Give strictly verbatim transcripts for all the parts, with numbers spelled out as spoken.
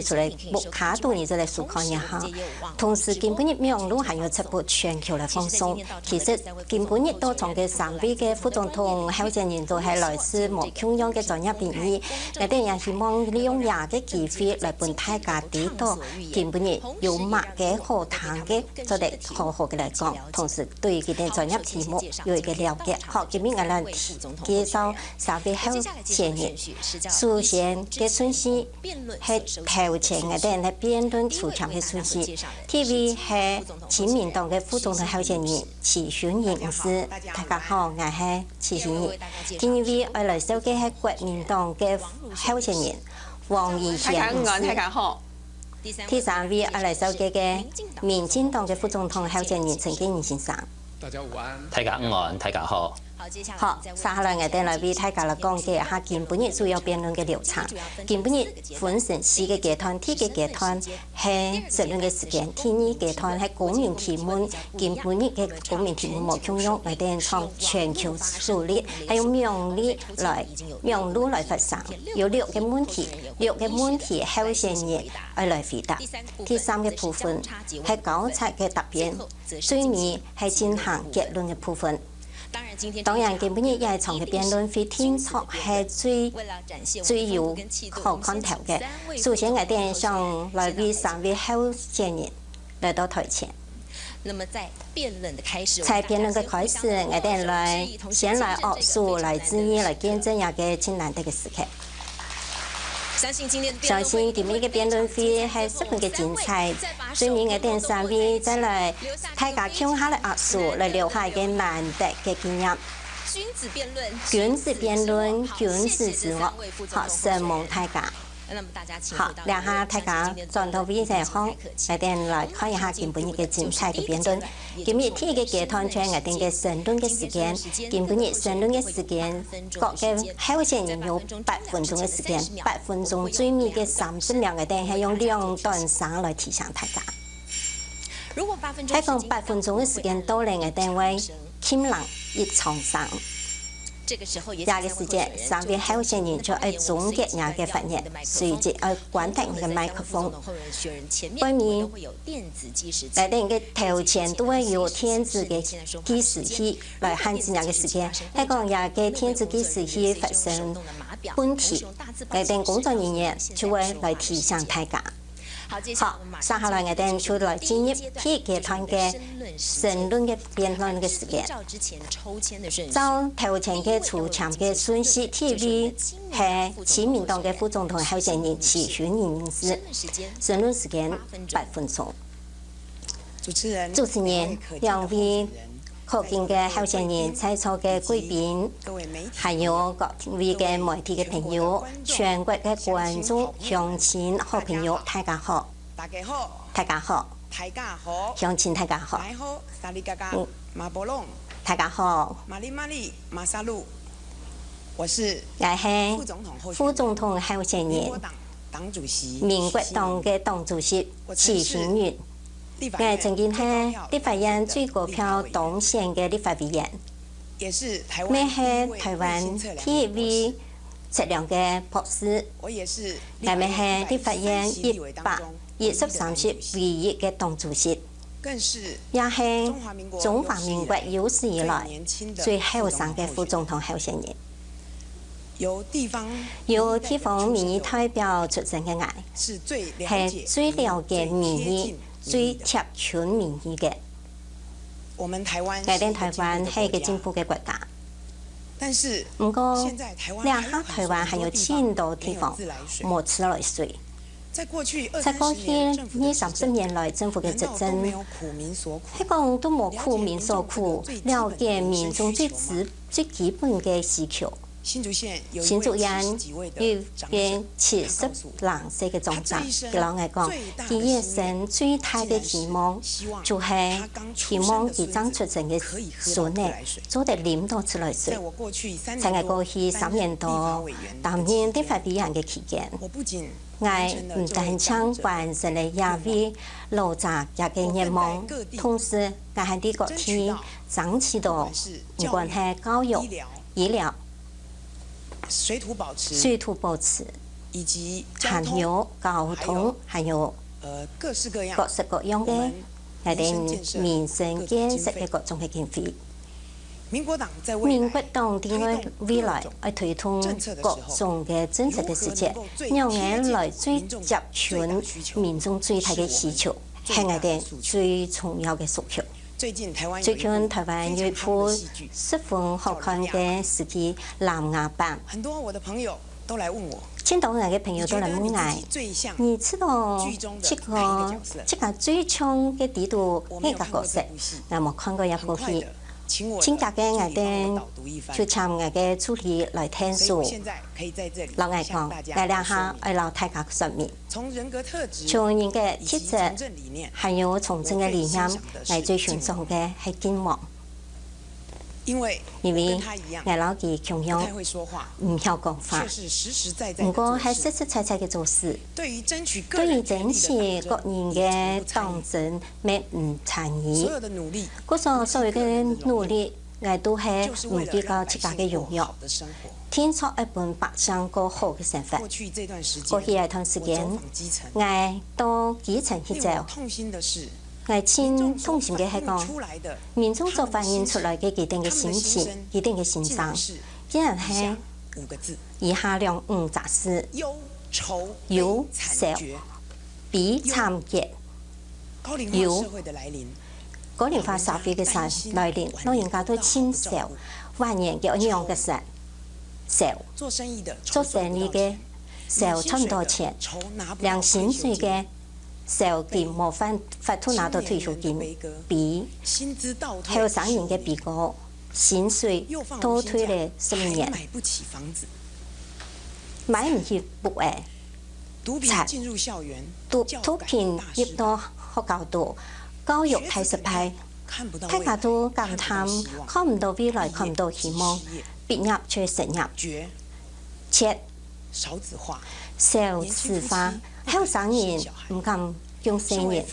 出來屋下肚你就來收看一下。同時，今晡日網路還有直播全球來放送。其實今晡日到場个三位个副總統候選人都係來自無共樣个專業領域，𠊎兜也希望利用這个機會來分大家知道今晡日有麼个好聽个，做得好好个來講，同時對佢兜專業題目有一個了解。好，今晡日𠊎來介紹三位候選人，首先个順序 係頭前𠊎兜在辯論抽籤个順序。第一位係親民黨个副總統候選人徐秀燕女士，大家好，𠊎係徐秀燕。第二位愛來紹介係國民黨个候選人黃怡大家午安，大家好。第三位愛來紹介个民進黨个副總統候選人陳建仁先生。大家午安。大家午安，大家好。 好，接下來𠊎兜來為大家來講解一下今晡日主要辯論个流程。今晡日分成四個階段，第一個階段係質詢个時間，第二階段係公民提問。今晡日个公民提問無共樣，𠊎兜用全球首例，還有網路來網路來發聲，有六個問題，六個問題候選人愛來回答。第三個部分係交叉个答辯，最尾係進行結論个部分。 當然，今晡日這一場个辯論會定著係最最有好看頭个。首先，𠊎兜想來為三位候選人來到台前。那麼在辯論的開始，在辯論个開始，𠊎兜來先來握手，來致意，來見證這個盡難得个時刻。 相信今日个辯論會係十分个精彩。最尾𠊎兜三位再來，大家共下來握手，來留下一個難得个紀念。君子辯論，君子之樂。好，承蒙大家。好，這下大家轉到位仔項，𠊎兜來看一下今晡日个精彩个辯論。 今晡日第一個階段就係𠊎兜个申論个時間。今晡日申論个時間，各個候選人有八分鐘个時間，八分鐘最尾个三十秒，𠊎兜係用兩段聲來提醒大家。係講八分鐘个時間到了，𠊎兜會禁人一場聲。這個時間，三位候選人就愛總結𠊎个發言，隨即愛關掉𠊎个麥克風。外面 𠊎兜个頭前都會有電子个計時器來限制𠊎个時間。係講這個電子計時器發生問題，𠊎兜工作人員就會來提醒大家。好，接下來𠊎兜就來進入第一階段个申論个辯論个時間。照頭前个抽籤个順序，第一位係親民黨个副總統候選人徐秀燕女士。 申論時間八分鐘。主持人、兩位可敬个候選人、在座个貴賓，還有各位个媒體个朋友、全國个觀眾、鄉親、好朋友，大家好！大家好！鄉親大家好！大家好！ 𠊎係副總統候選人，民國黨个黨主席徐秀燕。𠊎曾經係立法院最高票當選个立法委員，乜係臺灣第一位測量个博士。𠊎乜係立法院一百一十三席唯一个黨主席。 也係中華民國有史以來最後生个副總統候選人。由地方民意代表出身个𠊎，係最了解民意、最貼近民意个。𠊎兜臺灣係一個進步个國家，毋過這下臺灣還有盡多地方無自來水。 在過去二三十年來，政府个執政係講都無苦民所苦，了解民眾最基最基本个需求。新竹縣有一個七十零歲个長者，佢摎𠊎講，佢一生最大个希望就係希望佢正出生个孫仔做得啉到自來水。在𠊎過去三年多擔任立法委員个期間， 𠊎毋單淨完成了這位老者厥个願望，同時𠊎還在各地爭取到，毋管係教育、醫療、水土保持、還有交通，還有各式各樣个𠊎等民生建設个各種个經費。民國黨在未來愛推動各種个政策个時節，仰般來最接近民眾最大个需求，係𠊎等最重要个訴求。最近台灣有一部十分好看个戲劇《琅琊榜》，盡多𠊎个朋友都來問𠊎：「你知道這个這个最像个底肚哪个角色？」𠊎無看過這部戲，盡遽个𠊎等就請𠊎个助理來𢯭手，摎𠊎講，𠊎這下愛摎大家說明。 從人格特質，還有從政个理念，𠊎最欣賞个係敬王。因為𠊎摎佢共樣毋曉講話，毋過係實實在在个做事。對於爭取個人个當真，乜毋參與。故所所有个努力，𠊎都係毋計較自家个榮耀。 定著愛分百姓過好个生活。過去這段時間，𠊎到基層去走，𠊎盡痛心个係講，民眾所反映出來个佢等个心情，佢等个心聲，竟然係以下兩五隻字：憂愁、悲慘結。憂 高齡化社會个來臨，老人家都盡愁，晚年个仰般个愁，愁。做生意个愁賺毋著錢，領薪水个愁緊無法法度拿著退休金，悲。後生人个悲歌，薪水倒退了十年，買毋起屋仔。 毒品進入校園，毒毒品入到學校肚，教育大失敗，大家都感嘆看毋到未來，看毋到希望，畢業就失業。絕，少子化，少子化，後生人毋敢降細人。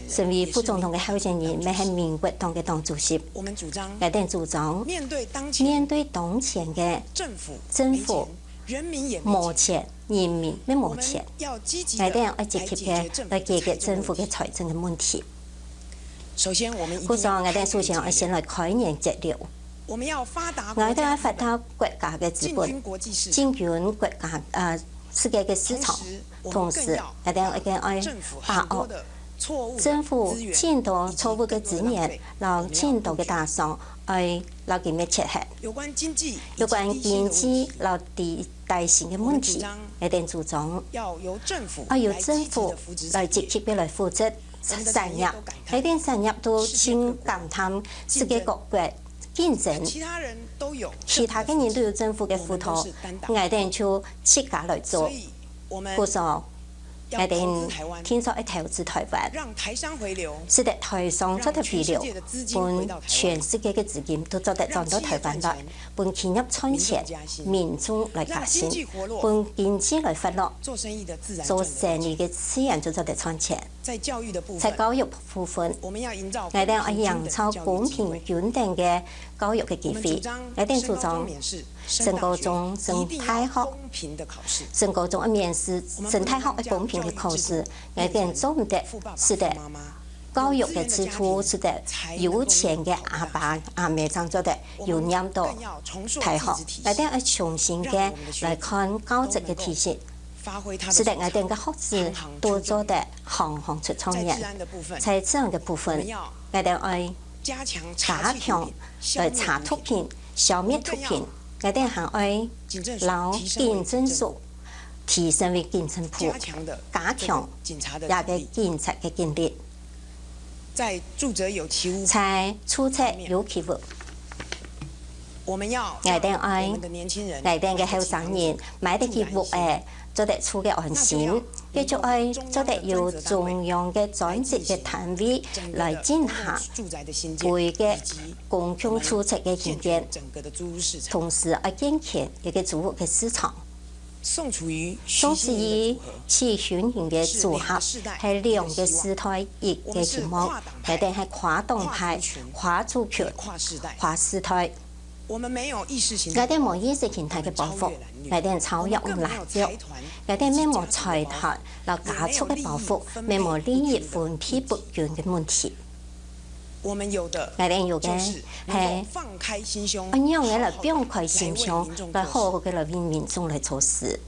身為副總統个候選人，乜係民國黨个黨主席，𠊎等主張，面對當前个政府，無錢， 人民乜無錢。𠊎等愛積極个來解決政府个財政个問題。故所，𠊎等首先愛先來開源節流。𠊎等愛發達國家个資本，進軍國家呃世界个市場，同時，𠊎等愛愛把握 政府盡多錯誤个資源，摎盡多个打算，愛摎佢滅絕忒。有關經濟摎地帶性个問題，𠊎等主張愛由政府來積極个來扶植產業，𠊎等產業都盡感嘆世界各國競爭，其他个人都有政府个輔導，𠊎等就自家來做。故所， 𠊎等定著愛投資台灣，使得台商做得回流，分全世界个資金都做得轉到台灣來，分企業賺錢，民眾來加薪，分經濟來發落，做生意个自然就做得賺錢。在教育部分，𠊎等愛營造公平均等个教育个機會。𠊎等主張， 升高中、升大學，升高中愛面試，升大學愛公平个考試，𠊎等做毋得，使得教育个制度，使得有錢个阿爸阿姆正做得有念到大學。𠊎等愛重新个來看教職个體系，使得𠊎等个學子都做得行行出狀元。在治安个部分，𠊎等愛 加強來查毒品、消滅毒品，𠊎等還愛摎警政署提升為警政部，加強這个警察个警力。在住宅有其屋，𠊎等愛𠊎等个後生人買得起屋仔，做得住个安心，該就愛做得有中央个專職个單位來進行 為个公共住宅个興建，同時愛健全一个租屋个市場。宋楚瑜徐新營个組合係兩个世代一个希望，𠊎等係跨黨派、跨族群、跨世代。我们没有意识形態，我们超越蓝绿，我们更没有财团，也没有家族利益分配不均的问题。𠊎兜無意識形態个包袱，𠊎兜超越藍綠，𠊎兜無財團摎家族个包袱，𠊎兜無利益分配不均个問題。我们有的，我们有的，就是能够放开心胸，愛仰仔來放開心胸，來好好个來為民眾來做事。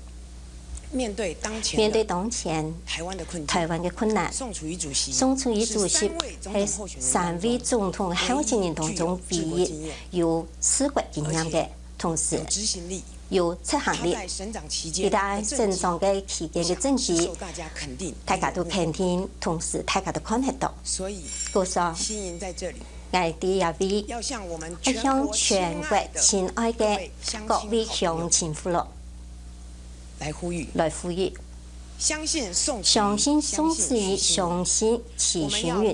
面对当前，面对当前台湾的困境，台湾个困难，宋楚瑜主席，宋楚瑜主席係三位总统候选人当中唯一有治国经验个，同時有执行力。 有執行力。佢在省長个期間个政績，大家都肯定，同時大家都看得到。故所，𠊎在這位愛向全國親愛个各位鄉親父老來呼籲：相信宋楚瑜，相信徐宣雲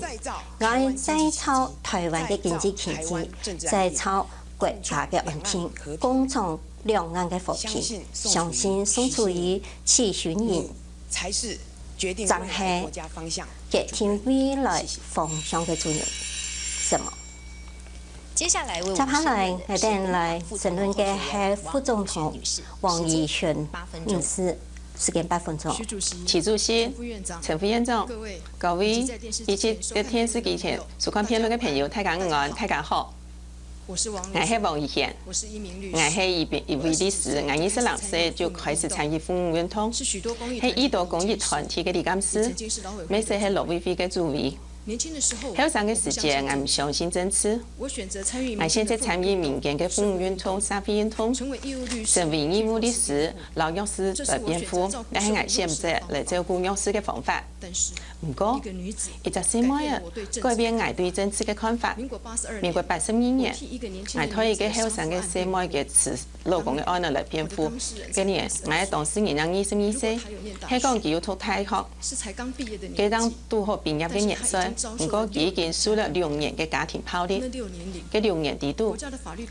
，𠊎愛再造台灣个經濟奇蹟，再造 國家个安定，共創兩岸个和平。相信宋楚瑜、徐宣雲正係決定未來方向个主人。什麼？接下來，𠊎兜來申論个係副總統王怡璇女士，時間八分鐘。徐主席、陳副院長、各位以及在電視機前收看辯論个朋友，大家午安，大家好。 𠊎係王怡璇，𠊎係一位律師，𠊎二十六歲就開始參與婦女運動，係已多公益團體个理監事，乜係勞委會个主委。後生个時節，𠊎毋相信政治，𠊎選擇參與民間个婦女運動、社會運動，成為義務律師，摎弱勢來辯護，這係𠊎選擇來照顧弱勢个方法。 毋過，一隻細妹仔改變𠊎對政治个看法。民國八十二年，𠊎替一個後生个細妹个辭老公个案仔來辯護。該年，𠊎當時人正二十二歲，係講佢有讀大學，該當堵好畢業个年歲，毋過佢已經受了六年个家庭暴力。該六年裡肚，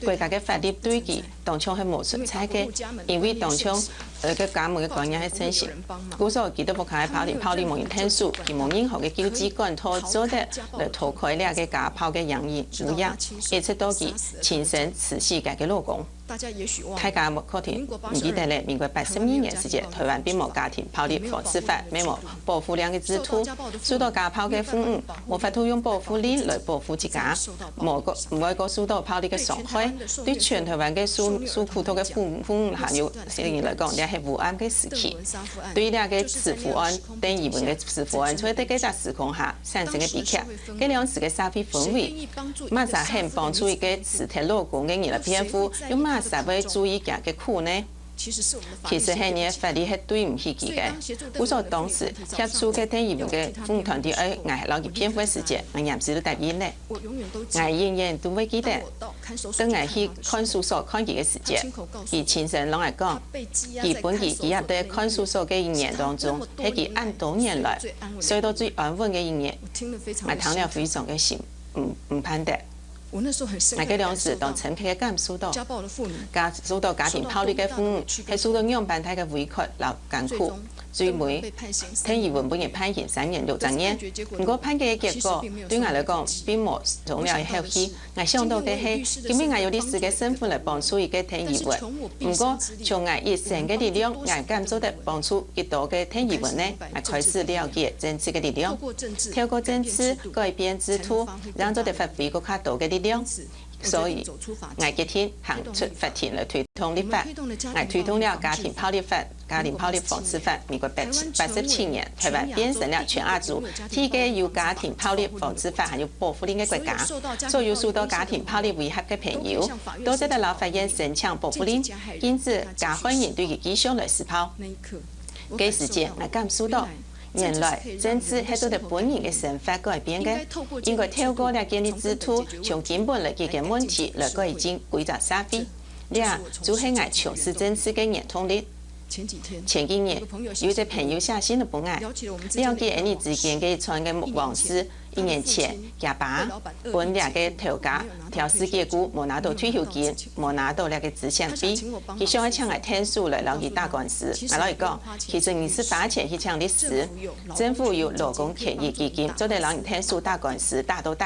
國家个法律對佢 當像係無存在个，因為當像，呃，个家門个觀念係盛行。故所佢在屋下个家庭暴力無人𢯭手，佢無任何个救濟管道做得來逃開這個家暴个陰影，一直到佢親身刺死佢个老公。大家可能毋記得咧，民國八十二年時節，臺灣並無家庭暴力防治法，乜無保護令个制度，受到家暴个婦女無法度用保護令來保護自家，無過，毋會過受到暴力个傷害。 對全臺灣个受，受苦痛个婦，婦女還有細人來講，這係烏暗个時期。對這個持夫案，鄧怡雯个持夫案，在這個時空下產生个悲劇，該當時个社會氛圍，麼儕肯幫助一個辭忒老公个人來辯護，又麼儕會注意佢个苦呢？ 其實係你个法律係對毋起佢个。故所當時協助个鄧怡雯个婦女團體愛𠊎摎佢辯護个時節，𠊎臨時就答應咧。𠊎永遠都會記得，當𠊎去看守所看佢个時節，佢親身摎𠊎講，佢分佢羈押在看守所个一年當中，係佢恁多年來睡到最安穩个一年。𠊎聽了非常个心，毋，毋盼得。 𠊎該當時當深刻个感受到，家，受到家庭暴力个婦女，係受到仰般大个委屈摎艱苦。最尾，鄧怡雯分人判刑三年六隻月。毋過判決个結果，對𠊎來講，並無鬆了一口氣。𠊎想到个係，今晡𠊎有律師个身份來幫助一個鄧怡雯。毋過，從𠊎一生个力量，𠊎敢做得幫助幾多個鄧怡雯呢？𠊎開始了解政治个力量。透過政治改變制度， 正做得發揮更加多个力量。所以，𠊎決定行出法庭來推動立法。𠊎推動了家庭暴力法、家庭暴力防治法。民國八七，八十七年，臺灣變成了全亞洲第一個有家庭暴力防治法還有保護令个國家。所有受到家庭暴力威嚇个朋友，都做得摎法院申請保護令，禁止加害人對佢繼續來施暴。 該時節，𠊎感受到，原來政治係做得分人个生活改變个，應該透過這建立制度，從根本來解決問題，來改進歸隻社會。這就係𠊎從事政治个原動力。前幾日，有一隻朋友寫信來分𠊎，了解𠊎俚之間个一串个往事， 一年前，厥爸分這個頭家刁事解僱，無拿到退休金，無拿到這個資遣費，佢想愛請𠊎𢯭手來摎佢打官司。𠊎摎佢講，其實你係花錢去請律師，政府有勞工權益基金，做得摎你𢯭手打官司，打到底。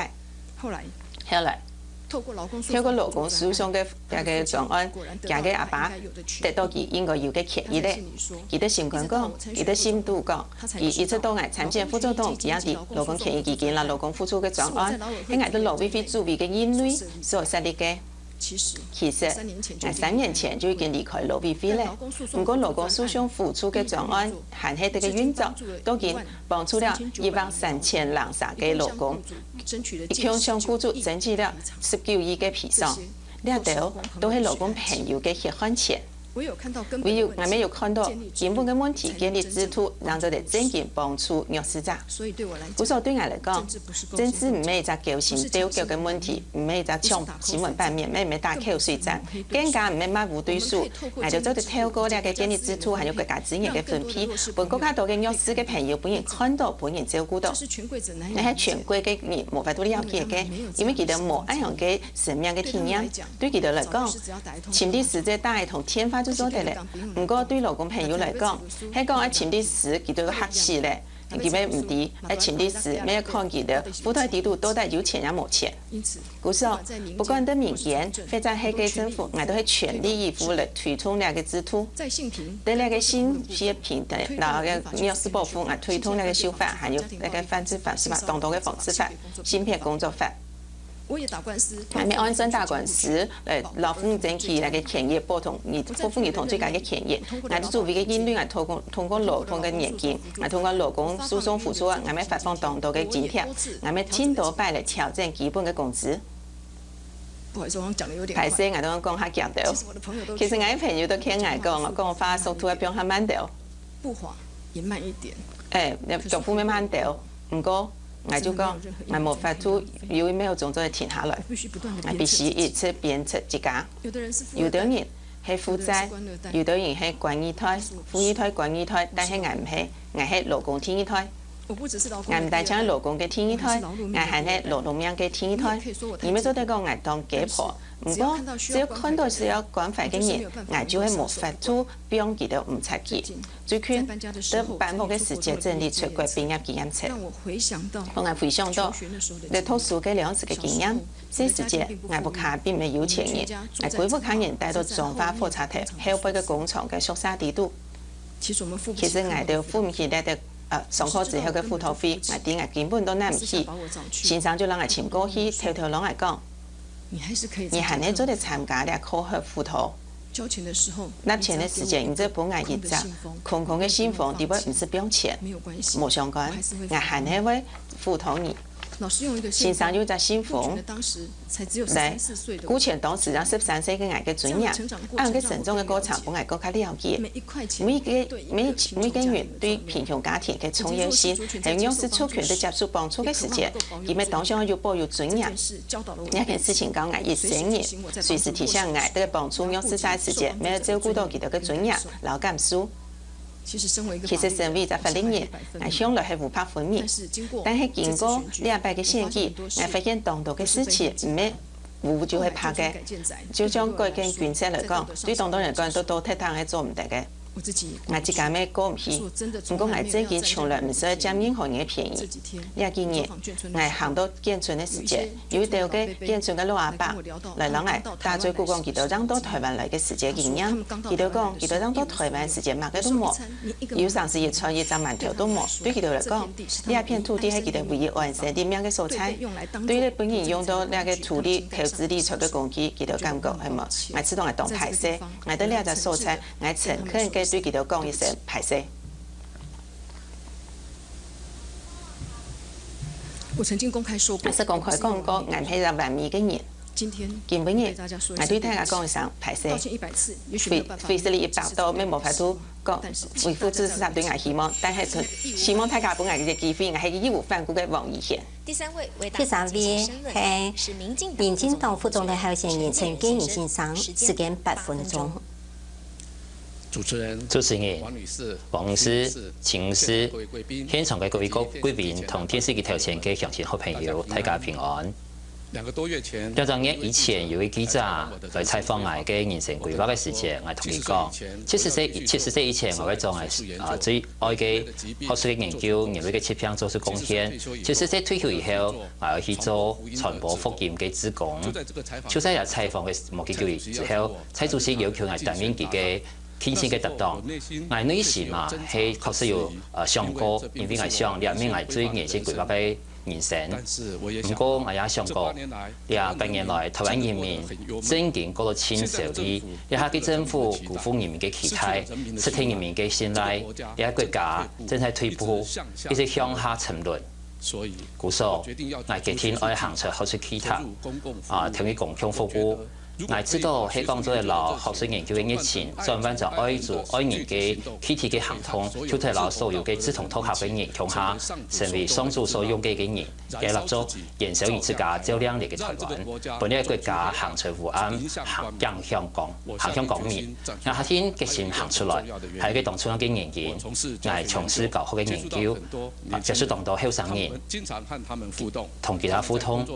後來，透過勞工訴訟个這个專案，厥个阿爸得到佢應該有个權益咧。佢在心肝講，佢在心肚講，佢一直到𠊎參選副總統，佢也知勞工權益基金啦、勞工補助个專案，係𠊎在勞委會主委个任內所設立个。其實，𠊎三年前就已經離開勞委會咧，毋過勞工訴訟補助个專案還係在該運作，到今幫助了一萬三千零儕个勞工，一共向雇主爭取了十九億个賠償。這兜都係勞工朋友个血汗錢。唯有，𠊎乜有看到根本个問題建立制度，正做得真正幫助弱勢者。故所對𠊎來講，政治毋係一隻勾心鬥角个問題，毋係一隻搶新聞版面，乜毋係打口水戰，更加毋係抹烏對手。𠊎兜做得透過這个建立制度，還有國家資源个分配，分更加多个弱勢个朋友，分人看到，分人照顧到。 這係權貴个人無法度了解个，因為佢兜無恁樣个生命个體驗。對佢兜來講，尋律師這打一通電話就做得了。毋過對勞工朋友來講，係講愛尋律師，佢兜嚇死咧。佢乜毋知，愛尋律師，乜愛看佢兜附帶制度到底有錢也無錢。故所，不管在民間，或者係該政府，𠊎都係全力以赴來推動這个制度。 在這个性別平等，然後个弱勢保護，啊，推動這个修法，還有這个反制法，係嘛，當多个防治法、性別工作法。𠊎乜按算打官司，呃，勞婦爭取這个權益，保障你，保護你同自家个權益。𠊎做主委个任內，𠊎通過，通過勞動个年金，𠊎通過勞工訴訟補助，𠊎乜發放當多个津貼，𠊎乜盡多擺來調整基本个工資。 不好意思，我好像講得有點快。歹勢，𠊎都講較遽兜。其實我的朋友都，其實𠊎个朋友都勸𠊎講，講話速度愛放較慢兜。不緩也慢一點。欸，腳步愛慢兜。毋過，𠊎就講，𠊎無法度有一秒鐘就會停下來。𠊎必須一直鞭策自家。有的人係富二代，有的人係負債，有的人係官二代，富二代、官二代，但係𠊎毋係，𠊎係勞工第二代。 𠊎毋單淨係勞工个第二代，𠊎還係勞動命个第二代。你乜做得講𠊎當雞婆，毋過只要看到需要關懷个人，𠊎就會無法度放佢兜毋掣去。最近，在搬屋个時節整理出國畢業紀念冊，分𠊎回想到在讀書个兩時个經驗。細時節，𠊎屋下並毋係有錢人，𠊎歸屋下人戴到彰化火車頭後背个工廠个宿舍底肚。 其實𠊎兜付毋起這个，呃，上課之後个輔導費，𠊎知𠊎根本都納毋起。先生就摎𠊎尋過去，偷偷摎𠊎講：「你還係做得參加這課後輔導。」納錢个時節，你就分𠊎一隻空空个信封，裡背毋使放錢，無相干，𠊎還係會輔導你。 先生用一隻信封來顧全當時正十三歲个𠊎个尊嚴，恁樣个成長个過程分𠊎更加了解每一個，每，每個人對貧窮家庭个重要性，還有弱勢族群在接受幫助个時節，佢乜當想愛有保有尊嚴。這件事情教𠊎一生人，隨時提醒𠊎，在幫助弱勢者个時節，乜愛照顧到佢兜个尊嚴摎感受。 其實身為一隻法律人，𠊎向來係無法分明。但係經過這擺个選舉，𠊎發現當多个事情毋係烏就係白个。就像改建軍械來講，對當多人來講，都都忒大係做毋得个。𠊎自家乜過毋去，毋過𠊎正經從來毋係佔任何人个便宜。這幾日，𠊎行到眷村个時節， 有一兜个眷村个老阿伯來摎𠊎打嘴鼓講佢兜正到臺灣來个時節經驗。佢兜講，佢兜正到臺灣時節麼个都無，有成時一餐一隻饅頭都無。對佢兜來講，這片土地係佢兜唯一安身立命个所在。對日本人用到這个土地投資理財个工具，佢兜感覺係無？𠊎試著𠊎當歹勢，𠊎在這隻所在，𠊎誠懇个對佢兜講一聲歹勢。 我曾經公開說過，𠊎識公開講過，𠊎毋係一隻完美个人。今日，𠊎對大家講一聲歹勢，費，費事你一百度，乜無法度講，維護支持者對𠊎希望，但係希望大家分𠊎一個機會，𠊎係義無反顧个王怡賢。第三位為大家介紹的身份是民進黨副總統，第三位係民進黨副總統候選人陳建仁先生，時間八分鐘。 主持人、主持人、王女士、王女士、秦女士、現場个各位貴賓同電視機頭前个鄉親好朋友，大家平安。兩隻月以前，有一記者來採訪𠊎个人生規劃个時節，𠊎同佢講，七十歲，七十歲以前𠊎會做𠊎啊最愛个學術个研究，認為个疾病做出貢獻。七十歲退休以後，𠊎愛去做傳播福音个志工。就在這採訪个無幾久以後，蔡主席要求𠊎擔任佢个 親情个搭檔。𠊎內心啊，係確實有呃想過，因為𠊎想這毋係𠊎最原先規劃个人生。毋過𠊎也想過，這八年來，台灣人民正經過到盡愁慮，這下个政府辜負人民个期待，失去人民个信賴，這下國家正在退步，一直向下沉淪。 故所，𠊎決定愛行出學術氣塔，啊，參與公共服務。𠊎知道係講做得摎學術研究个熱情轉換做愛主愛人个具體个行動，就係摎所有个志同道合个人共下，成為上主所用个个人，个蠟燭，燃燒你自家照亮你个台灣，分這國家行出烏暗，行，行向光，行向光明。𠊎下定決心行出來，還有一個當重要个原因，𠊎從事教學个研究， 啊，接觸當多後生人，同佢等互動，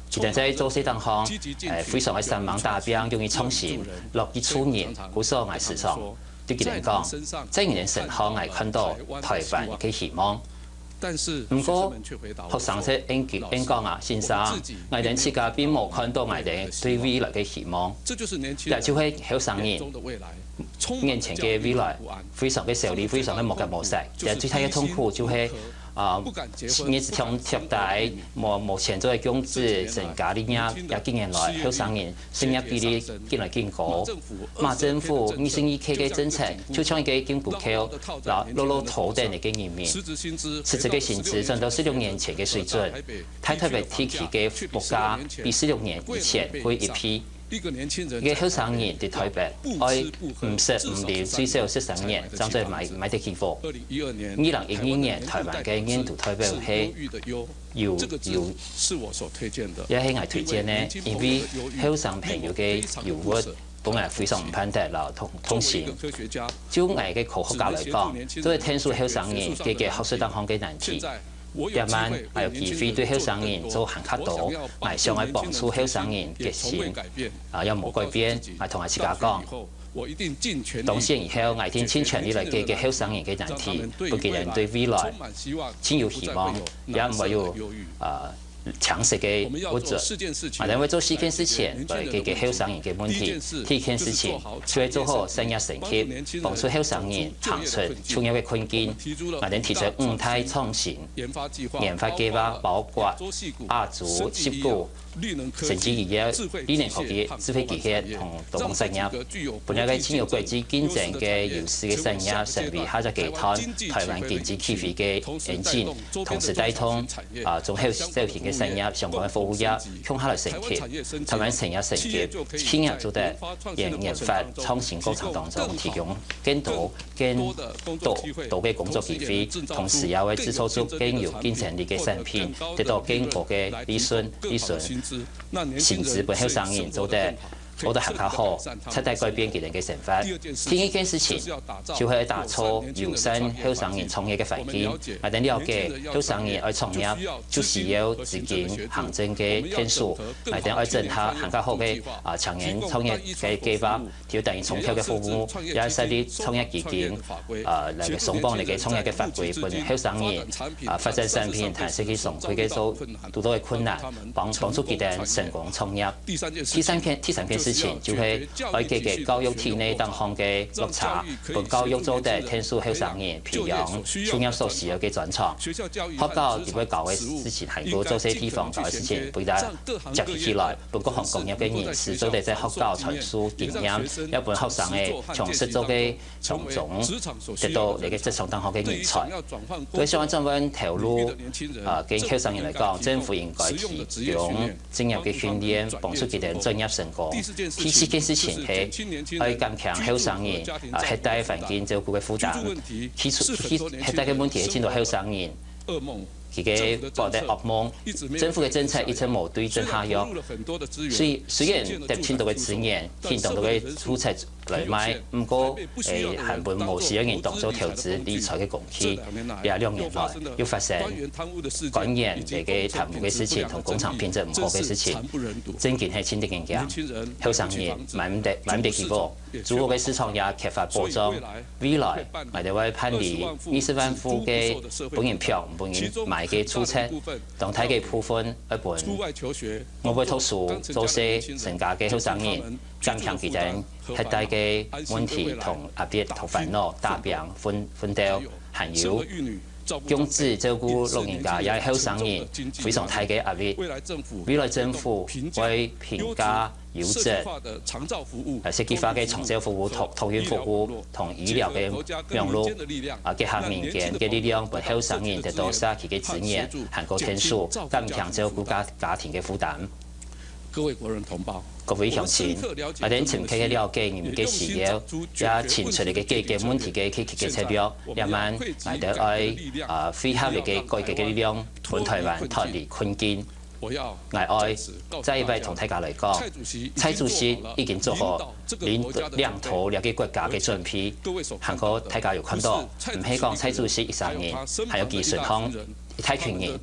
佢等在做事當中，誒，非常个煞猛打拚，勇於創新，樂於助人，故所𠊎時常對佢等講，在你等身上𠊎看到台灣个希望。毋過，學生就應佢，應講啊，先生，𠊎等自家並無看到𠊎等對未來个希望。這就係後生人 眼前个未來非常个愁慮，非常个無結無實。這最大个痛苦就係，啊，日子長長大，無，無錢做个供子，成家立業，這幾年來，後生人失業比率緊來緊高。馬政府二十二K个政策，就像一個金箍扣，摎牢牢拖等一個人民。實質个薪資轉到十六年前个水準，大台北地區个物價比十六年以前貴一倍。 一個後生人在台北愛毋食毋啉最少十三年，正做得買，買得起屋。二零一二年台灣个年度代表係有，有，這係𠊎推薦个，因為後生朋友个憂鬱，分𠊎非常毋盼得摎同，同情。就𠊎个科學家來講，做得𢯭手後生人解決學術當中个難題。 這滿𠊎有機會對後生人做還較多，𠊎想愛幫助後生人決心，啊，也無改變，𠊎同𠊎自家講。當選以後，𠊎一定盡全力來解決後生人个難題，分佢等對未來盡有希望，也毋會有，呃，青澀个鬱卒。𠊎等會做四件事情來解決後生人个問題。第一件事情就係做好產業升級，幫助後生人行出就業个困境。𠊎等提出五大創新 研發計畫，包括亞洲、矽谷、生技醫藥、綠能科技、智慧機械同多功產業，分這個盡有國際競爭个優勢个產業，成為下隻階段台灣經濟起飛个engine，同時帶動，啊，中後小型个產業相關个服務業共下來升級。台灣產業升級，企業做得研，研發創新過程當中提供更多 更多，多个工作機會，同時也會製造出更有競爭力个產品，得到更高个利潤，利潤，薪資分後生人做得，做得還較好，徹底改變佢等个生活。第二件事情，就係打造友善後生人創業个環境。𠊎等了解，後生人愛創業，就需要資金、行政个𢯭手，𠊎等愛整合還較好个，啊，青年創業个計畫， 提供等於重要个服務，也設立創業基金，呃，來个鬆綁這個創業个法規，分後生人，啊，發展產品，還係去上會个時候堵到个困難，幫，幫助佢等成功創業。第三件，第三件事情就係愛解決教育體系當中个落差，分教育做得𢯭手後生人培養就業所需要个專長。學校裡背教个事情，還有做些地方教个事情，分佢接起來。 分各行各業个人士做得在學校傳授經驗，也分學生个從實作个當中得到這個職場當中个人才。對想愛轉換頭路，啊，跟後生人來講，政府應該提供職業个訓練，幫助佢等專業成功。第四件事情係愛減輕後生人，啊，隔代環境照顧个負擔。其實，其實隔代个問題係真多後生人佢个發个惡夢，政府个政策一直無對症下藥。雖，雖然得盡多个資源，盡多个政策來賣，毋過，誒，還分無需要人當做投資理財个工具。這兩年來，又發生官員這个貪污个事情同工程品質毋好个事情，真經係盡得人驚。後生人買毋得，買毋得起屋，住屋个市場也缺乏保障。 未來，𠊎兜會辦理二十萬戶个分人票、分人買个注冊，當大个部分會分外背讀書、做事、成家个後生人，減輕佢等核大个問題同壓力同煩惱，打拚奮，奮鬥，還有 供子照顧老人家也係後生人非常大个壓力。未來政府會評價優質，呃，設計化个長照服務、托，托運服務同醫療个網絡，啊，結合民間个力量，分後生人得到社區个資源，還過天數，減輕照顧家，家庭个負擔。 各位國人同胞，各位鄉親，𠊎等深刻个了解你們个需要，也清楚了解解決問題个解決个策略。這滿，𠊎兜愛，啊，匯合這个改革个力量，分台灣脫離困境。𠊎愛再一擺同大家來講，蔡主席已經做好領，領導這个國家个準備，還過大家有看到，毋係講蔡主席一儕人，還有佢身項一大群人，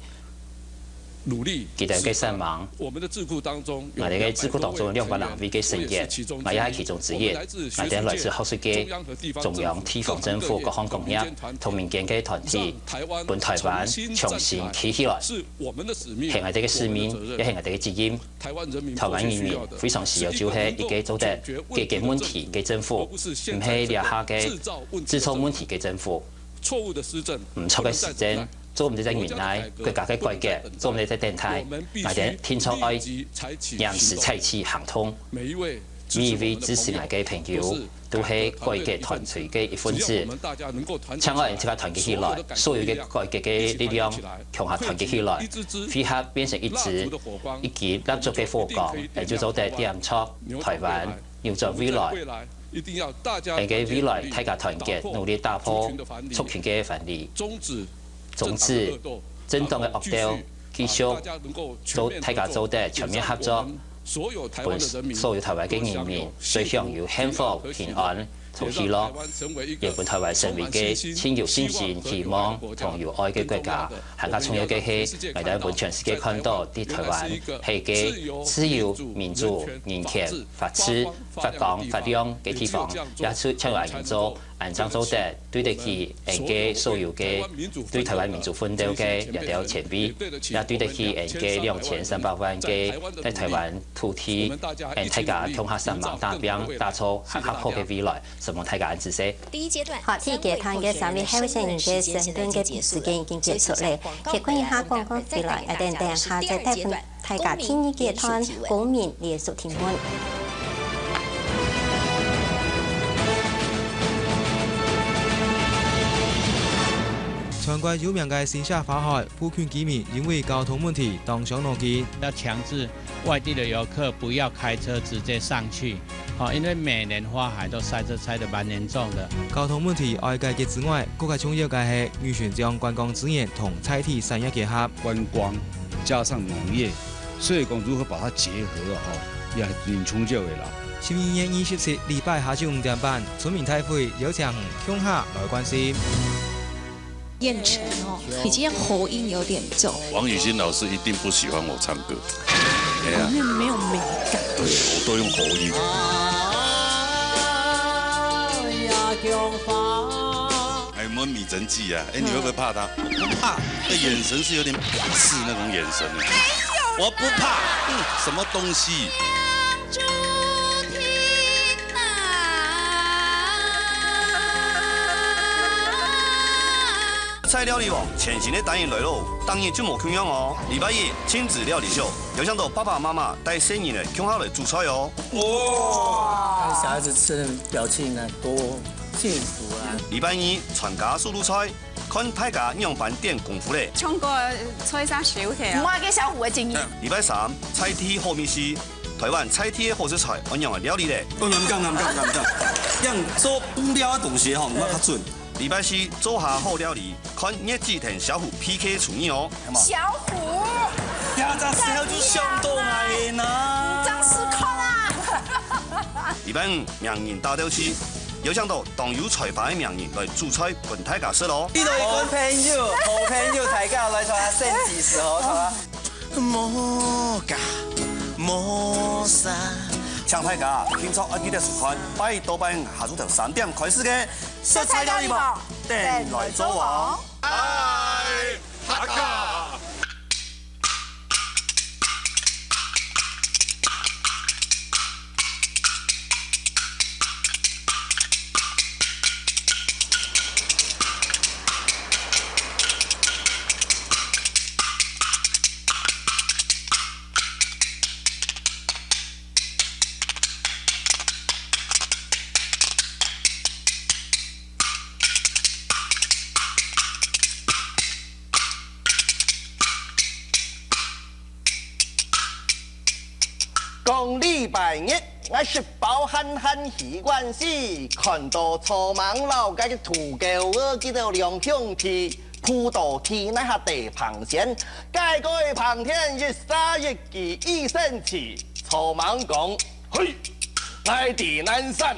佢等个聲望，𠊎兜个智庫當中有兩百多位个成員，𠊎也係其中之一。𠊎兜來自學術界、中央、地方政府各項工業同民間个團體，分台灣重新企起來，係𠊎兜个使命，也係𠊎兜个責任。台灣人民非常需要就係一个做得解決問題个政府，毋係這下个製造問題个政府。 毋著个施政，做毋得在任內，國家个改革，做毋得在等待，𠊎兜定著愛嚴時採取行動。每一位支持𠊎个朋友，都係改革團隊个一份子。請𠊎兜自家團結起來，所有个改革个力量，共下團結起來，匯合變成一支，一支蠟燭个火光，𠊎就做得點著台灣 扭轉未來。𠊎个未來，大家團結，努力打破族群个藩籬，終止政黨个惡鬥，繼續做，大家做得全面合作，分所有台灣个人民，都享有幸福、平安同喜樂。也分台灣成為个盡有信心、希望同有愛个國家。還較重要个係，𠊎兜分全世界看到，在台灣係个自由、民主、人權、 法治、發光發亮个地方，也就像𠊎恁樣做，恁樣做得對得起𠊎个所有个對台灣民主奮鬥个這兜前輩，也對得起𠊎个兩千三百萬个在台灣土地，𠊎大家共下相幫打拚，打造還較好个未來。承蒙大家恁仔細。第一階段，好，第一階段个三位候選人个申論个時間已經結束了。歇睏一下，廣告回來，𠊎等等下再帶分 大家聽一个段公民連署提問。全國有名个新社花海，附近居民因為交通問題當傷腦筋。要強制外地的遊客不要開車直接上去，哦，因為每年花海都塞車塞得蠻嚴重的。交通問題愛解決之外，更加重要个係，愛尋找觀光資源同在地產業結合。觀光加上農業， 所以講如何把它結合啊，吼，也很重要的啦。十二月二十七禮拜下晝五點半，村民大會邀請你共下來關心。彥辰哦，你今天喉音有點重。王雨欣老師一定不喜歡我唱歌。哎呀，那沒有美感。對，我都用喉音。哎，我們擬真劑啊，哎，你會不會怕他？不怕，那眼神是有點鄙視那種眼神的。我不怕，嗯，什麼東西？菜料理王全新个單元來咯，當然就無共樣哦。禮拜一親子料理秀，邀請到爸爸媽媽帶細人仔共下來煮菜哦。哇！看小孩子吃的表情呢，多幸福啊！禮拜二全家手路菜， 看大家仰般展功夫咧。唱歌个菜色少忒啊。我个小虎个建議。禮拜三，在地好味緒，台灣在地个好食材，愛仰般料理咧？哦，難講，難講，難講。樣做布料个東西吼，毋好較準。禮拜四做下好料理，看月子同小虎P K廚藝哦。小虎，這隻時候就想到𠊎呢。你真係看啊！禮拜五名人大鬥敘，邀請到當有才華个名人來煮菜分大家食哦。呢度好朋友，好朋友，大家來坐下，身體時候，好吧？莫噶，莫啥。請大家定著愛記得收看，拜一到拜五下晝頭三點開始个 食材料理網，等來做王。愛客家。講禮拜日，𠊎食飽閒閒去外市，看到草蜢摎該个土狗仔佢兜兩兄弟，步到地泥下地嗙仙，該个嗙天一儕一句一聲氣，草蜢講：「嘿，𠊎在南山，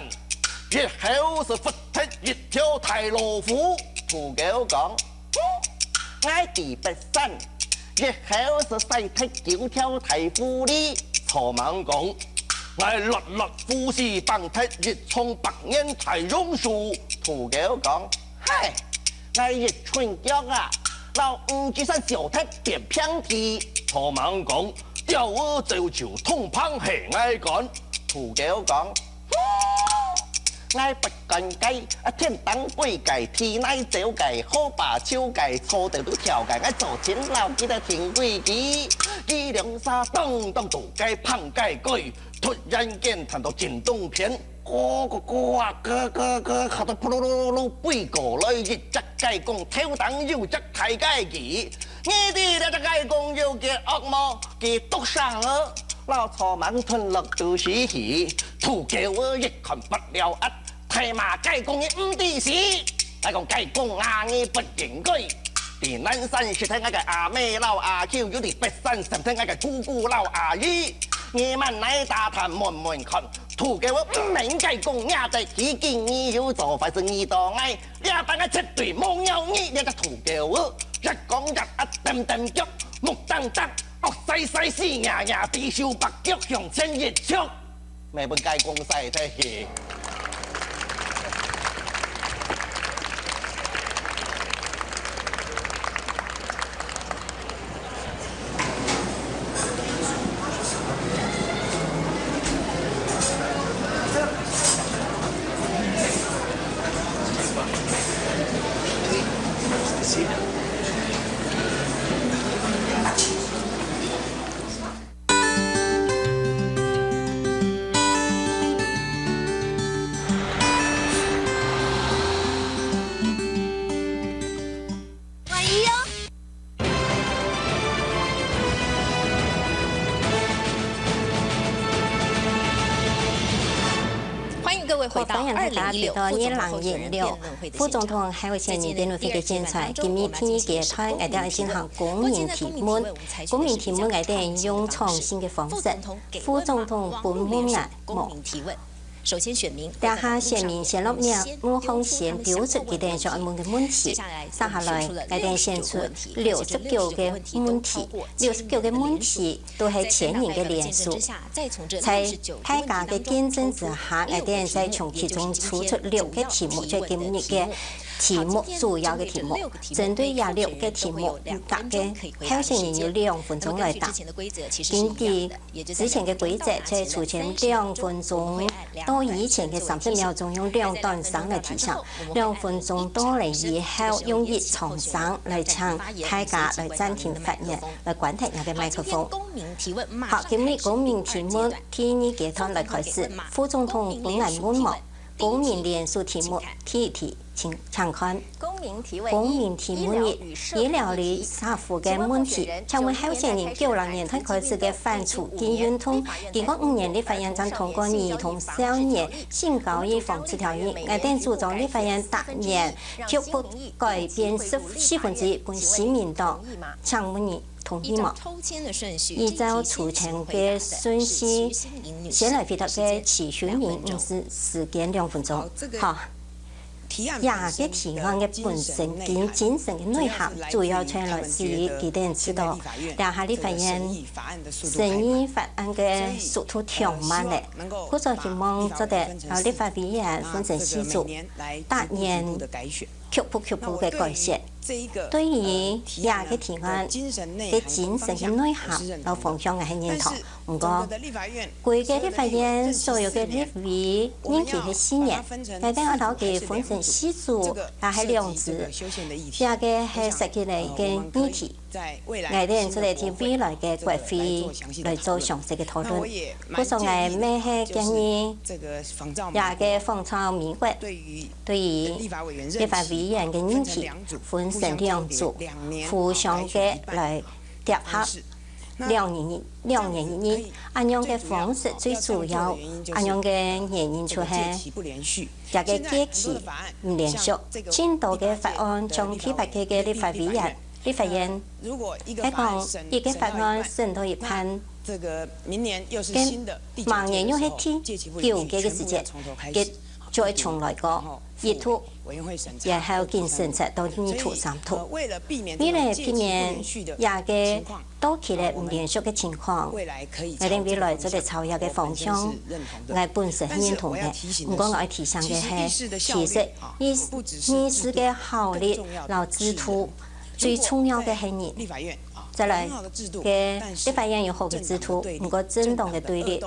日後係忽忒一條大老虎。」土狗講： 「𠊎在北山，日後係曬忒九條大狐狸。」草蜢講：「𠊎落落虎踅，挷忒一叢百年大榕樹。」土狗講：「嗨，𠊎一伸腳啊，摎五指山削忒變平地。」草蜢講：「鳥仔走獸，通膨係𠊎管。」土狗講： 「𠊎不管該，啊，天頂飛該，地泥走該，河壩泅該，草堆肚跳該，𠊎做陣摎佢兜定規矩。」佢兩儕當當在該嗙該句，突然間聽到震動片，咯咯咯啊，咯咯咯，嚇到噗嚕嚕嚕嚕飛過來一隻雞公，頭頂有隻大雞髀。你知這隻雞公有幾惡無？佢毒蛇仔，摎草蜢吞落肚屎去。 土狗仔一看不了啊，大罵雞公你毋知死！𠊎講雞公啊，你不應該！在南山食忒𠊎个阿姆摎阿舅，又在北山食忒𠊎个姑姑摎阿姨。你滿哪打探問問看，土狗仔毋免雞公，若隻雞公你有做壞事你到𠊎，這擺𠊎絕對無鳥你這隻土狗仔！一講一啊，蹬蹬腳，目瞪瞪，惡衰衰，死呀呀，豬手八腳向前一衝。 乜分雞公使忒去。歡迎各位回到二零一六副總統候選人辯論會的現場。副總統候選人辯論會个精彩，今日第二階段，𠊎兜愛進行公民提問。公民提問，𠊎兜用創新个方式，副總統本問𠊎問。 首先選民，這下選民先落名，無方先丟出佢兜想愛問个問題。接下來，𠊎兜選出六十九个問題，六十九个問題都係千人个連署。在大家个見證之下，𠊎兜再從其中抽出六个題目，就係今日个題目，主要个題目。針對這六个題目，逐个候選人有兩分鐘來答。根據 之前个規則就係抽籤兩分鐘，到以前个三十秒鐘用兩段聲來提醒，兩分鐘到了以後用一場聲來請大家來暫停發言，來關忒若个麥克風。好，今日公民提問第二階段來開始，副總統本案問無？公民連署題目第一題，請，請看。公民提問日，醫療與社福个問題。請問候選人九零年代開始个反初級運動，經過五年立法院正通過兒童少年性交易防治條例，𠊎等主張立法院逐年逐步改變四四分之一分新民黨。請問你同意無？依照抽籤个順序，先來回答个徐秀明女士，時間兩分鐘。好。 這个提案个本身經精神个內涵，主要就來自於佢等知道，這下立法院審議法案个速度忒慢咧，故所希望做得，呃，立法委員分成四組，逐年逐步逐步个改善。對於這个提案个精神个內涵摎方向，𠊎係認同。 毋過，規个立法院所有个立委任期係四年，𠊎等愛摎佢分成四組，也係兩組，這个係設計个一个議題。𠊎等做得在未來个國會來做詳細个討論。故所𠊎乜係建議，這个仿照美國，對於立法委員个任期分成兩組，互相个來疊合。 兩年一，兩年一任，恁樣个方式最主要，恁樣个原因就係，這个屆期毋連續，盡多个法案將第八屆个立法委員、立法院，係講一个法案審到一半，該明年又係第九屆个時節，該 就會重來過，一讀，然後緊審查到二讀、三讀。為了避免這个到期了毋連續个情況，𠊎等未來做得朝這个方向，𠊎本身係認同个。毋過𠊎愛提醒个係，其實議議事个效率摎制度最重要个係人。再來，个立法院有好个制度，毋過政黨个對立、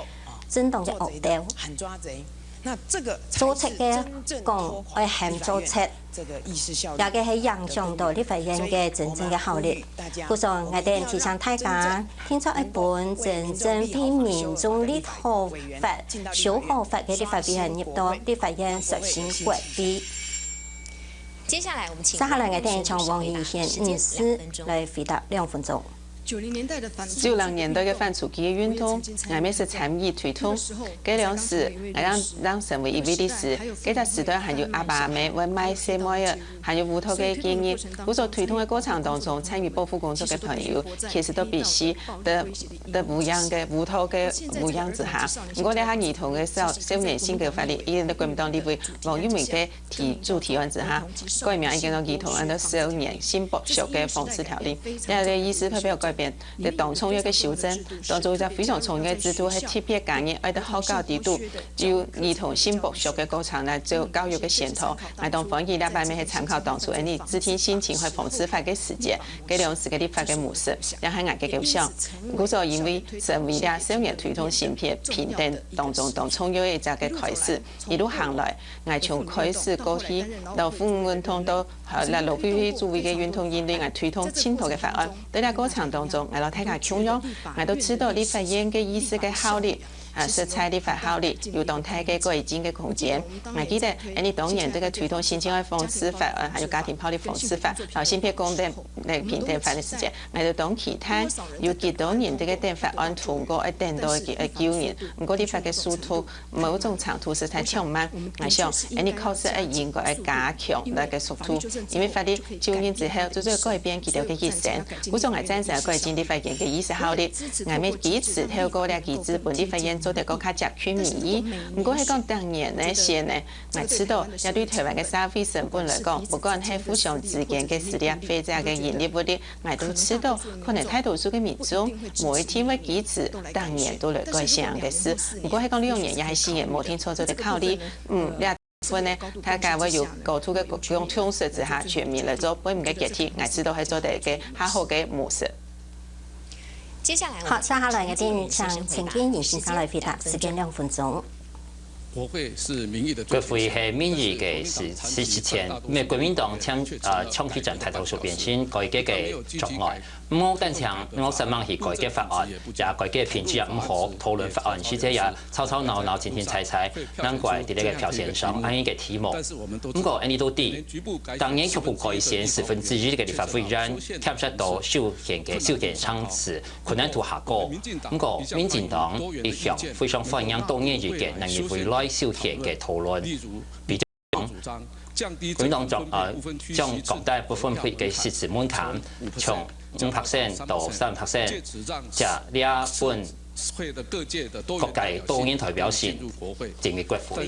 政黨个惡鬥，做賊个講愛喊做賊，這个係影響到立法院个真正个效率。故所，𠊎等提醒大家，定著愛分真正為民眾立好法、修好法个立法委員入到立法院實行國會。接下來，我們請接下來，𠊎等請王怡賢女士來回答兩分鐘。 九零年代个反初級个運動，𠊎乜識參與推動。該量時，𠊎正正成為一位律師，該隻時代還有阿爸阿姆會賣細妹仔，還有烏托个經驗。故所推動个過程當中，參與保護工作个朋友，其實都必須得得無影个烏托个無影之下。毋過這下兒童个少少年性交法律，已經在國民黨立委黃毓民个 提主提案之下，改名已經到兒童安到少年性剝削个防治條例。這个意思特別有改變，在當重要个修正，當中一隻非常重要个制度係特別加入愛在學校裡肚，有兒童性剝削个過程來做教育个宣導。𠊎當歡喜這擺乜係參考當初恁呢制定性侵害防治法个時節，該量時个立法个模式，也係𠊎个構想。故所因為成為這少年推動性別平等當中當重要个一隻个開始，一路行來， 𠊎從開始過去，到婦女運動到，呃，來勞委會主委个運動，因為𠊎推動盡多个法案。在這過程當中，𠊎摎大家共樣，𠊎都知道立法院个議事个效率，啊，實在立法效率有當大个改進个空間。𠊎記得，恁呢當年這个推動性侵害防治法案，還有家庭暴力防治法，還有性別公平个平等法个時節，𠊎都當期待有幾多人這个等法案通過，會等到个，呃，救人。毋過立法个速度 某種程度實在忒慢。𠊎想，恁呢確實係應該愛加強這个速度，因為法律就任之後，做做改變佢兜个一生。故所𠊎贊成改進立法院个議事效率，𠊎乜支持透過這機制，分立法院做得更加接近民意。毋過係講當然呢，先呢，𠊎知道，這對臺灣个社會成本來講，不管係互相之間个實力，或者个人力物力， 𠊎都知道，可能大多數个民眾無一定會支持逐年都來改善个事。毋過係講兩年也係四年，無定著做得考慮。嗯，這部分呢，大家會有高度个共共識之下，全面來做，分毋个決定，𠊎知道係做得个較好个模式。接下來，好，接下來𠊎等請陳建仁先生來回答，時間兩分鐘。國會是民意的追求，國會係民意个實，實踐，毋係國民黨長，呃，長期站在多數變成改革个障礙。毋好單淨，毋好煞猛去改革法案，也改革品質也毋好，討論法案時節也吵吵鬧鬧、清清彩彩，難怪在這个票選上恁樣个題目。毋過，恁樣都知，當年局部改選四分之一个立法委員，欠缺到修憲个修憲層次， 困難度較高。毋過，民進黨一向非常歡迎多元意見，能以未來修憲个討論。比如講，國民黨將，呃，將降低不分配个席次門檻，從五percent到三percent，這也分各界多元代表性進入國會。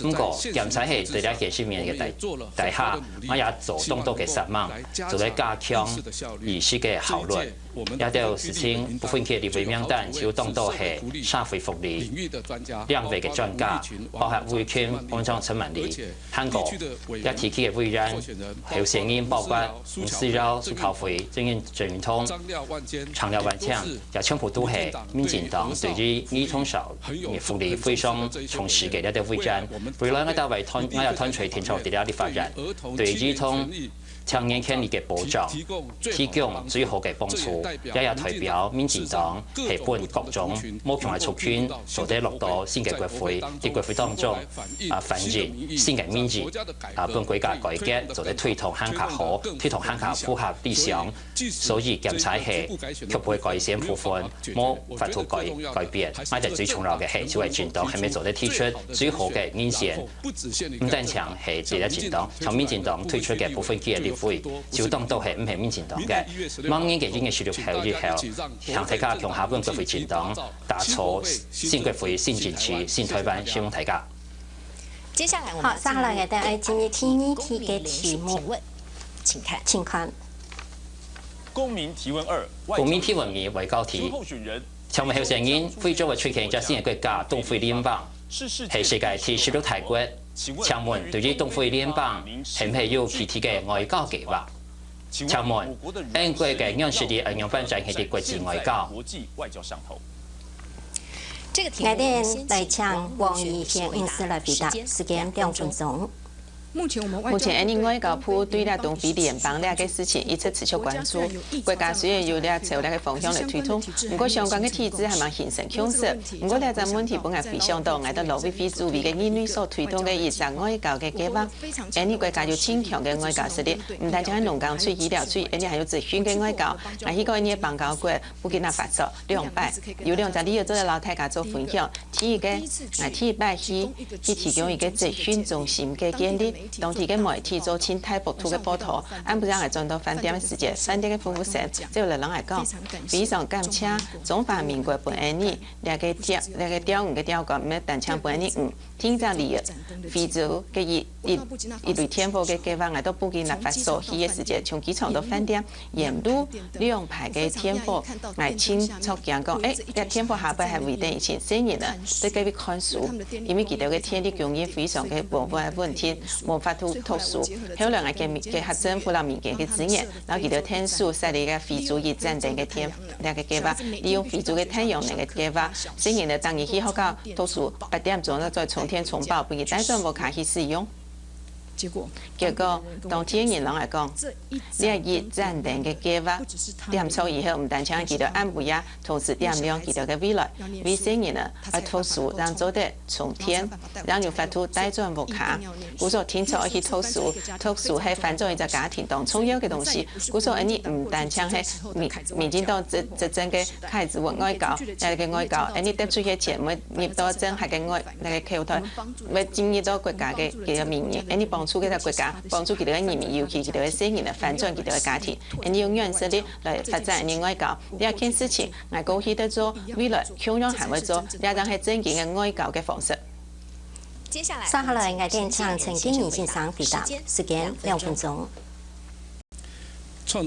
毋過，檢采係對這現實面个底，底下，𠊎也做當多个煞猛，做得加強議事个效率。 這兜事情不分區立委名單就當多係社會福利領域个專家，包括吳怡君、文章陳滿里，還過這地區个委員、候選人，包括吳思瑤、蘇巧慧、鄭運、鄭運通、長廖萬強，這全部都係民進黨對於兒童社會福利非常重視个這兜委員。未來𠊎兜會團，𠊎也團隊定著在這立法院，對兒童 青年權利个保障，提供最好个幫助，這也代表民進黨係分各種無共个族群做得落到新个國會，在國會當中，啊，反映新个民意，啊，分國家改革做得推動還較好，推動還較符合理想。所以檢采係局部个改選部分，無法度改，改變。𠊎兜最重要个係，就係政黨係毋係做得提出最好个人選。 毋單淨係這個政黨，像民進黨推出个不分區个立委，就當多係毋係民進黨个。明年个一月十六號以後，請大家共下分國會政黨，打造新國會、新政治、新台灣，希望大家。接下來我們好，接下來𠊎兜愛進入第二題个題目。請看。請看。公民提問二，公民提問二，外交題。請問候選人，非洲會出現一隻新个國家——東非聯邦， 係世界第十六大國。請問對於東非聯邦，係毋係有具體个外交計畫？請問，𫣆國个軟實力愛仰般展現在國際外交？𠊎兜來請王怡軒女士來回答，時間兩分鐘。 目前𫣆俚外交部對這東非聯邦這個事情一直持續關注。國家雖然有朝這個方向來推動，毋過相關个體制還吂形成共識。毋過這隻問題分𠊎回想到𠊎在挪威非主委个任內所推動个一隻外交个計畫。𫣆俚國家有盡強个外交實力，毋單淨係閬港區、醫療區，𫣆俚還有質詢个外交。𠊎去過𫣆俚个邦交國布基納法索兩擺，有兩隻例仔做得摎大家做分享。 第一個，𠊎第一擺去，去提供一個質詢中心个建立，當地个媒體做盡大幅度个報導，暗晡夜𠊎轉到飯店个時節，飯店个服務生就來摎𠊎講，非常感謝中華民國分𫣆俚這個釣，這個釣魚个釣竿，毋係單淨分𫣆俚魚，定著這個非洲个一，一，一類天火个計畫，𠊎到布基納法索去个時節，從機場到飯店， 沿路兩排个電火，𠊎盡著驚講，欸，這電火下背還圍等一群細人仔，在該位看書，因為佢兜个電力供應非常个無，無穩定，無法度讀書。後來𠊎結，結合政府摎民間个資源，摎佢兜𢯭手設立个非洲一盞燈个電，這個計畫，利用非洲个太陽能个計畫，細人仔逐日去學校讀書，八點鐘正再充電充飽，分佢帶轉屋下去使用。 結果，當地个人摎𠊎講，這一盞燈个計畫點著以後，毋單淨佢兜暗晡夜，同時點亮佢兜个未來。為細人仔愛讀書正做得充電，正有法度帶轉屋下。故所定著愛去讀書，讀書係翻轉一隻家庭當重要个東西。故所𫣆俚毋單淨係民，民進黨執，執政个開支个外交，這個外交，𫣆俚得出个錢，毋會入到政客个外，該個口袋。 愛進入到國家个，个民營，𫣆俚幫助个國家，幫助佢兜个人民，尤其佢兜个細人來翻轉佢兜个家庭，𫣆俚用軟實力來發展𫣆俚外交。這件事情，𠊎過去在做，未來共樣還會做，這正係正經个外交个方式。接下來，接下來𠊎兜請陳建仁先生回答，時間兩分鐘。創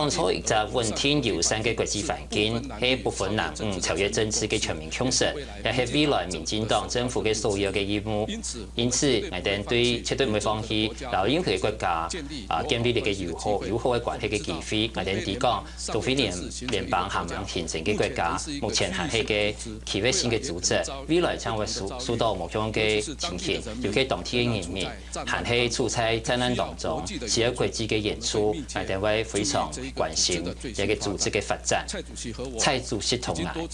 造一隻穩定友善个國際環境，係不分藍黃、超越政治个全民共識，也係未來民進黨政府个首要个任務。因此，𠊎等對絕對毋會放棄摎任何个國家啊建立一個友好、友好个關係个機會。𠊎等知講，都會聯聯邦還吂形成个國家，目前還係个區域性个組織，未來將會受受到無共个情形，尤其當地个人民。 還係處在災難當中，需要國際个援助，𠊎等會非常關心這個組織个發展。蔡主席同𠊎，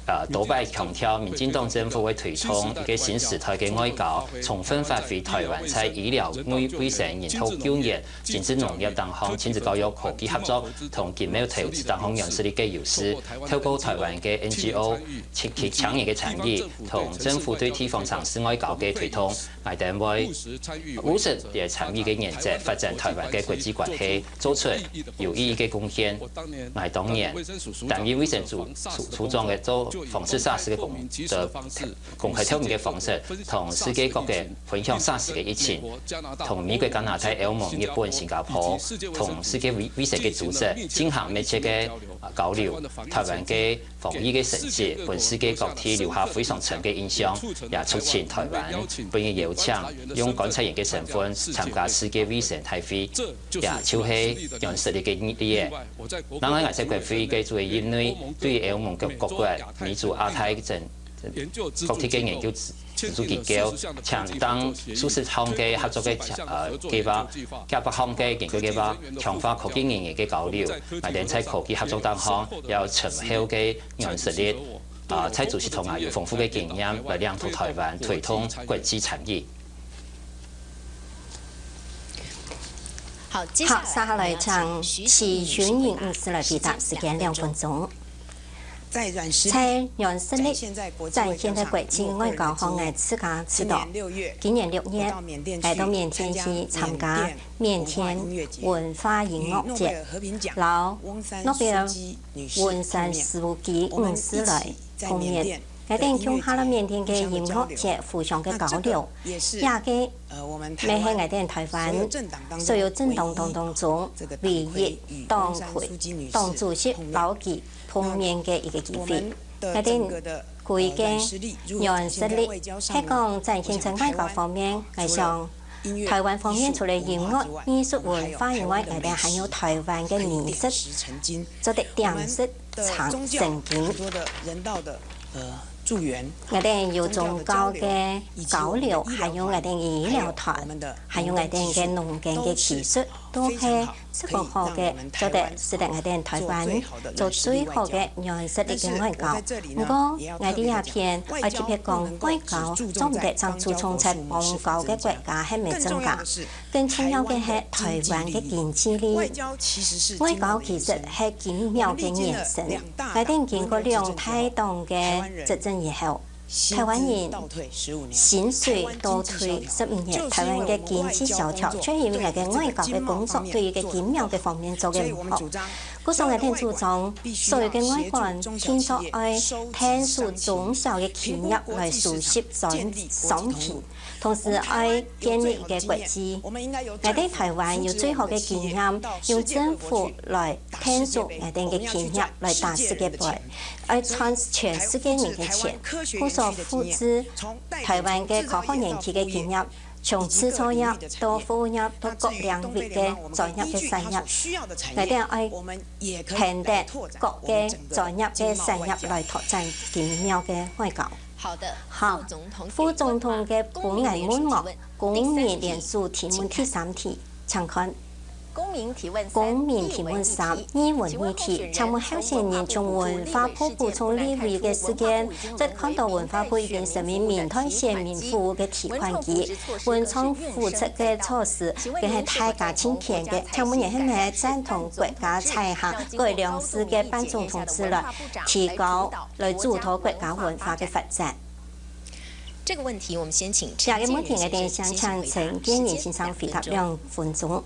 呃，多擺強調，民進黨政府會推動一個新時代个外交，充分發揮台灣在醫療、衛衛生、人道救援、精緻農業等項、親子教育、科技合作同經貿投資等項軟實力个優勢，透過台灣个N G O、青青年个參與，同政府對地方城市外交个推動， 𠊎等會務實地參與个原則，發展台灣个國際關係，做出有意義个貢獻。𠊎當年擔任衛生署署署長个做訪視SARS个工作，公開透明个方式，同世界各國分享SARS个疫情，同美國、加拿大、歐盟、日本、新加坡，同世界衛衛生个組織進行密切个啊交流。台灣个防疫个成績，分世界各地留下非常深个印象，也促進台灣分人邀請用觀察員个身份參加世界衛生大會，也就係軟實力个例仔。另外，𠊎在國會个主委任內，對歐盟各各國、美洲、亞太等各地个研究指出機構，像當數十項个合作个呃計劃，幾百項个研究計劃，強化科技人員个交流，𠊎等在科技合作當中，也有深厚个軟實力。啊，蔡主席同𠊎有豐富个經驗來領導台灣推動國際參與。好，接下來，好，接下來請徐秀英女士來回答，時間兩分鐘。在軟實力展現在國際外交上，𠊎自家知道，今年六月，𠊎到緬甸去參加 緬甸文化音樂節，摎諾貝爾溫莎書記女士來碰面。𠊎等共下摎緬甸个音樂節互相个交流，這個乜係𠊎等台灣所有政黨當當中唯一當會黨主席摎佢碰面个一個機會。𠊎等 歸個軟實力，係講展現在外交方面，𠊎想，台灣方面除了音樂、藝術、文化以外，𠊎等還有台灣个美食，做得點石成金。𠊎等有宗教个交流，還有𠊎等醫療團，還有𠊎等个農耕个技術，都係 十分好个，做得使得𠊎等台灣做最好个軟實力个外交。毋過，𠊎在這片愛特別講，外交做毋得淨注重在邦交个國家係無增加，更重要个係台灣个經濟力。外交其實係經貿个延伸。𠊎等經過兩大黨个執政以後， 台灣人薪水倒退十五年，台灣个經濟蕭條，就因為𠊎个外交个工作對於个經貿个方面做个毋好。故所𠊎等主張，所有个外管定著愛𢯭手中小个企業來收集商商品，同時愛建立一個國際。𠊎等台灣有最好个經驗，用政府來𢯭手𠊎等个企業來打世界盃。 愛賺全世界人个錢，故所扶植台灣个科學園區个企業，從製造業到服務業到各領域个專業个產業，𠊎等愛𢯭得各个專業个產業來拓展經貿个外交。好，副總統个分𠊎問哦，公民連署提問第三題，請看。 公民提問三，藝文議題，請問候選人從文化部補充立委个時間，就看著文化部已經聲明明代選民服務个提款機，文創扶植个措施，該係大家盡讚个。請問你係毋係贊同國家採行改良式个半總統制來提高、來主導國家文化个發展？這個問題我們先請陳建仁先生。這個問題，𠊎等先請陳建仁先生回答兩分鐘。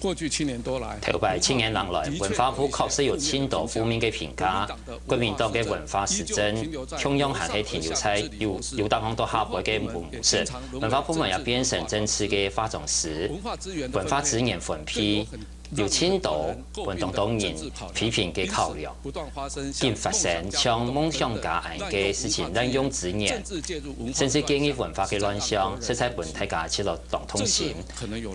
過去七年多來，頭擺七年零來，文化部確實有盡多負面个評價。國民黨个文化施政，共樣還係停留在有，有當多下背个模式。文化部門也變成政治个化妝師，文化資源分配，有盡多分當多人批評个考量。緊發生像夢想家恁个事情濫用資源，甚至建議文化个亂象，實在分大家感到當痛心。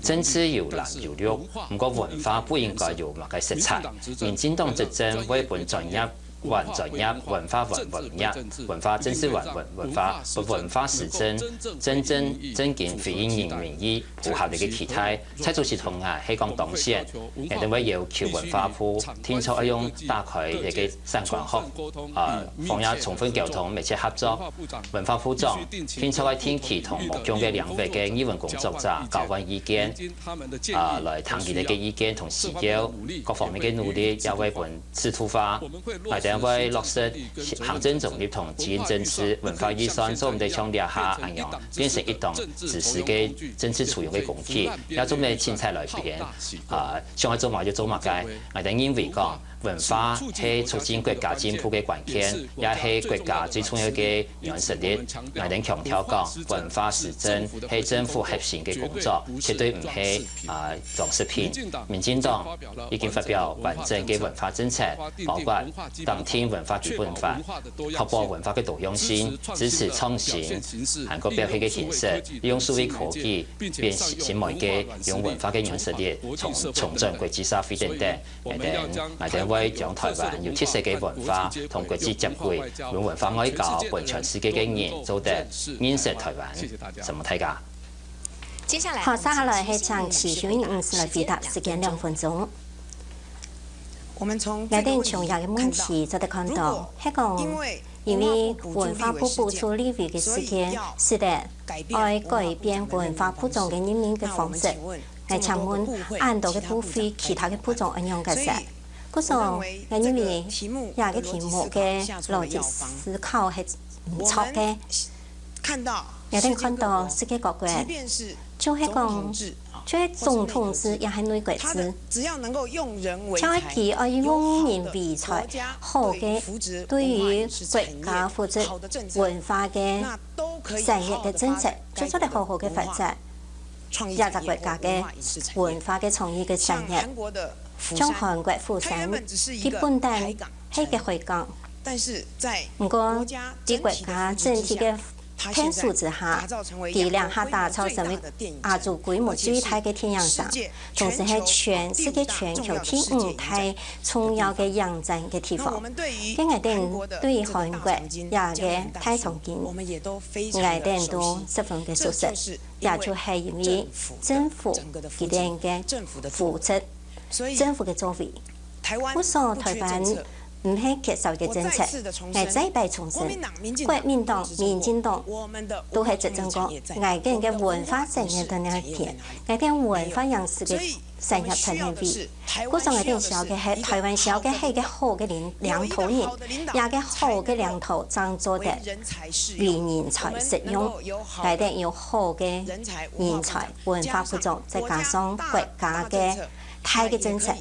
政治有藍有綠， 毋過文化不應該有麼个色彩。民進黨執政會分專業還專業，文化還文業，文化政治還文，文化，文化施政，真正正經回應人民意，符合你个期待。蔡主席同𠊎係講當選，𠊎等會要求文化部定著愛用打開這个三管學，呃，方向充分溝通，密切合作。文化部長定著愛定期同無共个領域个藝文工作者交換意見， 啊，來聽佢等个意見同需要，各方面个努力也會分制度化。𠊎等會落實行政中立同基因政治，文化預算做毋得像這下恁樣，變成一黨自私个政治初用个工具，也做毋得凊彩來變。啊，想愛做麼个就做麼个。𠊎等認為講，文化係促進國家進步个關鍵，也係國家最重要个軟實力。𠊎等強調講，文化施政係政府核心个工作，絕對毋係，啊， 裝飾品。民進黨已經發表完整个文化政策，包括訂定文化基本法，確保文化个多樣性，支持創新，還過表現个形式，利用數位科技變新新媒介，用文化个軟實力重，重振國際社會等等。𠊎等，𠊎等會將臺灣有特色个文化同國際接軌，用文化外交分全世界个人做得認識臺灣。承蒙大家。 接下來，好，接下來係請徐秀英女士來回答，時間兩分鐘。𠊎等從這個問題做得看到，係講，因為文化部補助立委个時間，使得愛改變文化部長个任命个方式。𠊎請問，恁多个部會，其他个部長愛仰結煞？故所，𠊎認為，這個題目个邏輯思考係毋著个。 𠊎等看到世界各國，就係講，就係總統制也係內閣制，只要佢愛用人為才，好个對於國家扶植文化个產業个政策，就做得好好个發展這隻國家个文化个創意个產業。 像韓國釜山，佢本旦係个海港，毋過，在國家整體个𢯭手之下，佢這下打造成為亞洲規模最大个電影城，同時係全世界全球第五大重要个影展个地方。該𠊎等對於韓國這個大場景，𠊎等都十分个熟悉，也就係因為政府佢等个扶植 政府个作為。故所臺灣毋係缺少一個政策，𠊎再擺重申，國民黨、民進黨都係執政過，𠊎等个文化產業在哪片，𠊎等文化影視个產業在哪位。故所𠊎等需要个係，臺灣需要个係一個好个領，領導人，這個好个領導正做得為人才使用，𠊎等有好个人才、文化部長，再加上國家个 大个政策，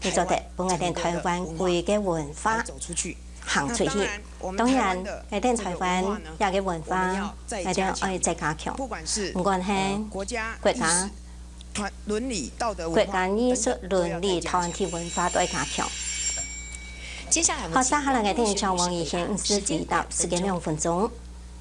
你做得分𠊎等臺灣歸个文化行出去。當然，𠊎等臺灣這個文化，𠊎等愛再加強。毋管係國家、國家藝術、倫理、團體文化都愛加強。好，接下來𠊎等請王怡賢女士回答，時間兩分鐘。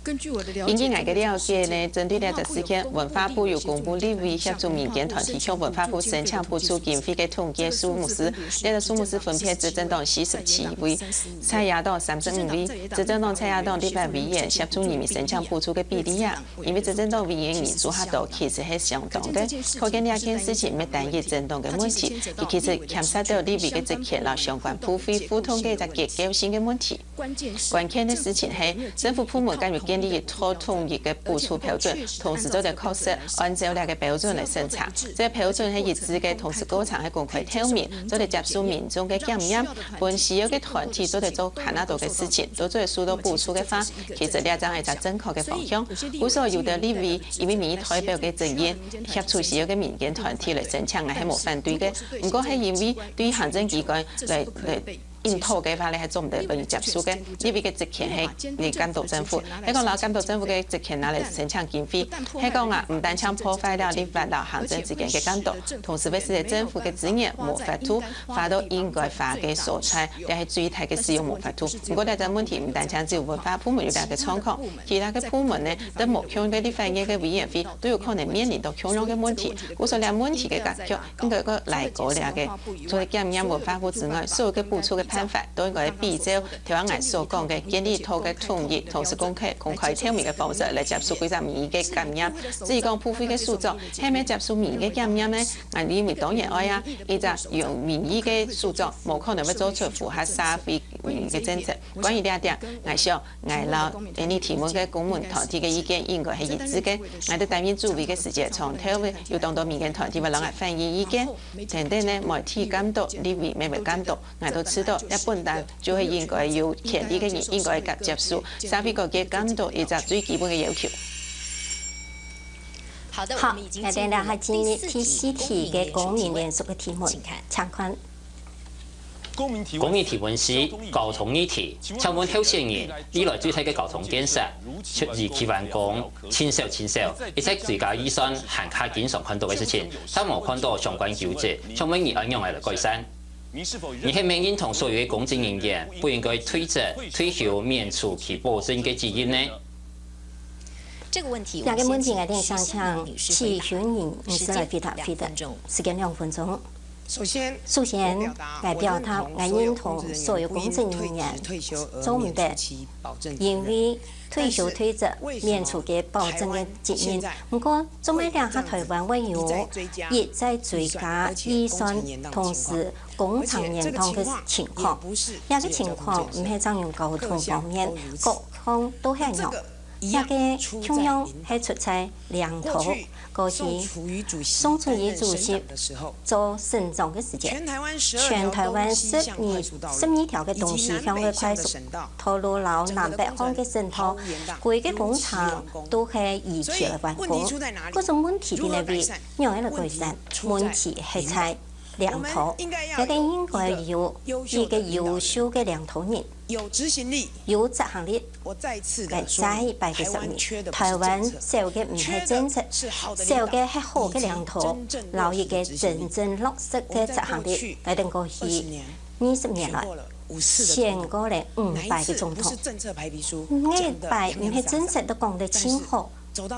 根據𠊎个了解呢，針對這隻事件，文化部有公布立委協助民間團體向文化部申請補助經費个統計數目是，這個數目是分別執政黨四十七位，在野黨三十五位。執政黨在野黨立法委員協助人民申請補助个比例啊，因為執政黨委員人數較多，其實係相當个。可見這件事情毋係單一政黨个問題，佢其實牽涉到立委个職權摎相關部會互動个一隻結構性个問題。關鍵个事情係，政府部門敢有建立一套統一个補助標準，同時做得確實按照這个標準來審查。這个標準係一致个，同時過程係公開透明，做得接受民眾个檢驗，分需要个團體做得做較多个事情，都做得收到補助个話，其實這正係一隻正確个方向。故所有个立委因為民意代表个爭議，協助需要个民間團體來申請，𠊎係無反對个。毋過係因為對行政機關來來 硬討个話咧，係做毋得分人接受个。立委个職權係來監督政府，係講摎監督政府个職權拿來申請經費，係講啊，毋單淨破壞了立法摎行政之間个監督，同時會使得政府个資源無法度花到應該花个所在，這係最大个使用無法度。毋過這隻問題毋單淨只有文化部門有這个狀況，其他个部門呢，在無共个立法院个委員會都有可能面臨到共樣个問題。故所這問題个解決 應該个來過這个，除了檢驗文化部之外，所有个補助个辦法都應該比照頭先𠊎所講个建立一套个統一，同時公開、公開透明个方式來接受規隻民意个檢驗。至於講部會个首長，係毋係接受民意个檢驗呢？𠊎認為當然愛啊，一隻用民意个首長，無可能會做出符合社會民意个政策。關於這點，𠊎想 𠊎摎今日提問个公民團體个意見應該係一致个。𠊎在擔任主委个時節，長透有當多民間團體會摎𠊎反映意見，等等呢，媒體監督、立委乜會監督，𠊎都知道，這本來就係應該有權利个人應該个接受，社會各界監督一隻最基本个要求。好，𠊎等這下進入第四題个公民連署个提問，請看。 公民提問係交通議題，請問候選人，未來最大个交通建設，出於期望講，盡少盡少，一息追加預算還較經常看到个事情，但無看到相關糾正，請問你愛仰般來改善？你係毋係認同所有个公職人員不應該退職、退休免除其保證个責任呢？ 這个問題，𠊎等想請徐秀英女士來回答，回答，時間兩分鐘。首先，𠊎表達𠊎認同所有公職人員做毋得因為退休退職免除佢保證个責任。毋過，做麼个這下臺灣會有一再追加預算，同時延長年頭个情況？這个情況毋係淨有交通方面，各項都係樣。 這个共樣係出在領導。過去，宋楚瑜主席做省長个時節，全臺灣十二、十二條个東西向个快速道路摎南北向个省道，規个工程都係延期來完工。故所問題在哪位？仰般來改善？問題係在領導，𠊎等應該有一个優秀个領導人，有執行力， 𠊎再一擺个說明，臺灣少个毋係政策，少个係好个領導，摎一个真正落實个執行力。𠊎等過去二十年來，選過了五擺个總統，每擺毋係政策都講得盡好，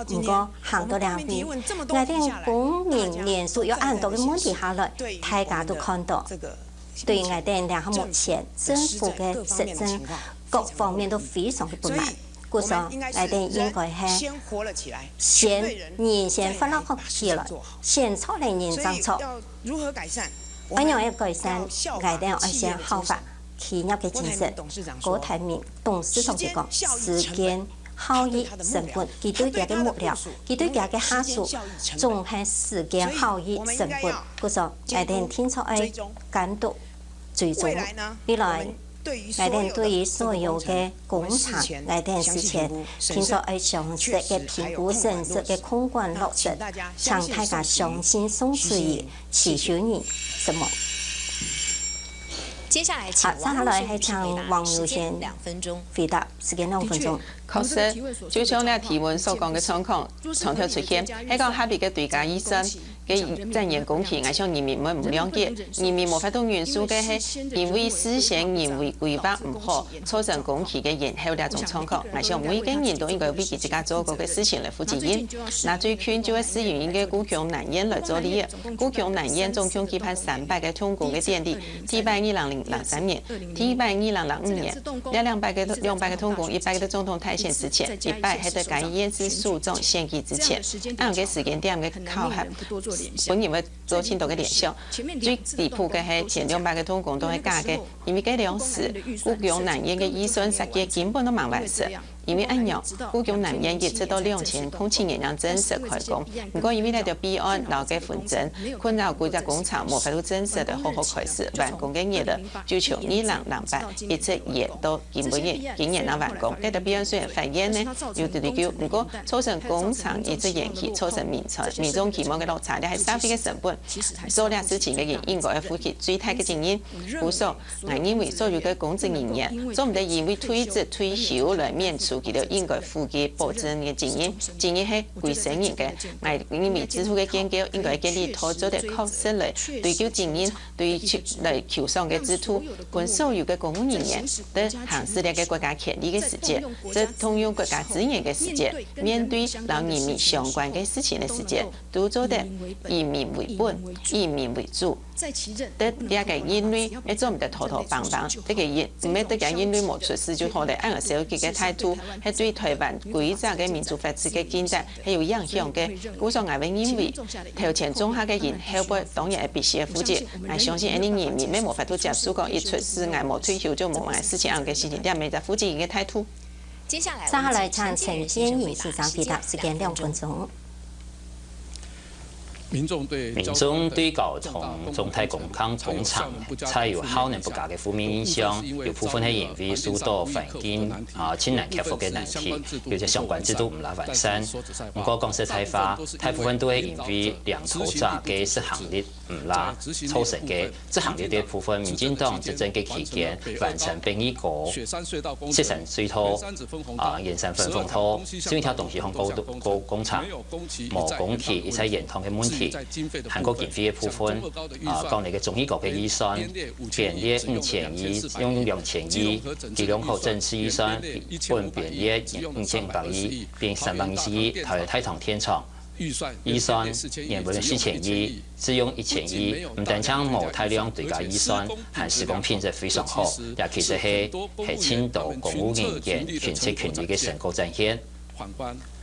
毋過行到這位，𠊎等公民連署有恁多个問題下來，大家都看到。 對𠊎等這下目前政府个施政各方面都非常个不滿，故所𠊎等應該係先人先活絡起來，先做个人正做。愛仰般改善，𠊎等愛先效法企業个精神。郭台銘董事長就講，時間 效益成本，佢對佢个幕僚，佢對佢个下屬，總係時間效益成本。故所，𠊎等定著愛監督、追蹤。未來，𠊎等對於所有个工程，𠊎等事前定著愛詳細个評估、審慎个控管落實，請大家相信宋楚瑜、徐秀英什麼？接下來，請王友賢回答，時間兩分鐘。 確實，就像這提問所講个狀況，常常出現，係講合理个追加預算个展延工期，𠊎想人民會毋諒解，人民無法度忍受个係因為事先認為規劃毋好，造成工期个延後這種狀況。𠊎想每一个人都應該為佢自家做過个事情來負責任。拿最近就係市議員个故宮南院來做例，故宮南院總共舉辦三擺个動工个典禮， 第一擺二零零三年，第二擺二零零五年，這兩擺个兩擺个動工，一擺个總統大選之前，一擺係在嘉義縣市首長選舉之前，恁樣个時間點个巧合，分人會做盡多个聯想。最離譜个係前兩擺个動工都係假个，因為該當時故宮南院个預算設計根本都吂完成。因為恁樣，故宮南院一直到兩千空七年正式開工。毋過因為這條弊案摎該紛爭，困擾幾隻工程無法度正式个好好開始完工个日仔，就從二零零八一直延到今晡日，今年正完工。這條弊案雖然法院呢有追究，毋過造成工程一直延期，造成民眾民眾期望个落差，這係社會个成本。做這事情个人應該愛負起最大个責任。故所， 𠊎認為所有个公職人員做毋得因為退職退休來免除佢兜應該負个保證个責任，責任係歸身人个。𠊎認為制度个建構應該建立在做得確實來追究責任、追求來求償个制度，分所有个公務人員在行使這个國家權力个時節，在動用國家資源个時節，面對摎人民相關个事情个時節，都做得以民為本、以民為主。 在這个任內，也做毋得拖拖挷挷，這个任，毋係得个任內無出事就好了，恁樣消極个態度，係對台灣規隻个民主法治个建設係有影響个。故所𠊎會認為，頭前種下个因，後背當然會必須負責。𠊎相信，恁樣人民乜無法度接受講，一出事𠊎無退休就無麼个事情，恁樣个事情，這毋係負責任个態度。接下來，請陳建仁先生回答，時間兩分鐘。 民眾對交通重大工程，工程材有效能不佳个負面印象，有部分係因為受到環境啊盡難克服个難題，有兜相關制度毋罅完善。毋過講實在話，大部分都係因為領導者个執行力毋罅造成个。執行力个部分，民進黨執政个期間，完成北二高、雪山隧道、啊，圓山分洪道，這一條東西向高度高工程，無工期一再延長个問題，還過經費个部分，啊，講這个中二高个預算，編列五千億，用兩千億，其中可增設預算，分編列五千五百億，變三百二十億，桃園大同電廠。 預算原本四千億，只用一千億，毋單淨無大量追加預算，還施工品質非常好，也其實係，係盡多公務人員勤職勤力个成果展現。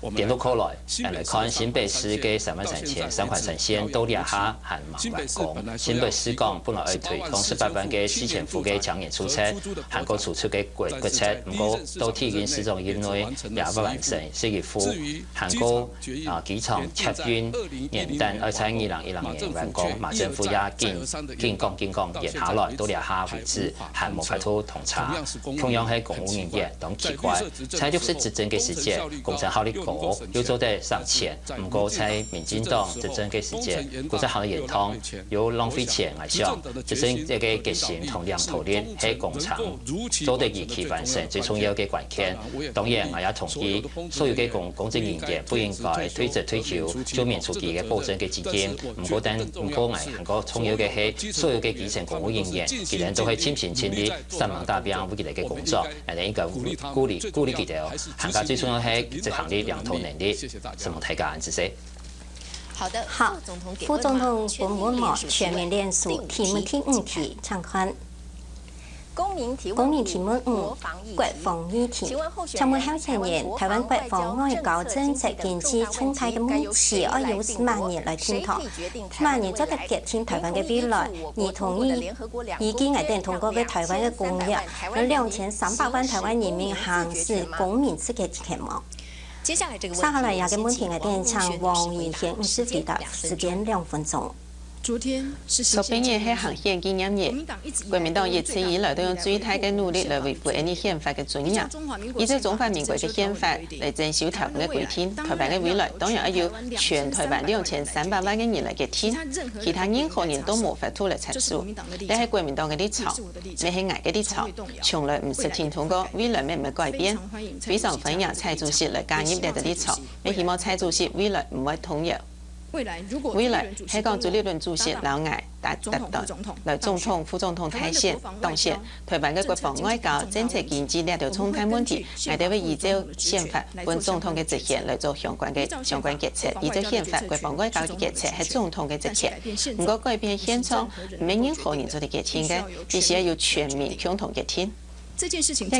顛倒過來，𠊎來看新北市个三萬三千三環三線到這下還吂完工。新北市講本來愛推動十八萬个四千戶个青年注冊，還過初出个國國策，毋過到底因市長任內也毋完成，十一戶，還過 啊，機場捷運原旦愛在二零一零年完工，馬政府也緊緊講緊講延下來，到這下為止還無法度通車。共樣係公務人員，當奇怪，在綠色執政个時節，工程效率高，又做得省錢，毋過在民進黨執政个時節，工程效率延長，又浪費錢。𠊎想，執政這个決心同領導力係工程做得如期完成最重要个關鍵。當然，𠊎也同意， 所有个公公職人員不應該退職退休就免除佢个保證个基金。毋過但，毋過𠊎還過重要个係，所有个基層公務人員，佢兜都係盡心盡力、煞猛打拚為佢兜个工作，𠊎兜應該鼓勵鼓勵佢兜。還過最重要係執行力、領導能力。承蒙大家，恁仔細。好的，好，副總統顧問網全民連署，題目第五題，請看。 公民提問五，國防議題。請問候選人，台灣國防外交政策經濟重大个問題，愛由麼人來定奪？麼人做得決定台灣个未來？你同意依據𠊎等通過个台灣个公約，有兩千三百萬台灣人民行使公民資格權無？ 接下來這個問題，接下來這個問題，𠊎等請王維軒女士回答，時間兩分鐘。昨天是行憲紀念日，國民黨一直以來都用最大个努力來維護𠊎等憲法个尊嚴，依照中華民國个憲法來遵守條文个規定，台灣个未來當然愛由全台灣兩千三百萬个人來決定，其他任何人都無法度來插手。這係國民黨个立場，乜係𠊎个立場，從來毋識聽通過，未來乜毋會改變。 非常歡迎蔡主席來加入這个立場，也希望蔡主席未來毋會動搖。未來係講朱立倫主席摎𠊎搭搭檔來總統、副總統大選當選，台灣个國防外交、政策經濟這兜重大問題，𠊎兜會依照憲法分總統个職權來做相關个相關決策，依照憲法國防外交个決策係總統个職權。毋過改變現狀，毋係任何人做得決定个，必須要由全民共同決定。 這件事情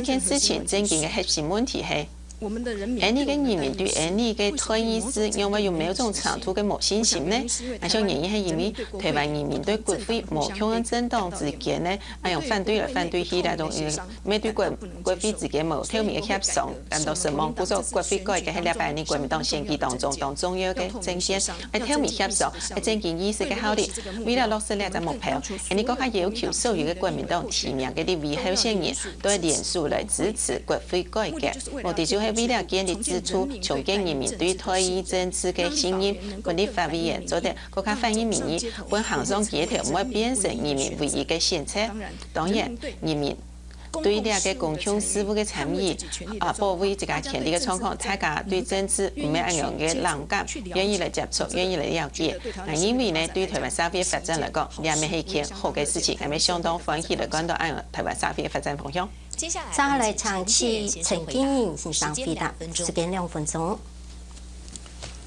真正核心个問題係， 𫣆俚个人民對𫣆俚个代議制仰會有某種程度个無信心呢？𠊎想原因係因為臺灣人民對國會無共樣政黨之間呢，恁樣反對來反對去，來到面對國國會之間無透明个協商，感到失望。故所國會改革係這擺呢國民黨選舉當中當重要个政見，愛透明協商，愛增進議事个效率。為了落實這隻目標，𫣆俚國家要求所有个國民黨提名个立委候選人都愛聯署來支持國會改革。 目的就係為了建立制度，重建人民對代議政治个信任，分立法委員做得更加反映民意，分行政機關毋會變成人民唯一个選擇。當然，人民對這个公共事務个參與，啊，保衛自家權利个狀況，大家對政治毋會恁樣个冷感，願意來接觸，願意來了解。𠊎認為呢，對臺灣社會發展來講，這乜係一件好个事情，𠊎乜相當歡喜來看到恁樣臺灣社會發展方向。 接下來請陳敬仁先生回答，時間兩分鐘。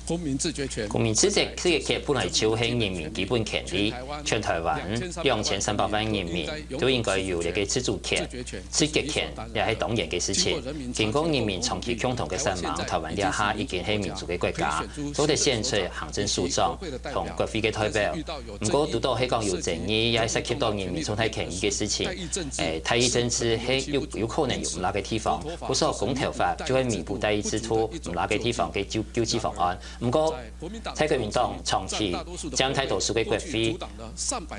公民自決權，公民自決權本來就係人民基本權利，全臺灣兩千三百萬人民都應該有這个自主權、自決權，也係當然个事情。經過人民長期共同个聲望，臺灣這下已經係民主个國家，做得選出行政首長同國會个代表。 毋過，堵到係講有爭議，也係涉及到人民重大權益个事情，誒，代議政治係有有可能有毋罅个地方。故所公投法就係彌補代議制度毋罅个地方个救救濟方案。毋過，在國民黨長期佔大多數个國會，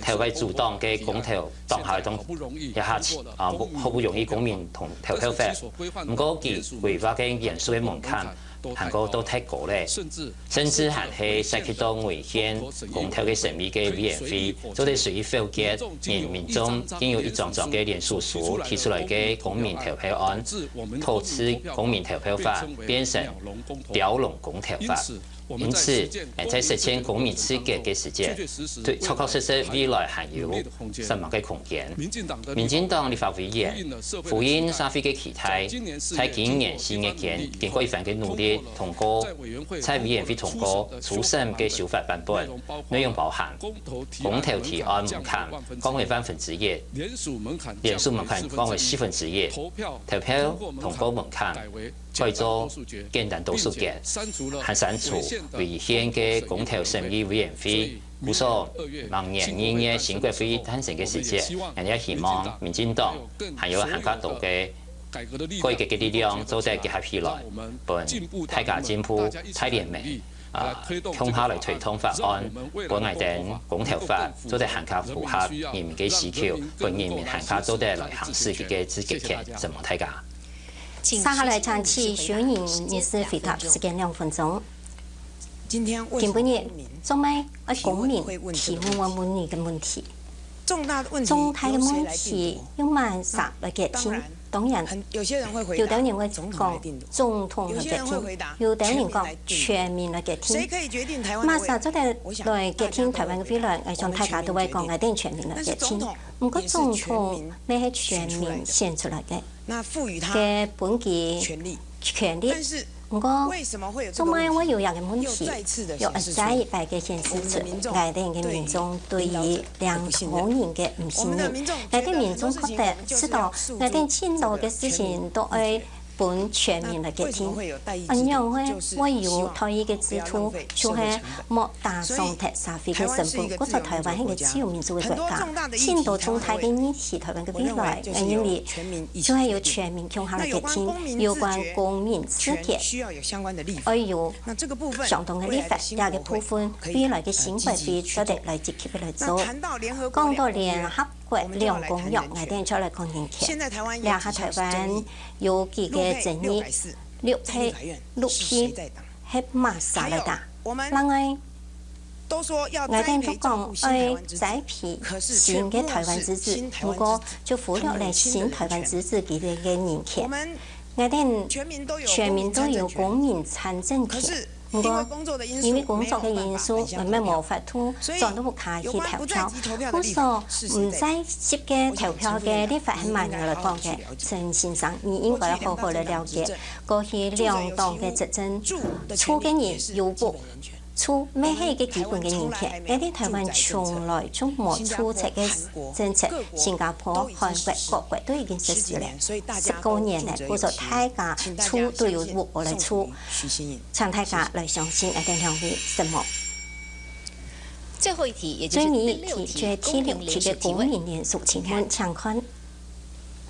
投个主黨个公投黨下當一下啊，好不容易公民同投票法，毋過佢規劃个人數个門檻，還過都太高咧。 甚至還係涉及到違憲公投个審議个委員會，做得隨意否決，人民眾經由一張張个連署書提出來个公民投票案，導致公民投票法變成鳥籠公投法。因此，在實踐公民自決个時節，對，確確實實未來還有什麼个空間。民進黨立法委員呼應社會个期待，在今年四月間，經過一番个努力，通過 在委員會通過初審个修法版本，內容包含公投提案門檻降為萬分之一，連署門檻降為四分之一，投票通過門檻改做簡單多數決，還刪除違憲个公投審議委員會。故所，明年二月新國會誕生个時節，𠊎也希望民進黨還有還較多个 改革个力量做得結合起來，分大家進步、大聯盟，啊，共下來推動法案，分𠊎等公投法做得還較符合人民个需求，分人民還較做得來行使佢个自決權。承蒙大家。接下來請徐秀英女士回答，時間兩分鐘。 今晡日，做麼个愛公民提問𠊎問你个問題？重大个問題用麼儕來決定？當然，有兜人會講總統來決定，有兜人講全民來決定。麼儕做得來決定臺灣个未來？𠊎想大家都會講，𠊎等全民來決定。毋過總統乜係全民選出來个，該分佢權力。 毋過，做麼个會有這个問題？又一再一擺个顯示出，𠊎等个民眾對於領導人个毋信任。𠊎等民眾覺得，知道𠊎等盡多个事情都愛分全民來決定，恁樣會會有代議个制度，就係莫打傷忒社會个成本。故所臺灣係个自由民主个國家，盡多重大个議題，臺灣个未來，𠊎認為就係由全民共下來決定。有關公民自決， 愛有相當个立法，這个部分未來个新國會做得來積極个來做。講到聯合國兩公約，𠊎等就來講人權。這下臺灣有幾个爭議，六批，六批係麼儕來打？另外， 𠊎等都講愛栽培新个臺灣之子，毋過就忽略了新臺灣之子佢等个人權。𠊎等全民都有公民參政權，毋過因為工作个因素，𠊎等無法度轉到屋下去投票。故所毋在籍个投票个立法係麼人來講个，陳先生，你應該好好來了解過去兩黨个執政，做个人有無？厝乜係一个基本个人權，𠊎等台灣從來就無厝賊个政策，新加坡、韓國各國都已經實施了。十過年了，故所大家厝都有屋來住，請大家來相信𠊎等兩位承蒙。最後一題，也就是第六題，最尾一題就係第六題个公民連署請問，請看。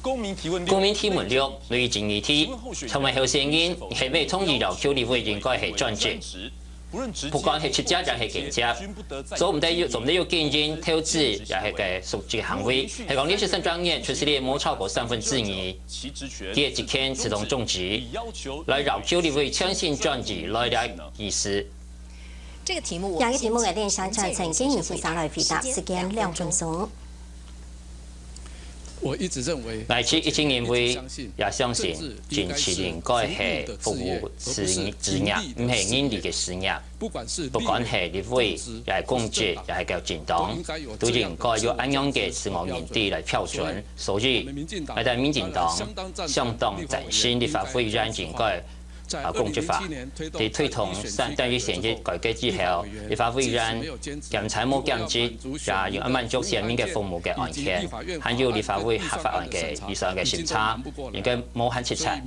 公民提問六，雷靜議題，請問候選人係毋係同意要求立委應該係專職？不管係直接還係間接，做毋得有做毋得有經營、投資，也係个實質行為，係講連續三十年出席率無超過三分之二，佢个職權自動終止，來要求立委全心全意來了意思。這個題目，這个題目𠊎等先請陳建仁先生來回答，時間兩分鐘。 我一直認為，𠊎一直認為，也相信政治應該係服務事業，毋係盈利个事業。不管係立委，也係公職，也係執政黨，都應該有恁樣个自我認知來標準。所以，𠊎等民進黨相當贊成立法委員應該 啊，公職化。在推動三段一線个改革之後，立法委員檢采無兼職，也有滿足選民个服務个案件，還有立法委合法案个預算个審查，應該無限制裁。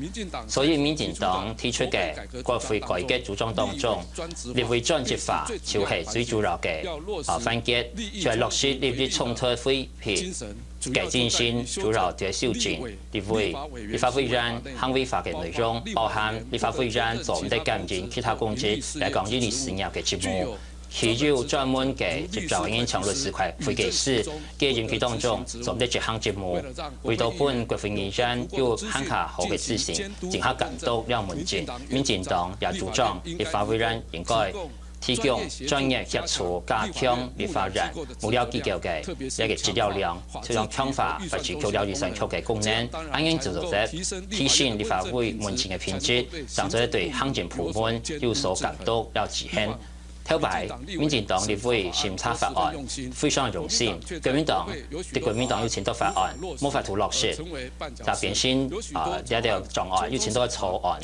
所以民進黨提出个國會改革主張當中，立委專職化就係最主要个，啊，環節，就係落實利益衝突回避个精神，主要就係修正 立委、立法委員行為法个內容，包含立法委員做毋得兼任其他公職來講營利事業个職務。佢有專門个執照人像律師、會計師，个任期當中做毋得執行職務。為到分國會議員有還較好个自信，盡好監督了門診，民進黨也主張立法委員應該 提供專業協助，加強立法院幕僚機構个一个資料量，就像強化法制局了預算局个功能，恁樣就做得提升立法委門診个品質，當做對行政部門有所監督了執行。頭擺，民進黨立委審查法案非常用心，國民黨對國民黨有盡多法案無法度落實，就變成啊這條障礙有盡多草案，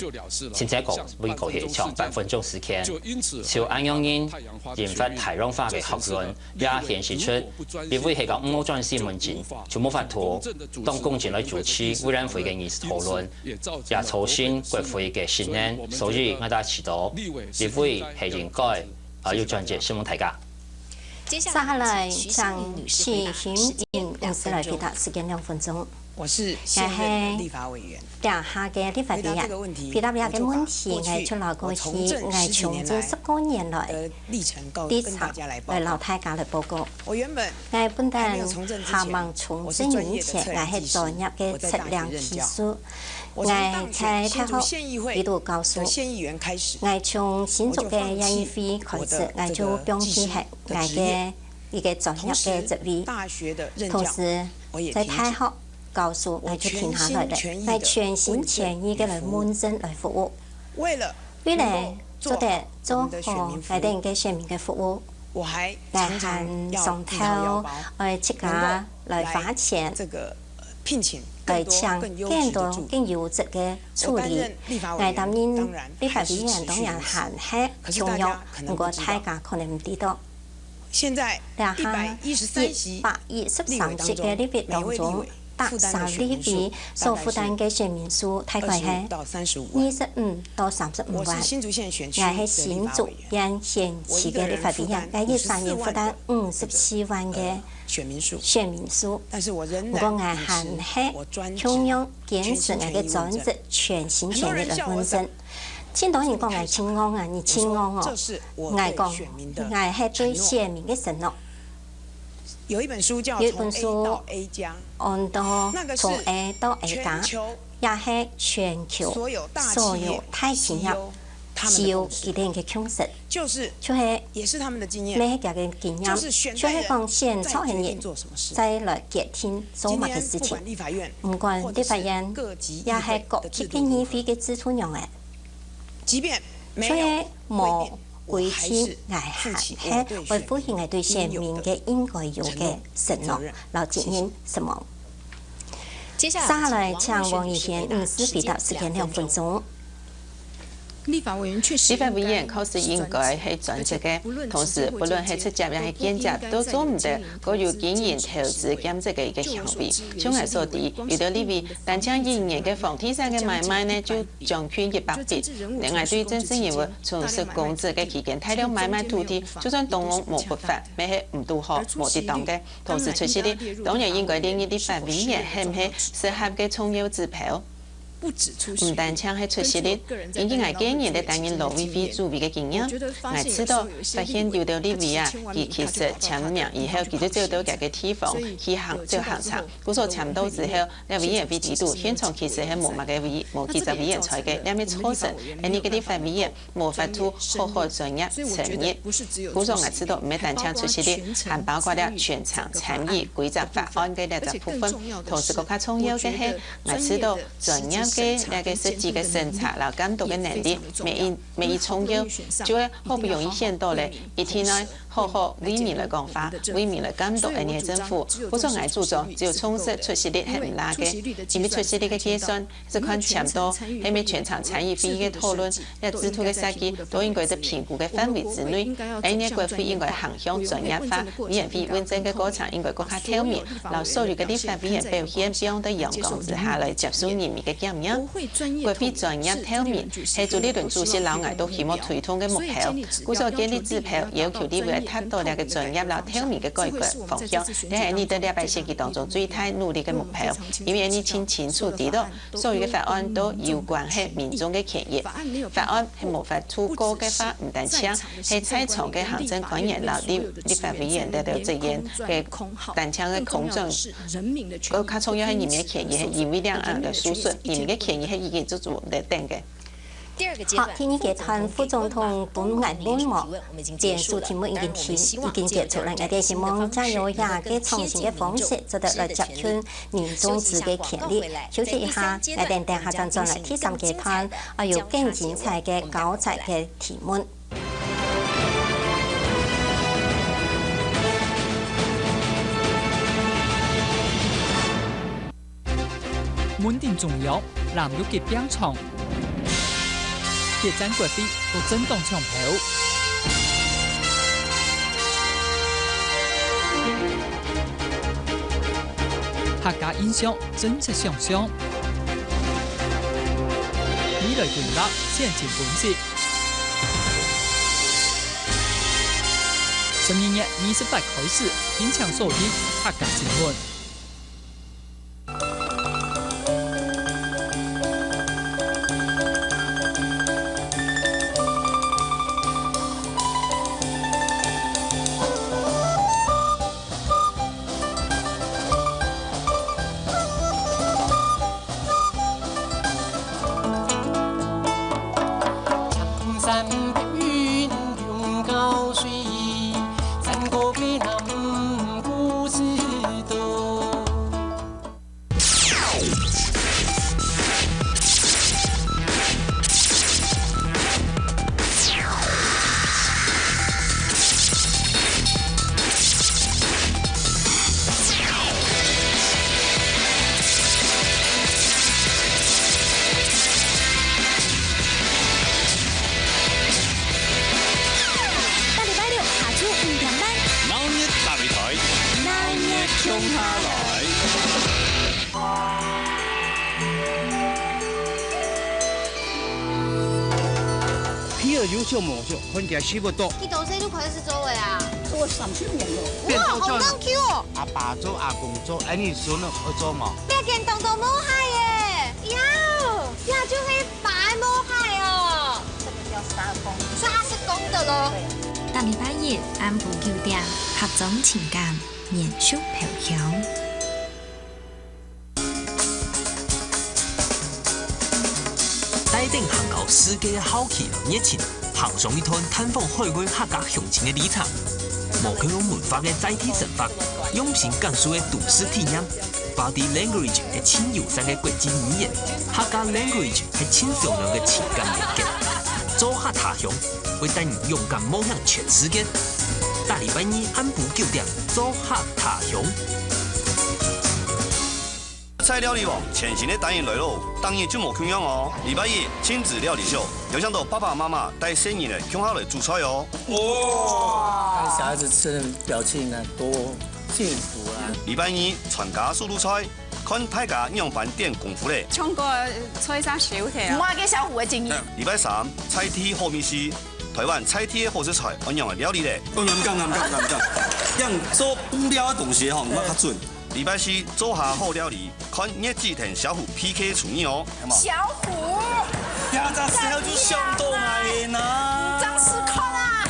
甚至講每個係像半分鐘時間。 就恁樣人引發太陽花个學論，也顯示出立委係講毋好專心門診，就無法度當公正來主持委員會个議事討論，也造成國會个失能。所以，𠊎兜祈禱立委係應該啊有專職，承蒙大家。接下來，請徐欣瑩女士來回答，時間兩分鐘。 我是現任的立法委員。這下个立法委員，回答這个問題，𠊎就老過去，𠊎從這十過年來，歷程來摎大家來報告。𠊎本來還吂從政以前，𠊎係專業个測量技術。𠊎在大學裡肚教書，𠊎從新竹个縣議會開始，𠊎就放棄忒𠊎个一个專業个職位。同時，在大學 教書，𠊎就停下來了，𠊎全心全意个來問政來服務。為了做得做好𠊎等个選民个服務，𠊎還常透愛自家來花錢，來請更多更優質个助理。𠊎擔任立法委員當然還係重要，毋過大家可能毋知道。 這下一百一十三席个立委當中，逐三立委所負擔个選民數大概係二十五到三十五萬。𠊎係新竹縣選區个立法委員，𠊎一儕人負擔五十四萬个選民數。毋過𠊎還係共樣堅持𠊎个專職，全心全意來問政。 盡多人講𠊎盡戇啊，你盡戇哦。𠊎講，𠊎係對選民个承諾。有一本書安到從A到A加，也係全球所有大企業CEO佢等个共識，就係乜係佢个經驗，就係講選著个人再來決定做麼个事情。毋管立法院也係各級个議會个制度樣仔， 就係無規定，𠊎還係會負起𠊎對選民个應該有个承諾摎責任，承蒙。接下來請王怡賢女士回答，時間兩分鐘。立法委員確實應該，立法委員確實應該係專職个，同時不論係直接也係間接，都做毋得過有經營投資兼職个一個行為。像𠊎所知，有兜立委單淨一年个房地產个買賣呢，就將近一百筆。另外，對政治人物從事公職个期間，大量買賣土地，就算當然無不法，乜係毋堵好、無得當个。同時出席率，當然應該列入立法委員係毋係適合个重要指標。 毋單淨係出席率，因為𠊎個人在擔任勞委會主委个經驗，𠊎知道發現有兜立委啊，佢其實簽名以後，佢就走到別个地方去行，走行程。故所簽到之後，在委員會裡肚，現場其實係無麼个委，無幾隻委員在个，這乜造成，恁呢个立法委員無法度好好專業參與。故所𠊎知道，毋係單淨出席率，還包括了全程參與規則法案个這隻部分。同時，更加重要个係， 𠊎知道專業个這個實際个審查摎監督个能力，乜一，乜一重要，就係好不容易選到了，一定愛好好為民來講話，為民來監督恁呢个政府。故所𠊎主張，只有充實出席率係毋罅个，因為出席率个計算係看簽到，係毋係全程參與會議个討論， 這制度个設計都應該在評估个範圍之內，恁呢國會應該行向專業化，委員會問政个過程應該更加透明，摎所有个立法委員表現放在陽光之下來接受人民个檢驗。國會專業透明係朱立倫主席摎𠊎都希望推動个目標。故所建立指標，要求立委達到這個專業摎透明个改革方向，這係𠊎等在這擺選舉當中最大努力个目標。因為𠊎等盡清楚知道， 所有个法案都有關係民眾个權益。法案係無法度過个話，毋單淨係在場个行政官員摎立，立法委員个責任个單淨个空轉，更加重要係人民个權益係因為兩岸个輸出，人民个權益係已經做做得等个。好，第二階段副總統分𠊎問無？連署題目已經提，已經提出來，𠊎等希望藉由這個創新个方式，做得來接近 民眾个權利。休息一下，𠊎等等下正轉來第三階段，還有更精彩个交際个提問。問題重要，藍綠激拼場。 決戰國會，各政黨搶票。客家印象，真實想像。未來規劃，前進分析。十二月二十八開始，敬請鎖定客家新聞。 逐禮拜六下晝五點半，鬧熱大擂台，鬧熱共下來。皮爾有少無少，看起來死不多。幾多歲就開始做了啊？做三十年了。哇，好長久哦！阿爸做，阿公做，哎，你孫呢，會做無？這間當多毛蟹耶！喲，這就係 白毛蟹哦。這個叫沙公。沙是公的咯。逐禮拜日暗晡九點，客庄情感，延續飄香。帶等客家世界个好奇摎熱情，行上一段探訪海外客家鄉親个旅程。無共樣文化个在地生活，用心感受个都市體驗。 Body language係盡友善个國際語言，客家language係盡溫暖个情感連結。做客他鄉，會帶你勇敢冒險全世界。逐禮拜二暗晡九點，做客他鄉。菜料理王全新个單元來咯，逐日就無共樣哦。禮拜一，親子料理秀，邀請到爸爸媽媽帶細人仔共下來煮菜哦。哇！看小孩子吃的表情啊，多幸福啊！禮拜二，傳家手路菜，看大家仰般展功夫咧。唱歌菜色少忒啊。無啊，个小虎个建議。禮拜三，在地好味緒，台灣在地个好食材，愛仰般料理咧？哦，難講，難講，難講。這樣做無聊个東西吼，毋好較準。 禮拜四做下好料理，看月子同小虎P K廚藝哦。小虎，這隻時候就想到𠊎呢。你真是看啊！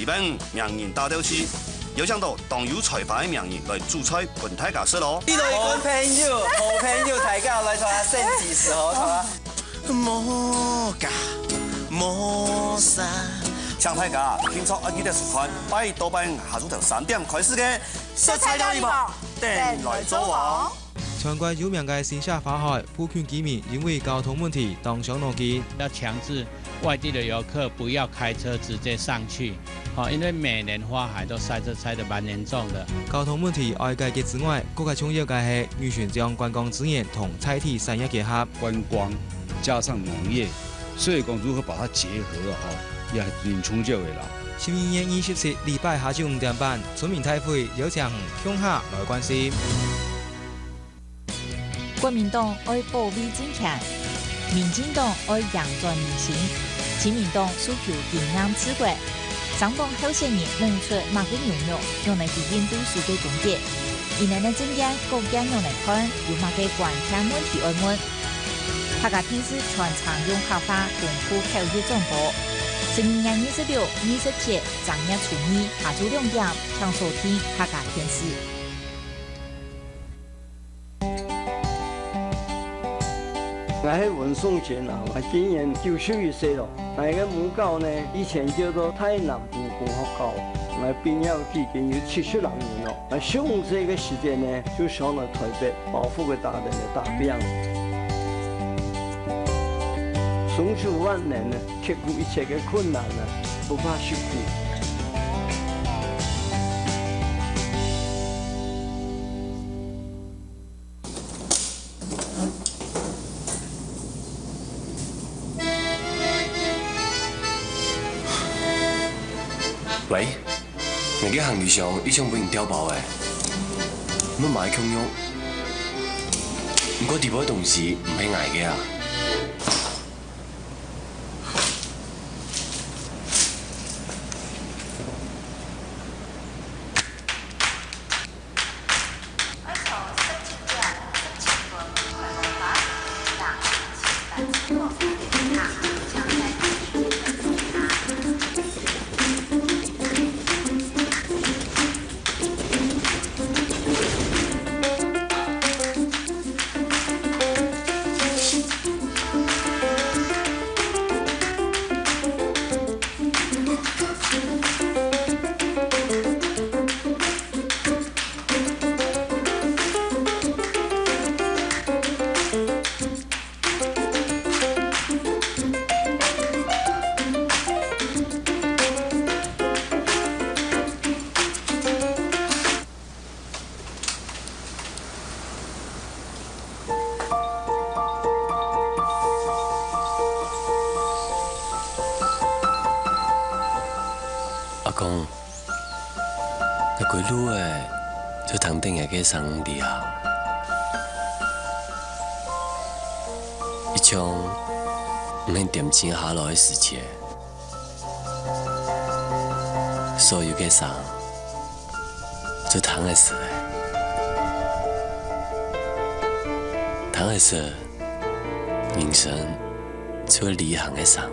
禮拜五名人大鬥敘，邀請到當有才華个名人來煮菜分大家食哦。呢度一個朋友，好朋友，大家來同佢升級時候，好吧？無價，無啥。請大家定著愛記得收看，拜一到拜五下晝頭三點開始个 食材料理王，等來做王。全國有名个新社花海，附近居民因為交通問題當傷腦筋。要強制外地的遊客不要開車直接上去，好，因為每年花海都塞車塞得蠻嚴重的。交通問題愛解決之外，更加重要个係，旅行將觀光資源同在地產業結合。觀光加上農業，所以講如何把它結合啊，哈，也很重要的啦。 十二月二十七禮拜下晝五點半，村民大會邀請你共下來關心。國民黨愛保衛政權，民進黨愛贏轉民心，親民黨訴求經驗治國，三黨候選人舞出麼个牛肉，仰來回應對手个攻擊？ 佢等个政見、高見仰來看，有麼个關鍵問題愛問？客家電視全程用客話、功夫口語轉播。十二月二十六、二十七，正月初二，下晝兩點，請鎖定客家電視。 𠊎係溫松全啊，𠊎今年九十一歲咯。𠊎个母校呢，以前叫做大南部公學校，𠊎畢業至今有七十六年咯。𠊎十五歲个時節呢，就上來台北，包袱个打等个打拚。雄守萬年呢，克服一切个困難呢，不怕辛苦。 喂，𠊎个行李箱已經分人調包咧，毋好買共樣。毋過裡背个東西毋係𠊎个啊。 阿公，𠊎歸路仔就聽著若个聲音啊，一像毋係恬靜下來个時節。 所有个聲，就聽會識咧。聽會識，人生就係旅行个聲。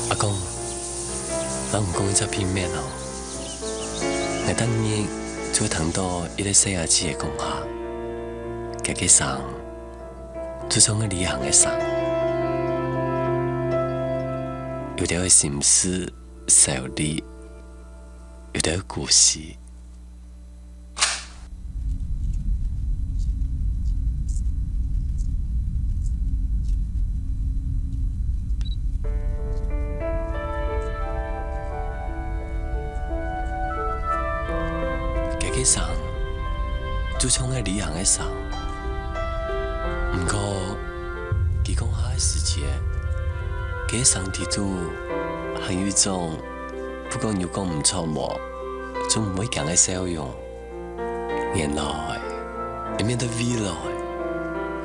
阿公，𠊎毋講一隻祕密哦。 𠊎逐日就聽著一個細阿姊仔講話，佢个聲就像係旅行个聲，有兜係心事、愁慮，有兜係故事。聲，就像係旅行个聲。毋過，佢講下个時節，該聲底肚還有一種，不管有講毋著無，就毋會驚个笑容。原來，會面對未來，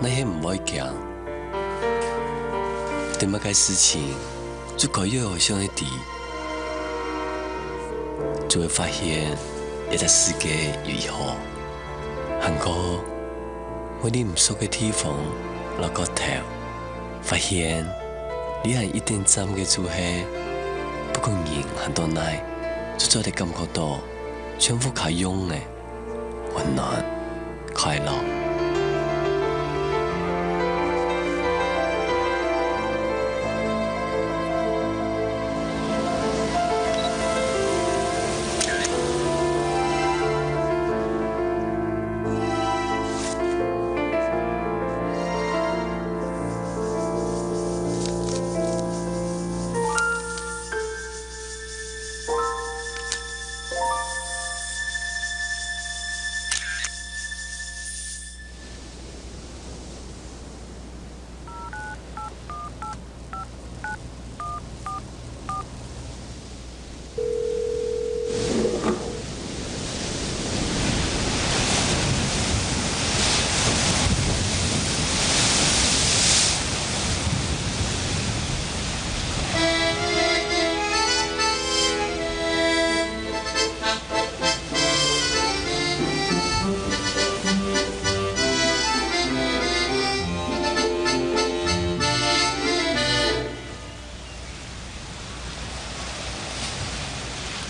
哪係毋會驚。對麼个事情，就該有想个知。 就會發現這隻世界有幾好。還過，會在毋熟个地方落腳頭，發現旅行一點站个就係，不管人行到哪，就做得感覺到全部較勇个 溫暖、快樂。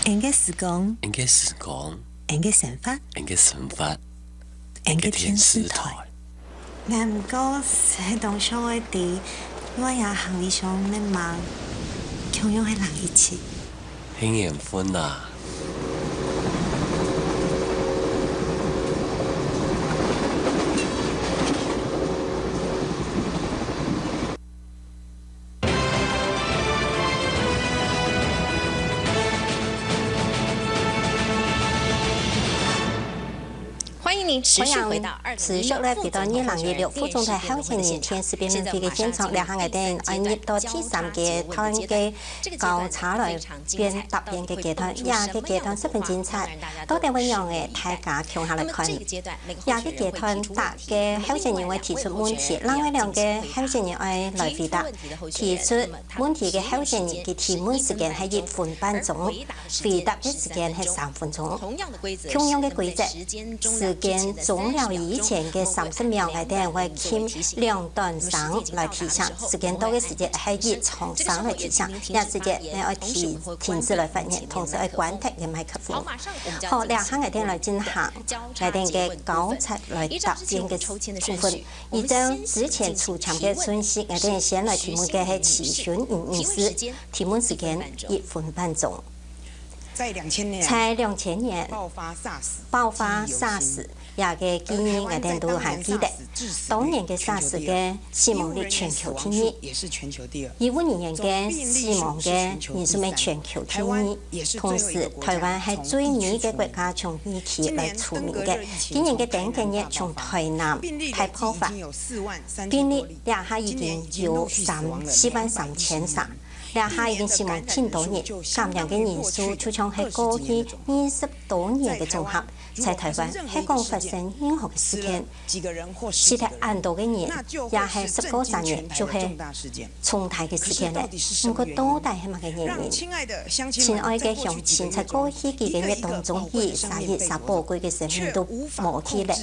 𫣆个時光，𫣆个時光，𫣆个生活，𫣆个生活，𫣆个電視台。𫣆毋過係當想愛知，𠊎也行李箱恁滿，共樣係人一世。 係緣分啊。歡迎您持續回到二零一六副總統候選人，副總統候選人電視辯論會个現場，這下𠊎兜愛入到第三階段个 交叉來答辯个階段，這个階段十分精彩，到底會仰仔？大家共下來看。這个階段，逐个候選人會提出問題，另外兩个候選人愛來回答。提出問題个候選人，佢提問時間係一分半鐘，回答个時間係三分鐘。共樣个規則，時間鐘了以前个三十秒，𠊎兜會撳兩段聲來提醒，時間到个時節係一長聲來提醒。 這時節你愛停，停止來發言，同時愛關忒个麥克風。好，這下𠊎兜來進行𠊎兜个交叉來答辯个部分。依照之前抽籤个順序，𠊎兜先來提問个係徐君穎女士，提問時間一分半鐘。在兩千年，在兩千年爆發SARS，爆發SARS， 這个記憶𠊎兜都還記得。當年个SARS个死亡率全球第二，醫護人員个死亡个人數乜全球第二，同時臺灣係最尾个國家從疫區來出名个。今年个頂個月從臺南大爆發，病例這下已經有三，四萬三千三。 這下已經死亡盡多人，感染个人數就像係過去二十多年个總和，在臺灣係講發生任何个事件，死忒恁多个人，也係十過三年，就係重大个事件了。毋過到底係麼个原因？親愛个鄉親，在過去幾個月當中，一儕一儕寶貴个生命都無去了，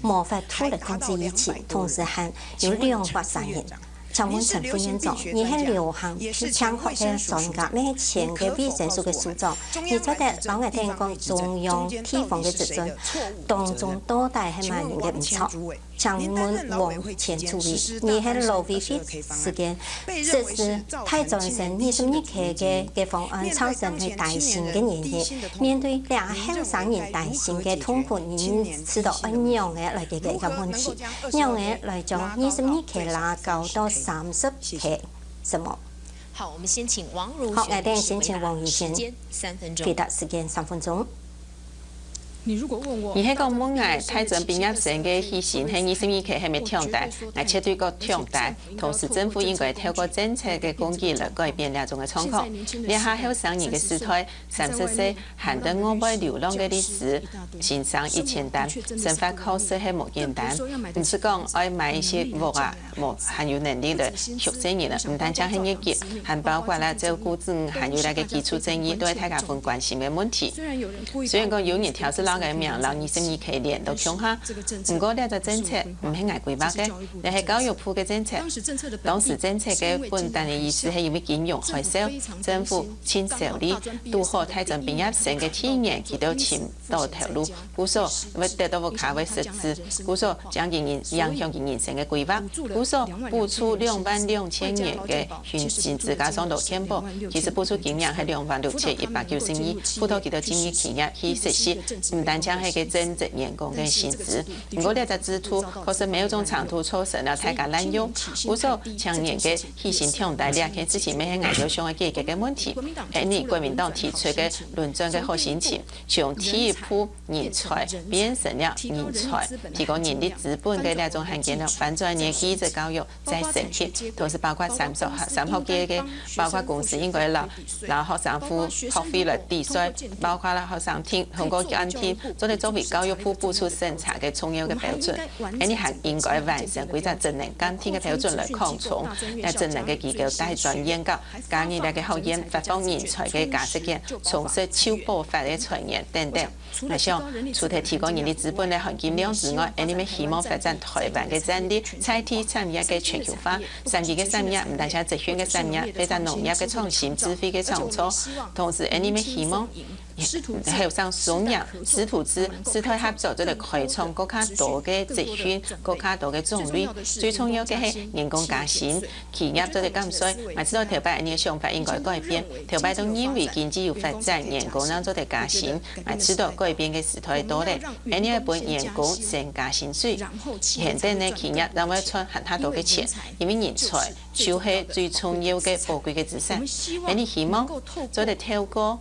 無法度來控制疫情，同時還有兩百儕人 請問陳副院長，你係流行病學个專家，乜係前个衛生所个所長，你做得摎𠊎兜講中央地方个執政當中到底係麼人个毋著？請問王前主委，你係勞委會時間實施大專生二十二K个个方案產生个擔心个原因，面對這後生人擔心个痛苦，你認識到愛仰仔來解決這個問題？ 仰仔來將二十二K拉高到三十K，什麼？好，我們先請王如璇，好，𠊎兜先請王如璇，時間三分鐘。回答時間三分鐘。你係講問𠊎大專畢業生个起薪係二十二K係毋係忒低？𠊎絕對講忒低。同時，政府應該透過政策个供給來改變這種个狀況。這下後生人个時代，三十歲還在外背流浪个律師，先生一千單，生活確實係無簡單。毋係講愛買一些屋啊，無還有能力來畜細人啊，毋單淨係日子，還包括啦照顧子女，還有那個居住正義，都係大家分關心个問題。 雖然講有人挑事鬧个名，摎二十二K連到共下，毋過這隻政策毋係𠊎規劃个，這係教育部个政策。當時政策个本旦个意思係因為金融海嘯，政府盡愁慮，堵好大專畢業生个第一年佢兜尋到頭路，故所會得到屋下會失志，故所將佢人影響佢人生个規劃，故所補助兩萬兩千元个 薪，薪資加上勞健保，其實補助金額係兩萬六千一百九十二，輔導佢兜進入企業去實習，毋單淨係个正職員工个薪資。毋過這隻制度確實某種程度造成了大家濫用，故所青年个起薪忒低這件事情，乜係𠊎兜想愛解決个問題。係你國民黨提出个輪轉个好心情，從第一步人才變成了人才，提供人力資本个這種罕見个翻轉个技術教育， 再升級，同時包括三所，三學期个，包括公司應該摎，摎學生付學費來抵稅，包括了學生定，通過監定，做得作為教育部補助審查个重要个標準。恁呢還應該完善規則職能鑑定个標準來擴充，來職能个機構帶轉研究，加入這個學院發放人才个價值鏈，充實就保法个財源等等。 𠊎想，除忒提高人力資本个含金量之外，𠊎俚乜希望發展台灣个戰力，在地產業个全球化，三D个產業，毋單淨係資訊个產業，或者農業个創新、智慧个創造。同時，𠊎俚乜希望後生雙贏，師徒制，世代合作，做得開創更加多个資訊，更加多个種類。最重要个係人工加薪， 企業做得減稅，𠊎知道頭擺恁呢个想法應該改變。頭擺都認為經濟有發展，員工正做得加薪，𠊎知道改變个時代到咧，恁呢个分員工先加薪水，現在呢企業正會賺還較多个錢，因為人才就係最重要个寶貴个資產。𠊎俚希望做得透過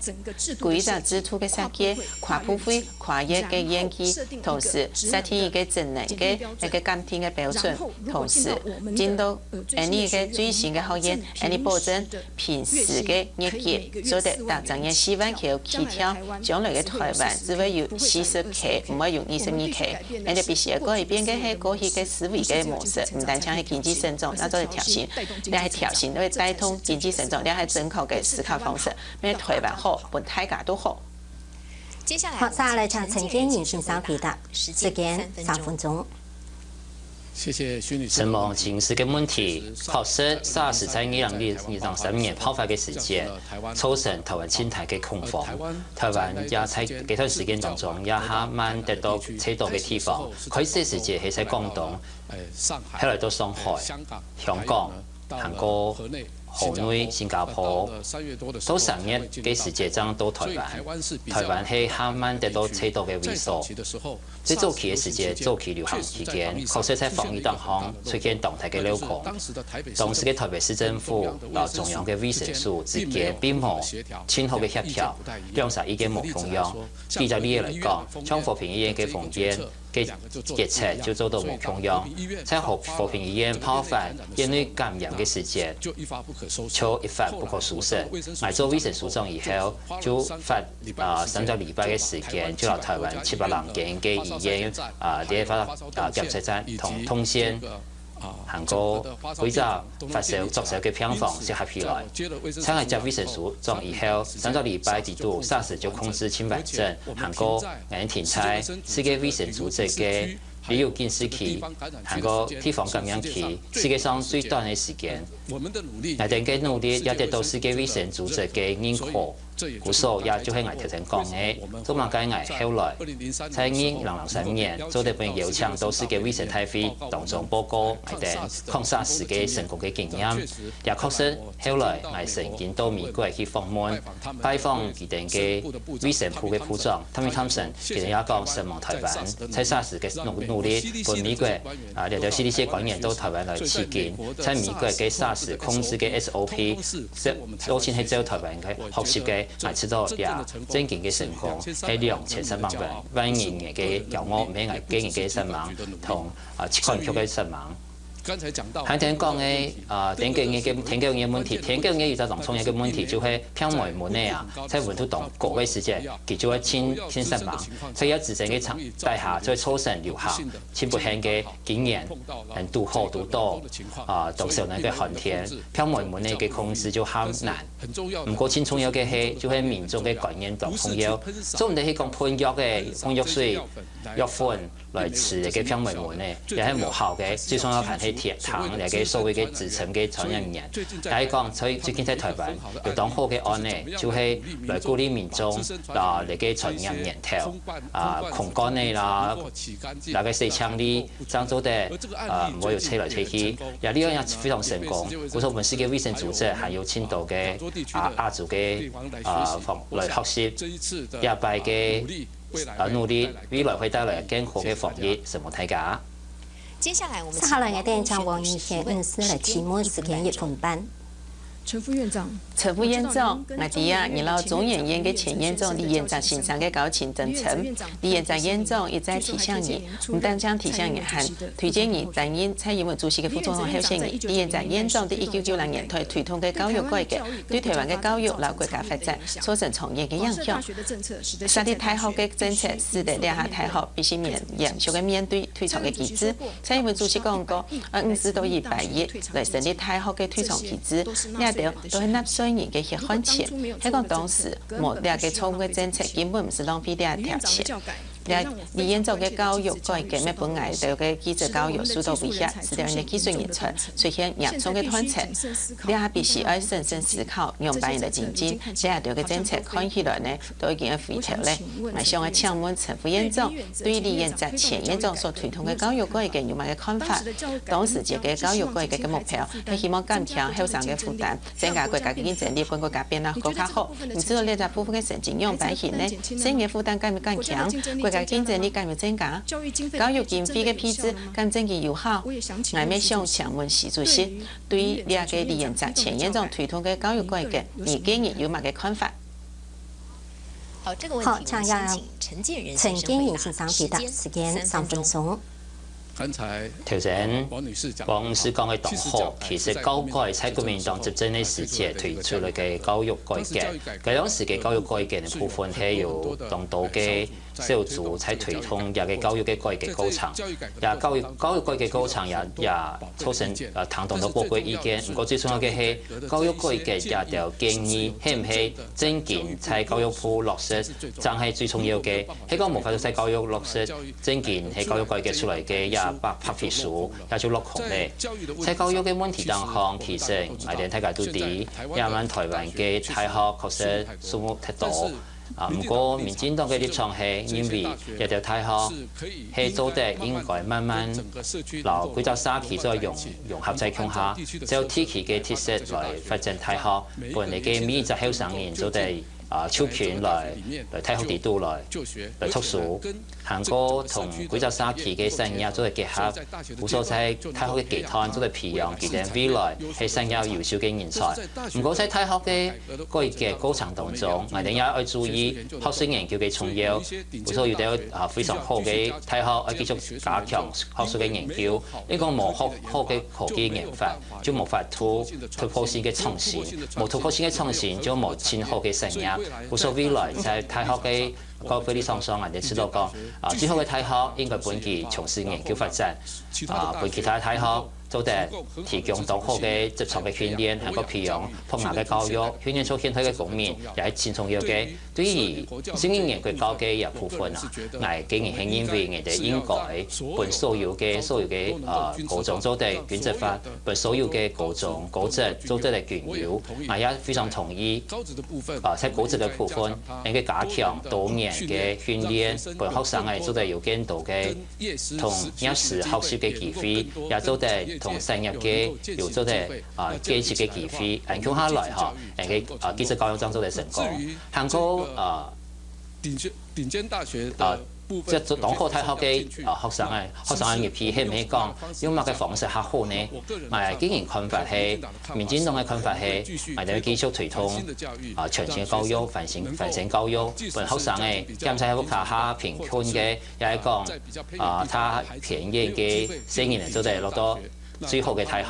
規則制度个設計，跨部會、跨業个研究，同時設定一個職能个一個鑑定个標準，同時進到 𠊎俚个最新个學院，𠊎俚保證平時个業績做得達成个四萬K起跳，將來个台灣只會有四十K，毋會有二十二K。𠊎俚必須要改變个係過去个思維个模式，毋單淨係經濟成長，正做得調升，這係調升會帶動經濟成長，這係正確个思考方式。毋係台灣好，分大家都好。接下來，好，再來請陳建仁先生回答，時間三分鐘。 承蒙徐女士个問題，確實SARS在二零二零三年爆發个時節，造成台灣盡大个恐慌。台灣也在該段時間當中，也還蠻得到最多个地方。開始个時節係在廣東，後來到上海、香港、 還過河內、新加坡，到三月个時節正到台灣。台灣係還蠻得到最多个位所。最早期个時節，早期流行期間，確實在防疫當中出現當大个漏洞。當時个台北市政府摎中央个衛生署之間並無盡好个協調，兩儕意見無共樣。舉隻例來講，像和平醫院个封院， 个決策就做到無共樣。在和，和平醫院爆發院內感染个時節，就一發不可收拾。𠊎做衛生署長以後，就發，啊，三隻禮拜个時間，就摎台灣七百零間个醫院，啊，這發，啊，檢測站同動線，還過規隻發燒、作燒个病房集合起來。在𠊎接衛生署長以後，三隻禮拜底肚，SARS就控制盡完整，還過 𠊎停在世界衛生組織个旅遊警示區，還過地方感染區，世界上最短个時間。𠊎兜个努力也得到世界衛生組織个認可，故所也就係𠊎頭先講个，做麼个𠊎後來在二零零三年做得分邀請到世界衛生大會當中報告𠊎兜抗SARS个成功个經驗，也確實後來𠊎曾經到美國去訪問，拜訪佢兜个衛生部个部長，Tommy Thompson，佢兜也講承蒙台灣在SARS个努，努力，分美國，啊，這兜C D C个官員到台灣來取經，在美國个SARS控制个S O P，這，都盡係照台灣个學習个， ，𠊎知道這正經个成功係兩千三百萬，萬人个驕傲，毋係𠊎個人个聲望同啊，一款票个聲望。還聽講个啊，天狗个，天狗个問題，天狗个一隻當重要个問題就係病媒蚊仔啊，在溫度當高个時節，佢就會盡盡聲望，所以愛執政个場底下，就會造成流行，盡不幸个今年，嗯，堵好堵到啊，當少年个寒天，病媒蚊仔个控制就較難。毋過盡重要个係，就係民眾个觀念當重要，做毋得去講噴藥个、噴藥水、藥粉來治這个病媒蚊仔，也係無效个。最重要還係貼糖，這个所謂个支撐个傳染源。來講，所以最近在台灣有當好个案例，就係來鼓勵民眾啊，這个傳染源頭啊，空罐仔啦，那个洗淨仔， 正做得，呃，毋會有吹來吹去。也這樣也非常成功。故所，阮世界衛生組織還有盡多个，啊，亞洲个，呃，防，來學習這擺个，呃，努力，未來會帶來更好个防疫，承蒙大家。接下來，我們接下來，𠊎等請王怡賢女士來提問，時間一分半。 陳副院長，陳副院長，𠊎知啊，你摎中研院个前院長李彥澤先生个交情當深。李彥澤院長一再提醒你，毋單淨提醒你，還推薦你擔任蔡英文主席个副總統候選人。李彥澤院長在一九九零年代推動个教育改革，對台灣个教育摎國家發展造成長遠个影響。設立大學个政策，使得這下大學必須面，嚴肅个面對退場个機制。 蔡英文主席講過，愛五四到一八一來成立大學个退場機制，這兜都係納稅人个血汗錢。係講當時無這个錯誤个政策，根本毋使浪費這條錢。這李彥澤个教育改革，乜分𠊎兜个技職教育受到威脅，使得𠊎个技術人才出現嚴重个斷層。這下必須愛審慎思考，仰般來精進這兜个政策，看起來呢， 都已經愛回頭咧。𠊎想愛請問陳副院長，對李彥澤前院長所推動个教育改革有麼个看法？當時這个教育改革个目標係希望減輕後生个負擔，增加國家个競爭力，分國家變得更加好。毋知這隻部分个成績仰般形呢？細人个負擔敢有減輕？國家競爭力敢有增加？教育經費个配置敢真經有效？𠊎乜想請問習主席，對這个李彥澤前院長推動个教育改革，你個人有麼个看法？ 好，請讓陳建仁先生回答，時間三分鐘。頭先，王女士講个當好，其實教改在國民黨執政个時節推出來个教育改革，該當時个教育改革个部分係有當多个小組在推動這个教育个改革過程。也教育，教育改革過程也，也造成，呃，聽當多寶貴意見。毋過最重要个係，教育改革這條建議係毋係正經在教育部落實，正係最重要个。係講無法度在教育落實，正經係教育改革出來个這白，白皮書，也就落空咧。在教育个問題當中，其實𠊎等大家都知，這下台灣个大學確實數目忒多。 啊，毋過民進黨个立場係認為，這條大學係做得應該慢慢摎規隻社區做融，融合在共下，照地區个特色來發展大學，分這个每一隻後生人做得，啊，就近來，來大學裡肚來，來讀書。 還過同規隻社區个產業做得結合，故所在大學个階段做得培養佢等未來係產業優秀个人才。毋過在大學个改革過程當中，𠊎等也愛注意學術研究个重要。故所有兜，啊，非常好个大學愛繼續加強學術个研究。你講無好，好个科技研發，就無法度突破性个創新，無突破性个創新就無盡好个產業。故所未來在大學个 教育个立場上，𠊎等知道講，啊，最好个大學應該分佢從事研究發展，啊，分其他大學做得提供當好个職場个訓練，還過培養博雅个教育，訓練出現代个公民，也係盡重要个。對於十二年國教个這部分啊，𠊎個人係認為，𠊎等應該分所有个，所有个，呃，高中做得均質化，分所有个高中、高職做得來均有，𠊎也非常同意，啊，在高職个部分， 應該加強多元个訓練，分學生仔做得有更多个同業時學習个機會，也做得同產業个有做得，啊，接觸个機會。恁共下來吼，應該，啊，技職教育正做得成功。還過，啊，頂尖，頂尖大學的，啊，這當好大學个，呃，學生个，學生个入去，係毋係講用麼个方式較好呢？𠊎个人看法係，民進黨个看法係，𠊎等繼續推動，啊，全新个教育、翻新、翻新教育，分學生个，兼且係屋下較貧困个，也係講，啊，較偏遠个細人仔做得落到最好个大學，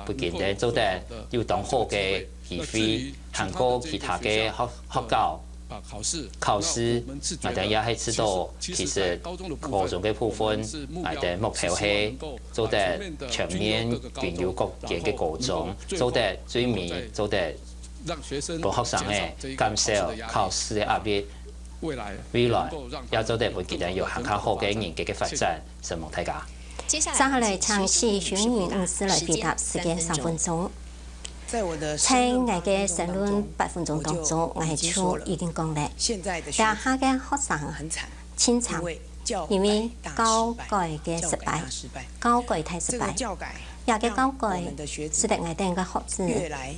分佢等做得有當好个機會，還過其他个學，學校。 考試，𠊎等也係知道，其實高中个部分，𠊎等目標係做得全面擁有各間个高中，做得最尾，做得分學生仔減少考試个壓力，未來也做得分佢等有還較好个人格个發展。承蒙大家。接下來請許雲女女士來回答，時間三分鐘。 在𠊎个申論八分鐘當中，𠊎就已經講了，這下个學生盡慘，因為教改个失敗，教改太失敗，這个教改使得𠊎等个學子越來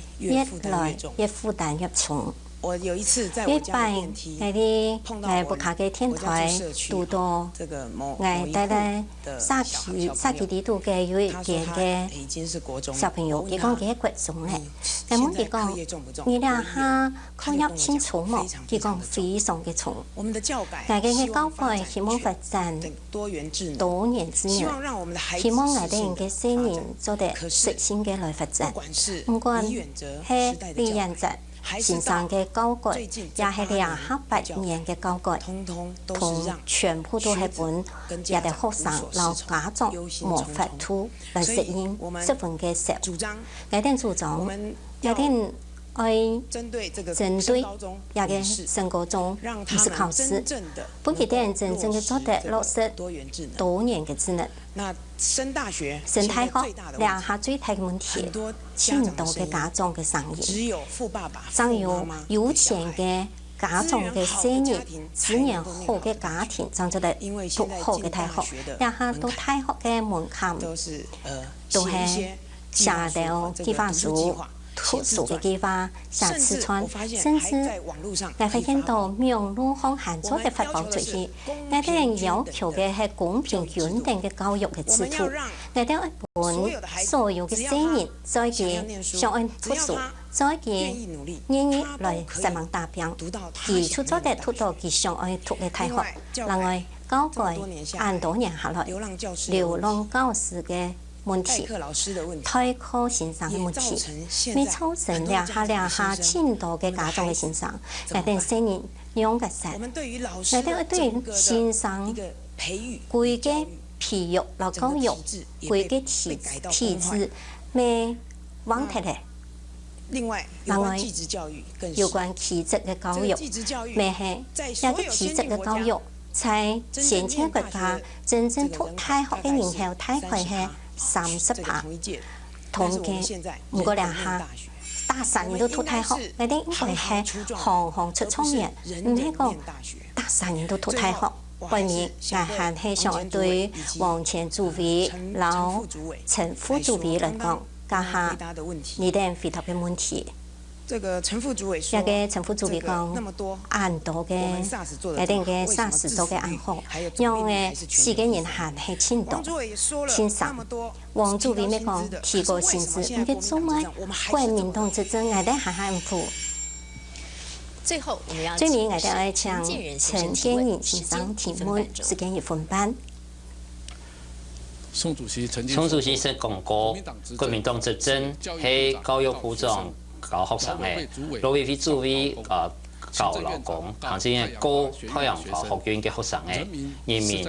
越負擔越重。有一擺，𠊎在𠊎屋下个電台堵到𠊎戴在社區，社區裡肚个有一間个小朋友，佢講佢係國中了。𠊎問佢講：「你這下課業盡重無？」佢講非常个重。𠊎个教改希望發展多元智能，希望𠊎等个細人做得適性个來發展。毋管係李遠哲先生个教改，也係這下八年个教改，通全部都係分這兜學生摎家長無法度來適應十分个少。𠊎等主張，𠊎等愛針對這个升高中筆試考試，分佢等真正个做得落實多元个智能。 升大學這下最大个問題，盡多个家長个聲音，正有有錢个家長个細人，資源好个家庭，正做得讀好个大學。這下讀大學个門檻都係寫兜計畫書、 讀書个計畫、寫自傳，甚至𠊎發現到網路項還做得發放出去。𠊎等要求个係公平均等个教育个制度。𠊎等愛分所有个細人，只要佢想愛讀書，只要佢願意來煞猛打拚，佢就做得讀到佢想愛讀个大學。另外，教改恁多年下來，流浪教師个 問題，代課先生个問題，乜造成這下這下盡多个家長个先生，𠊎等細人仰結煞。𠊎等對先生歸个培育摎教育，歸个體，體制乜忘忒了。 另外，有關技職个教育，乜係這个技職个教育，在先進个國家，真正讀大學个人口大概係三十趴，統計。毋過這下，逐儕人都讀大學，𠊎等應該係行行出狀元，毋係講逐儕人都讀大學。背尾𠊎還係想對王前主委摎陳副主委來講， 這下你等回答个問題。這个陳副主委講，恁多个，𠊎等个SARS做个恁好，仰會死个人還係盡多。先生，王主委乜講提高薪資，毋過做麼个國民黨執政𠊎等還還毋付？最尾𠊎等愛請陳建仁先生提問，時間一分半。 宋主席曾經說過，國民黨執政係教育部長教學生个，陸委會主委，呃，教勞工，行政院教太陽花學運个學生个，人民，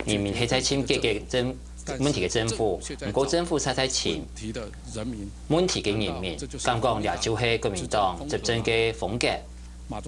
人民係在尋解決政，問題个政府，毋過政府正在尋問題个人民，敢講這就係國民黨執政个風格？ 馬，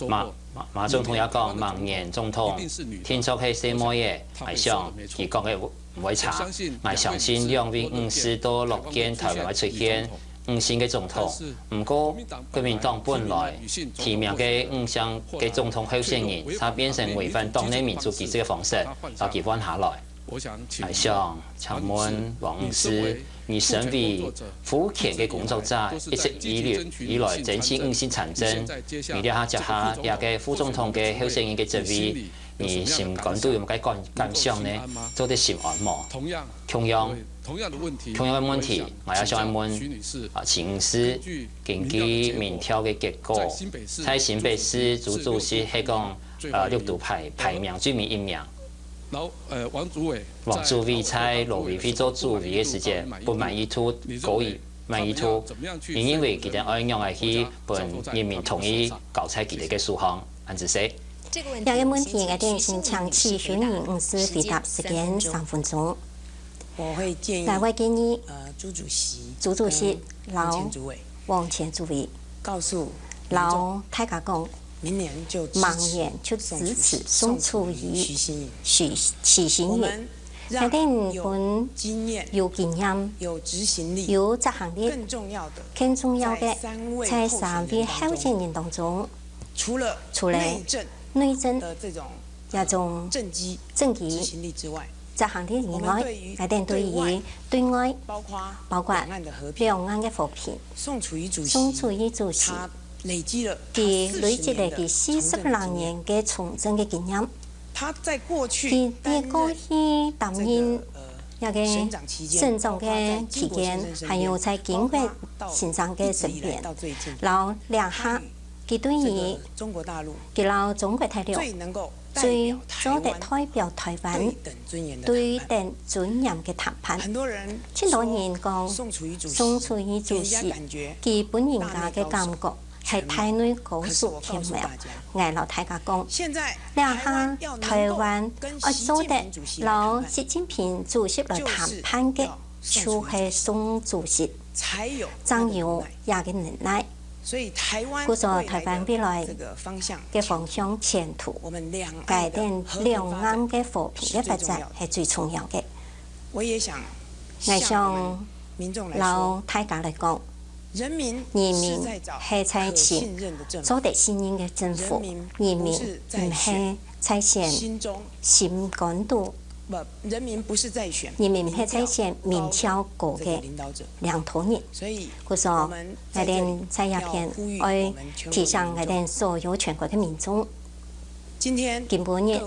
馬，馬總統也講，明年總統定著係細妹仔，𠊎想佢講个毋會差。𠊎相信兩位女士都樂見台灣會出現女性个總統。毋過，國民黨本來提名个女性个總統候選人，正變成違反黨內民主機制个方式，摎佢換下來。 𠊎想請問王女士，你身為婦權个工作者，一直以來，以來爭取女性參政，你這下接下這个副總統个候選人个職位，你心肝肚有麼个感感想呢？做得心安無？同樣，同樣个問題，𠊎也想愛問啊，徐女士，根據民調个結果，在新北市朱主席係講，呃，六都排排名最尾一名。王主委在勞委會做主委个時節，分滿意度高於滿意度，你認為佢等愛仰仔去分人民同意交在佢等个手項？恁仔細。 這個問題𠊎等先請徐秀任女士回答，時間三分鐘。𠊎會建議朱主席摎黃前主委摎大家講，明年就支持宋楚瑜、徐徐徐新月。𠊎等分有經驗、有執行力、更重要个，在三位候選人當中， 除了內政這種政績、執行力以外，𠊎等對於對外，包括兩岸个和平，宋楚瑜主席佢累積了佢四十零年个從政个經驗，佢在過去擔任這個省長个期間，還有在經國先生个身邊，摎這下 佢對於佢摎中國大陸最做得代表臺灣對等尊嚴个談判。盡多人講宋楚瑜主席，佢分人家个感覺係大內高手，毋係。𠊎摎大家講，這下臺灣愛做得摎習近平主席來談判个，就係宋主席正有這个能耐。 故所臺灣未來个方向前途，𠊎等兩岸个和平个發展係最重要个。𠊎想摎大家來講，人民係在尋做得信任个政府，人民毋係在選心肝肚，人民毋係在選民調高个領導人。故所 𠊎等在這片愛提醒𠊎等所有全國个民眾，今晡日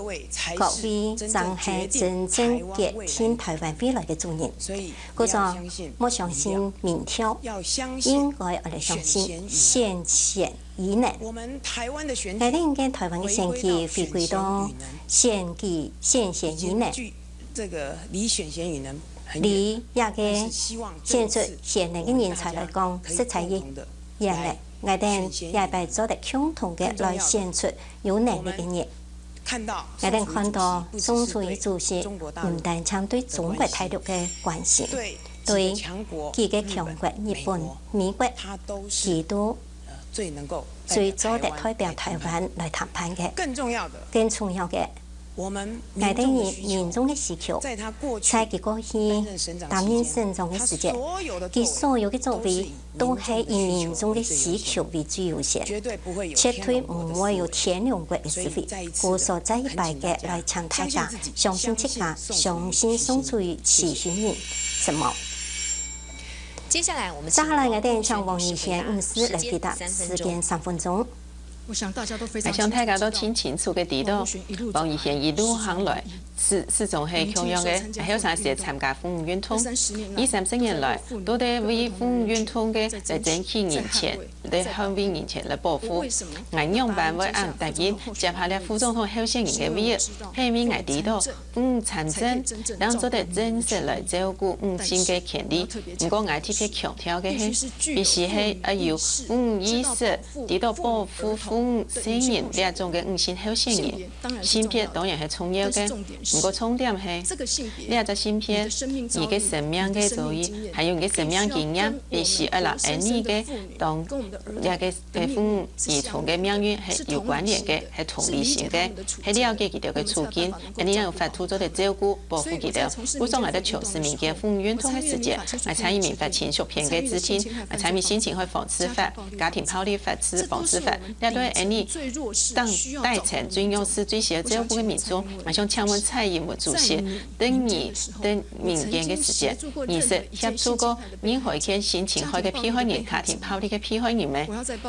各位正係真正決定臺灣未來个主人。故所，莫相信民調，應該愛來相信選賢與能。𠊎等个臺灣个選舉回歸到選舉、選賢與能。 離這个選出賢能个人才來講，實在已遠了。𠊎等這擺做得共同个來選出有能力个人。𠊎等看到宋楚瑜主席毋單淨對中國大陸个關心，對幾个強國日本、美國，佢都最做得代表臺灣來談判个。更重要个， 𠊎等人民眾个需求，在佢過去擔任省長个時節，佢所有个作為都係以民眾个需求為最優先，絕對毋會有天龍國个思維。故所再一擺个來請大家相信自家，相信宋楚瑜、徐秀任，承蒙。接下來𠊎等請黃怡嫻女士來回答，時間三分鐘。 𠊎想大家都盡清楚个知著，黃怡嫻一路行來，始始終係共樣个，後生時節參加婦女運動。二三十年來，都在為婦女運動个來爭取人權，來捍衛人權，來保護。𠊎仰般會恁答應接下來副總統候選人个位置，係因為𠊎知著 婦女參政，正做得真實來照顧女性个權利。毋過𠊎特別強調个係，必須係愛有婦女意識，知著保護婦女、成人這種个女性候選人。性別當然係重要个，毋過重點係，這隻性別，你个生命个遭遇，還有你个生命經驗，必須愛摎恁呢个當這个 个婦女兒童个命運係有關聯个，係同理心个，係了解佢兜个處境，恁呢有法度做得照顧、保護佢兜。故所𠊎在從事民間婦女運動个時節，𠊎參與民法親屬篇个制定，𠊎參與性侵害防治法、家庭暴力防治防治法，這兜恁呢，當底層最弱勢、最需要照顧个民眾，𠊎想請問蔡英文主席，等你等民間个時節，你係協助過任何一件性侵害个被害人、家庭暴力个被害人咩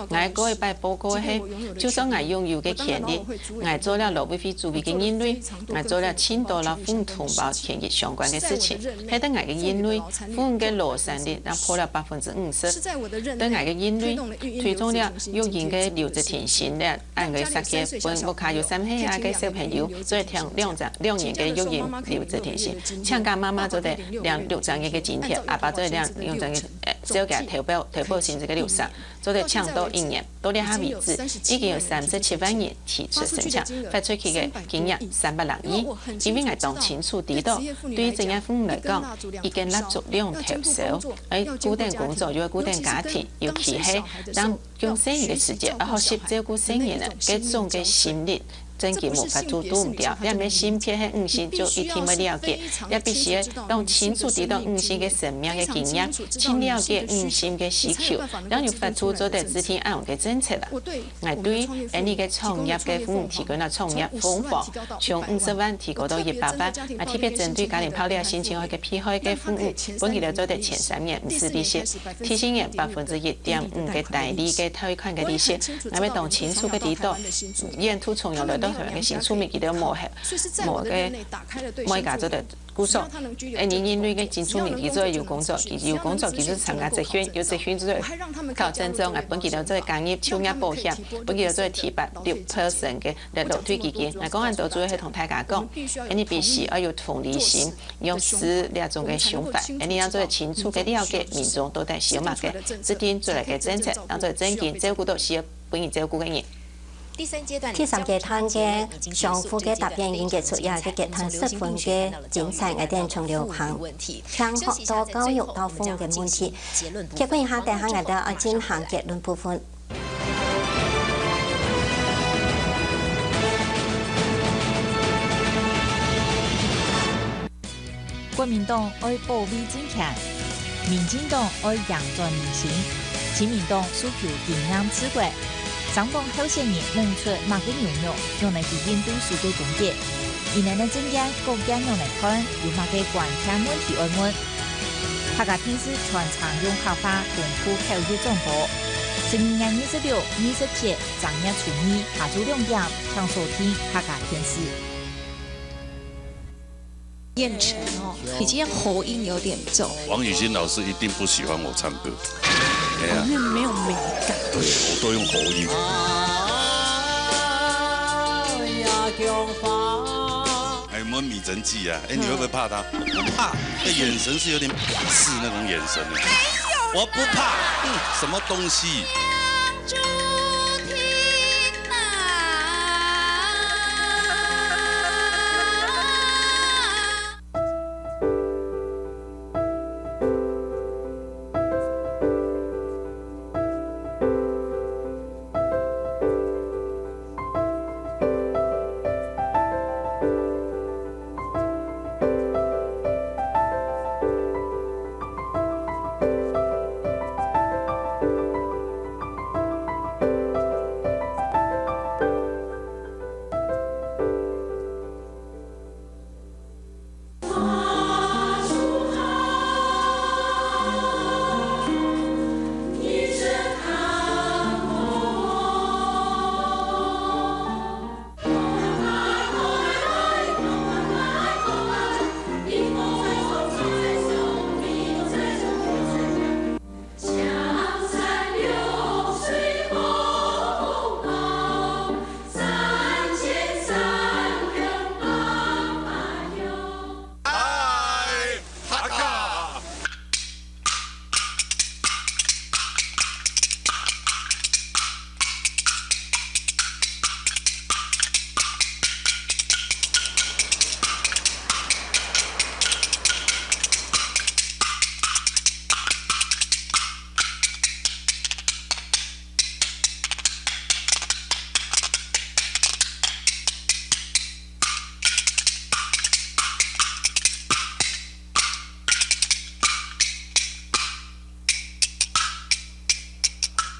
？𠊎過一擺報告个係，就算𠊎擁有个權利，𠊎做了勞委會主委个人類， 𠊎做了盡多摎婦女同胞權益相關个事情，係對𠊎个人類，婦女个勞產率正破了百分之五十。對𠊎个人類，推動了育嬰个留職停薪了，恁个設計分屋下有三歲啊个小朋友，做得領兩隻兩年个育嬰留職停薪，請假媽媽做得領六隻月个津貼，阿爸做得領兩隻月，呃，照顧投保投保薪資个流失。 做得請到一年，到這下為止，已經有三十七萬人提出申請，發出去个金額三百零億。因為𠊎當清楚知道，對於職業婦女來講，一根蠟燭兩頭燒，愛顧等工作又愛顧等家庭，尤其係當降細人个時節，愛學習照顧細人啊，該種个心理 正經無法度堵毋著，這毋係性別係女性就一定會了解，這必須愛當清楚知道女性个生命个經驗，盡了解女性个需求，正有法度做得制定恁樣个政策啊。𠊎對恁呢个創業个婦女提供了創業方法，從五十萬提高到一百萬，啊，特別針對家庭暴力啊、性侵害个被害个婦女，分佢兜做得前三年毋使利息，第四年百分之一點五个低利个貸款个利息，𠊎會當清楚个知道， 沿途重洋來到台灣个新住民，佢兜無係無个無一家做得居所。恁呢人類个新住民，佢做得有工作，佢有工作，佢就參加職訓，有職訓就做得考證照，𠊎分佢兜做得加入就業保險，分佢兜做得提拔六percent个勞退基金。𠊎講恁多主要係同大家講，N B C愛有同理心，用事這種个想法，恁呢樣做得清楚个了解民眾到底需要麼个，制定出來个政策，當做正經照顧到需要分人照顧个人。 第三階段个相互个答辯已經結束，這个階段十分个精彩，𠊎兜從流行、聽學到教育到服務个問題。歇睏一下，等下𠊎兜愛進行結論部分。 國民黨愛保衛政權，民進黨愛贏轉民心，親民黨訴求經驗治國。三黨候選人舞出麼个牛肉，仰般去應對蘇格攻擊？人人个政見各界仰般看，有麼个關鍵問題愛問？客家電視全程用客話公布口譯轉播。十二月二十六、二十七，正月初二下晝兩點，請鎖定客家電視。 彥辰哦，你今天喉音有點重。王雨欣老師一定不喜歡我唱歌。哎呀，那沒有美感。對，我都用喉音。哎，有沒有《迷人计》啊？哎，你會不會怕他？我不怕，那眼神是有點鄙视那種眼神的。我不怕，嗯，什么东西？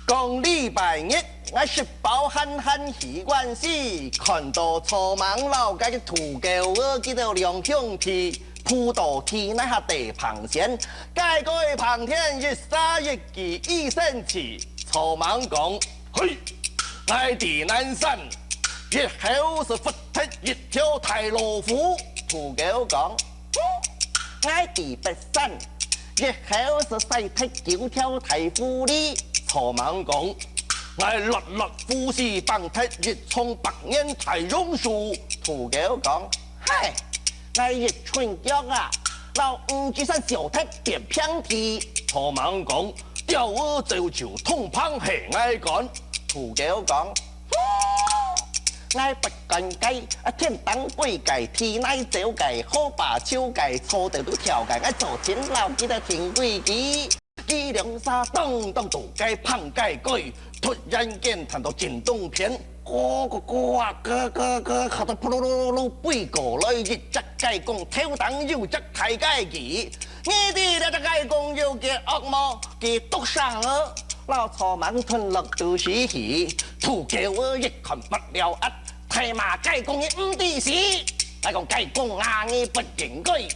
講禮拜日，𠊎食飽閒閒去遠視，看到草蜢摎該个土狗仔佢兜兩兄弟，仆到地泥下地迸仙，該个迸天一儕一支一生氣。草蜢講：「嘿，𠊎在南山，日後係㧒忒一條大老虎。」土狗講：「哼，𠊎在北山， 日後係㧒忒九條大狐狸。」草蜢講：「𠊎落落虎豺，崩忒一叢百年大榕樹。」土狗講：「嘿，𠊎一伸腳啊，摎五指山削忒變平地。」草蜢講：「鳥仔走獸，通膨係𠊎趕。」土狗講：「哼， 𠊎不管該，啊，天頂飛个，地泥走个，河壩泅个，草頭都跳个，𠊎做天老，佢兜定規矩。」佢兩儕當當到該迸該个，突然間聽到震動片，咯咯咯啊，咯咯咯，嚇到噗嚕嚕嚕嚕飛過來一隻雞公，頭頂有隻大雞雞。你知這隻雞公有幾惡無？佢毒蛇仔，摎草蜢吞落肚屎去。土狗仔一看不了啊， 大罵雞公你毋知死。𠊎講雞公啊，你不應該！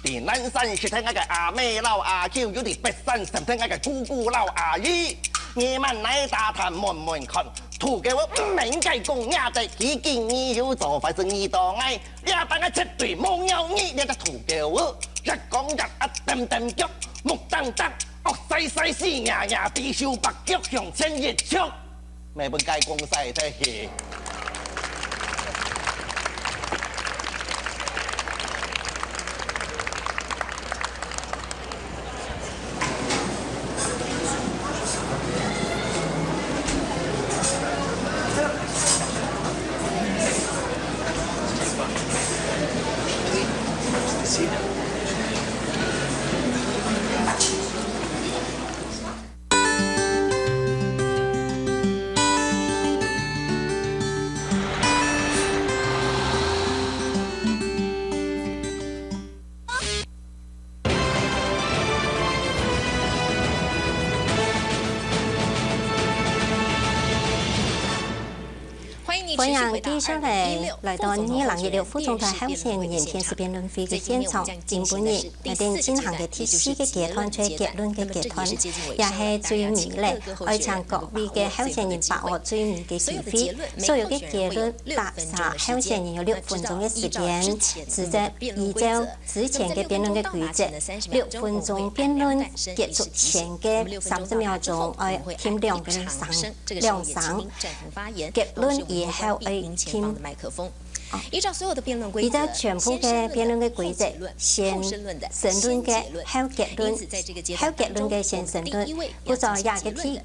在南山食忒𠊎个阿姆摎阿舅，又在北山食忒𠊎个姑姑摎阿姨。你慢來打探問問看，土狗仔毋免雞公惹得起，今日有做壞事你到𠊎，這擺𠊎絕對無饒你這隻土狗仔！一講一啊，蹬蹬腳，目瞪瞪，惡衰衰，死呀呀，豬手白腳向前一衝。 乜分雞公使忒去。歡迎繼續來到二零一六副總統候選人電視辯論會个現場。今晡日，𠊎等進行个第四个階段，就係結論个階段，也係最尾咧，愛請各位个候選人把握最尾个機會。所有个結論，逐儕候選人有六分鐘个時間，直接依照 之前个辯論个規則，六分鐘辯論結束前个三十秒鐘，愛停兩聲，兩聲。結論以後愛停。依照全部个辯論个規則，先申論个，後結論，後結論个先申論。故所這个第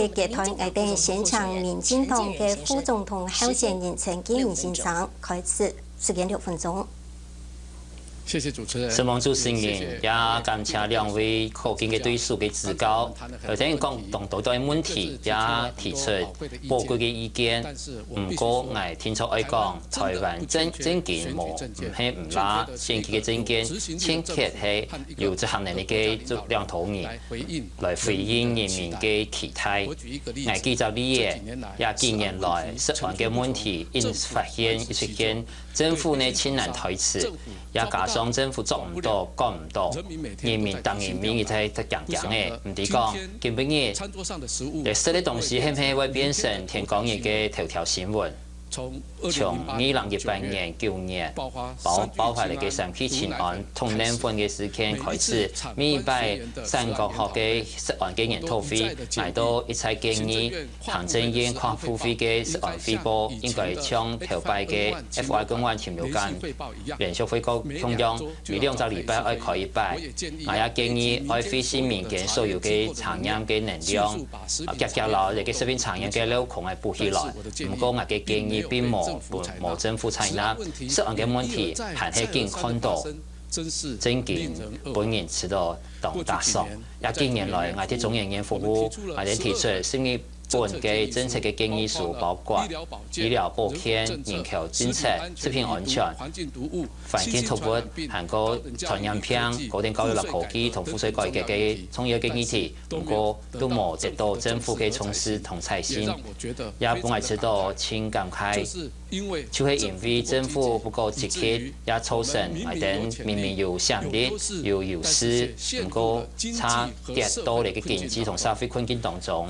个階段，𠊎等先請民進黨个副總統候選人陳建仁先生開始，時間六分鐘。 承蒙主持人，也感謝兩位可敬个對手个指教。頭先講當多个問題，也提出寶貴个意見。毋過，𠊎定著愛講，台灣正，正經無，毋係毋罅，選舉个正經，正確係有執行能力个兩頭人來回應人民个期待。𠊎舉隻例仔，這幾年來，食安个問題一直發現，一直現， 政府呢盡難推辭，也加上政府做毋到、管毋到，人民逐日每日在，在驚驚个。毋知講，今晡日，這食个東西係毋係會變成天光日个頭條新聞？從二零一八年九月爆，爆發了个三七氰胺同奶粉个事件開始，每擺三公學个食安个研討會，𠊎都一再建議， 行政院跨部會个食安彙報應該像頭擺个F Y共管禽流感連續會共樣，每兩隻禮拜愛開一擺。𠊎也建議愛會信民間所有个查驗个能量，遽遽摎這个食品查驗个鏤空愛補起來。毋過𠊎个建議並無，無政府採納，食安个問題還係緊看到，正經分人試著當打爽。這幾年來，𠊎在中研院服務，𠊎等提出食安本个政策个建議書包括醫療保健、人口政策、食品安全、環境毒物、還過傳染病、高等教育、科技同賦稅改革个重要个議題，毋過都無得到政府个重視同採信，也分𠊎感覺到盡感慨。 就係因為政府不夠積極，也造成𠊎等明明有潛力、有優勢，毋過差跌到這个經濟同社會困境當中。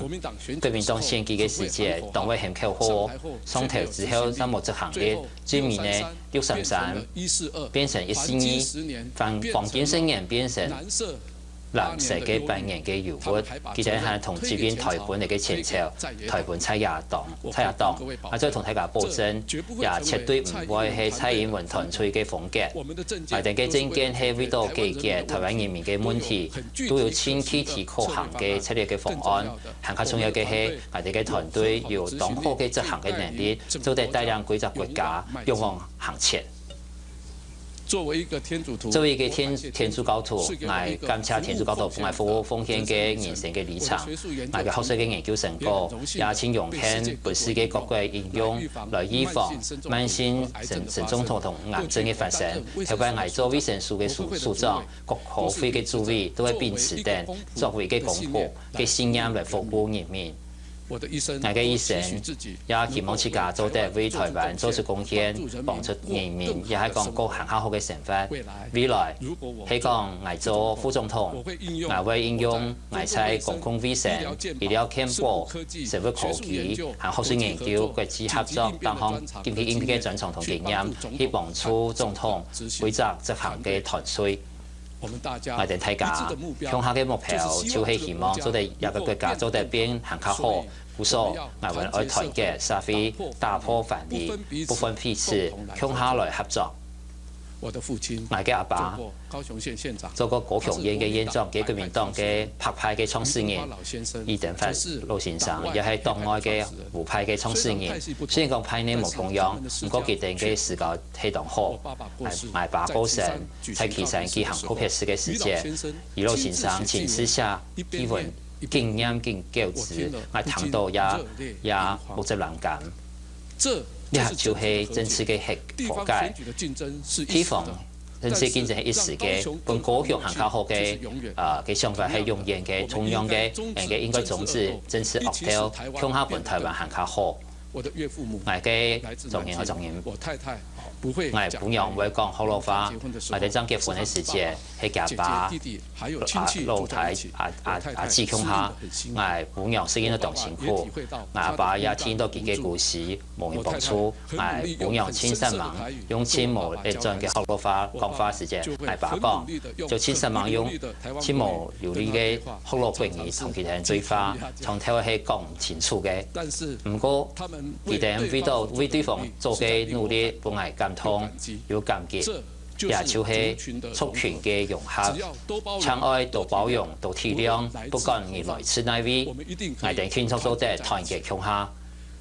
國民黨選舉个時節，黨會喊口號，上台之後，但無執行力，最尾呢，六三三變成一四二，黃黃金十年變成 藍色个百年个憂鬱，佢等還同最近台本个前朝，台本在野黨，在野黨，啊，再同大家保證，也絕對毋會係蔡英文團隊个風格。𠊎等个政見係為到解決台灣人民个問題，都有盡具體可行个策略个方案。還較重要个係，𠊎等个團隊有當好个執行个能力，做得帶領歸隻國家勇往向前。 作為一個天主徒，作為一個天天主教徒，𠊎感謝天主教徒分𠊎服務奉獻个人生个里程。𠊎个學術个研究成果，也盡榮幸分世界各國應用來預防慢性腎腎臟病同癌症个發生。透過𠊎做衛生署个署署長，各科會个主委都會秉持等作為个公僕个信念來服務人民。 𠊎个一生也希望自家做得為台灣做出貢獻，幫助人民，也係講過還較好个生活。未來，係講𠊎做副總統，𠊎會應用𠊎在公共衛生、醫療健保、生物科技，還學術研究、國際合作等項經濟應用个專長同經驗，去幫助總統規則執行个團隊。 𠊎等大家共下个目標，就係希望做得這個國家做得變還較好。故所，𠊎等愛團結社會，打破藩籬，不分彼此，共下來合作。𠊎个阿爸做過高雄縣个縣長，係國民黨个白派个創始人，李登輝老先生，也係黨外个無派个創始人。雖然講派系無共樣，毋過佢等个思考係當好。𠊎𠊎爸過身， 在旗山舉行告別式个時節，余老先生親自寫一份紀念个稿子，𠊎聽到也也目汁冷感。這就係政治个核無解。地方政治競爭係一時个，分高雄還較好个，呃，个想法係永遠个，同樣个，應該應該終止政治惡鬥，共下分台灣還較好。 𠊎个丈人和丈人，𠊎餔娘毋會講學老話。𠊎等正結婚个時節，係厥爸、阿老弟、阿阿阿姊共下。𠊎餔娘適應到當辛苦，𠊎阿爸也聽到佢个故事，無人幫助。𠊎餔娘盡煞猛，用盡無得轉个學老話講話時節，𠊎爸講，就盡煞猛用盡無流利个學老國語同佢等對話，從頭係講毋清楚个。毋過， 佢等為到為對方做个努力分𠊎感動，有感激，這就係族群个融合。淨愛多包容、多體諒，不管你來自哪位，𠊎等定著做得團結共下。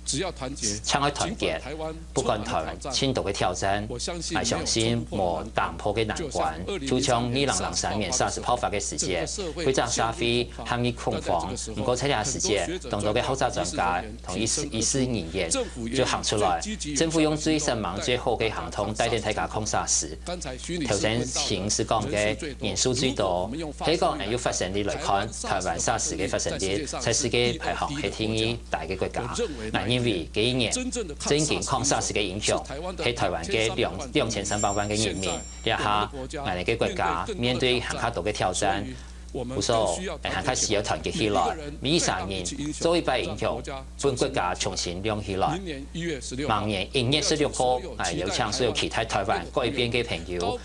淨愛團結，不管台灣盡多个挑戰，𠊎相信無打破个難關，就像二零零三年SARS爆發个時節，規隻社會陷入恐慌，毋過在這時節，當多个學者專家 同醫師醫師人員就行出來，政府用最煞猛、最好个行動帶領大家抗SARS。頭先陳醫師講个人數最多，係講按照發生率來看，台灣SARS个發生率在世界排行係第二大个國家。𠊎認為，這一年正經抗SARS个英雄係台灣个兩兩千三百萬个人民。這下，𠊎等个國家面對還較多个挑戰， 故所，𠊎等還較需要團結起來，每儕人做一擺英雄，分國家重新亮起來。明年一月十六號，𠊎邀請所有期待台灣改變个朋友，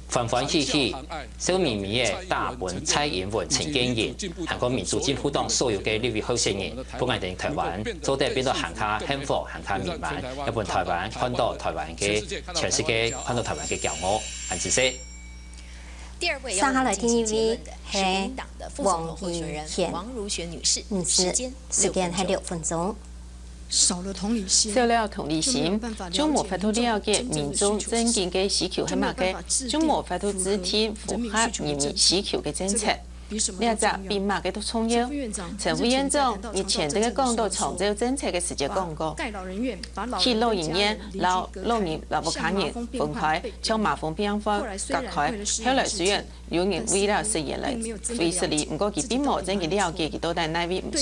歡歡喜喜、笑瞇瞇仔打分蔡英文、陳建仁，還過民主進步黨所有个立委候選人，分𠊎等台灣做得變到還較幸福、還較美滿，也分台灣看到台灣个，全世界看到台灣个驕傲。恁仔細。 接下來第一位係黃仁賢女士，時間係六分鐘。少了同理心，少了同理心，就無法度了解民眾真正个需求係麼个，就無法度制定符合人民需求个政策。這隻比麼个都重要。陳副院長日前在該講到長照政策个時節講過，去老人院摎老人摎屋下人分開，像痲瘋病患隔開。後來雖然有人為了食煙來廢食佢，毋過佢並無真正了解佢到底哪位毋著。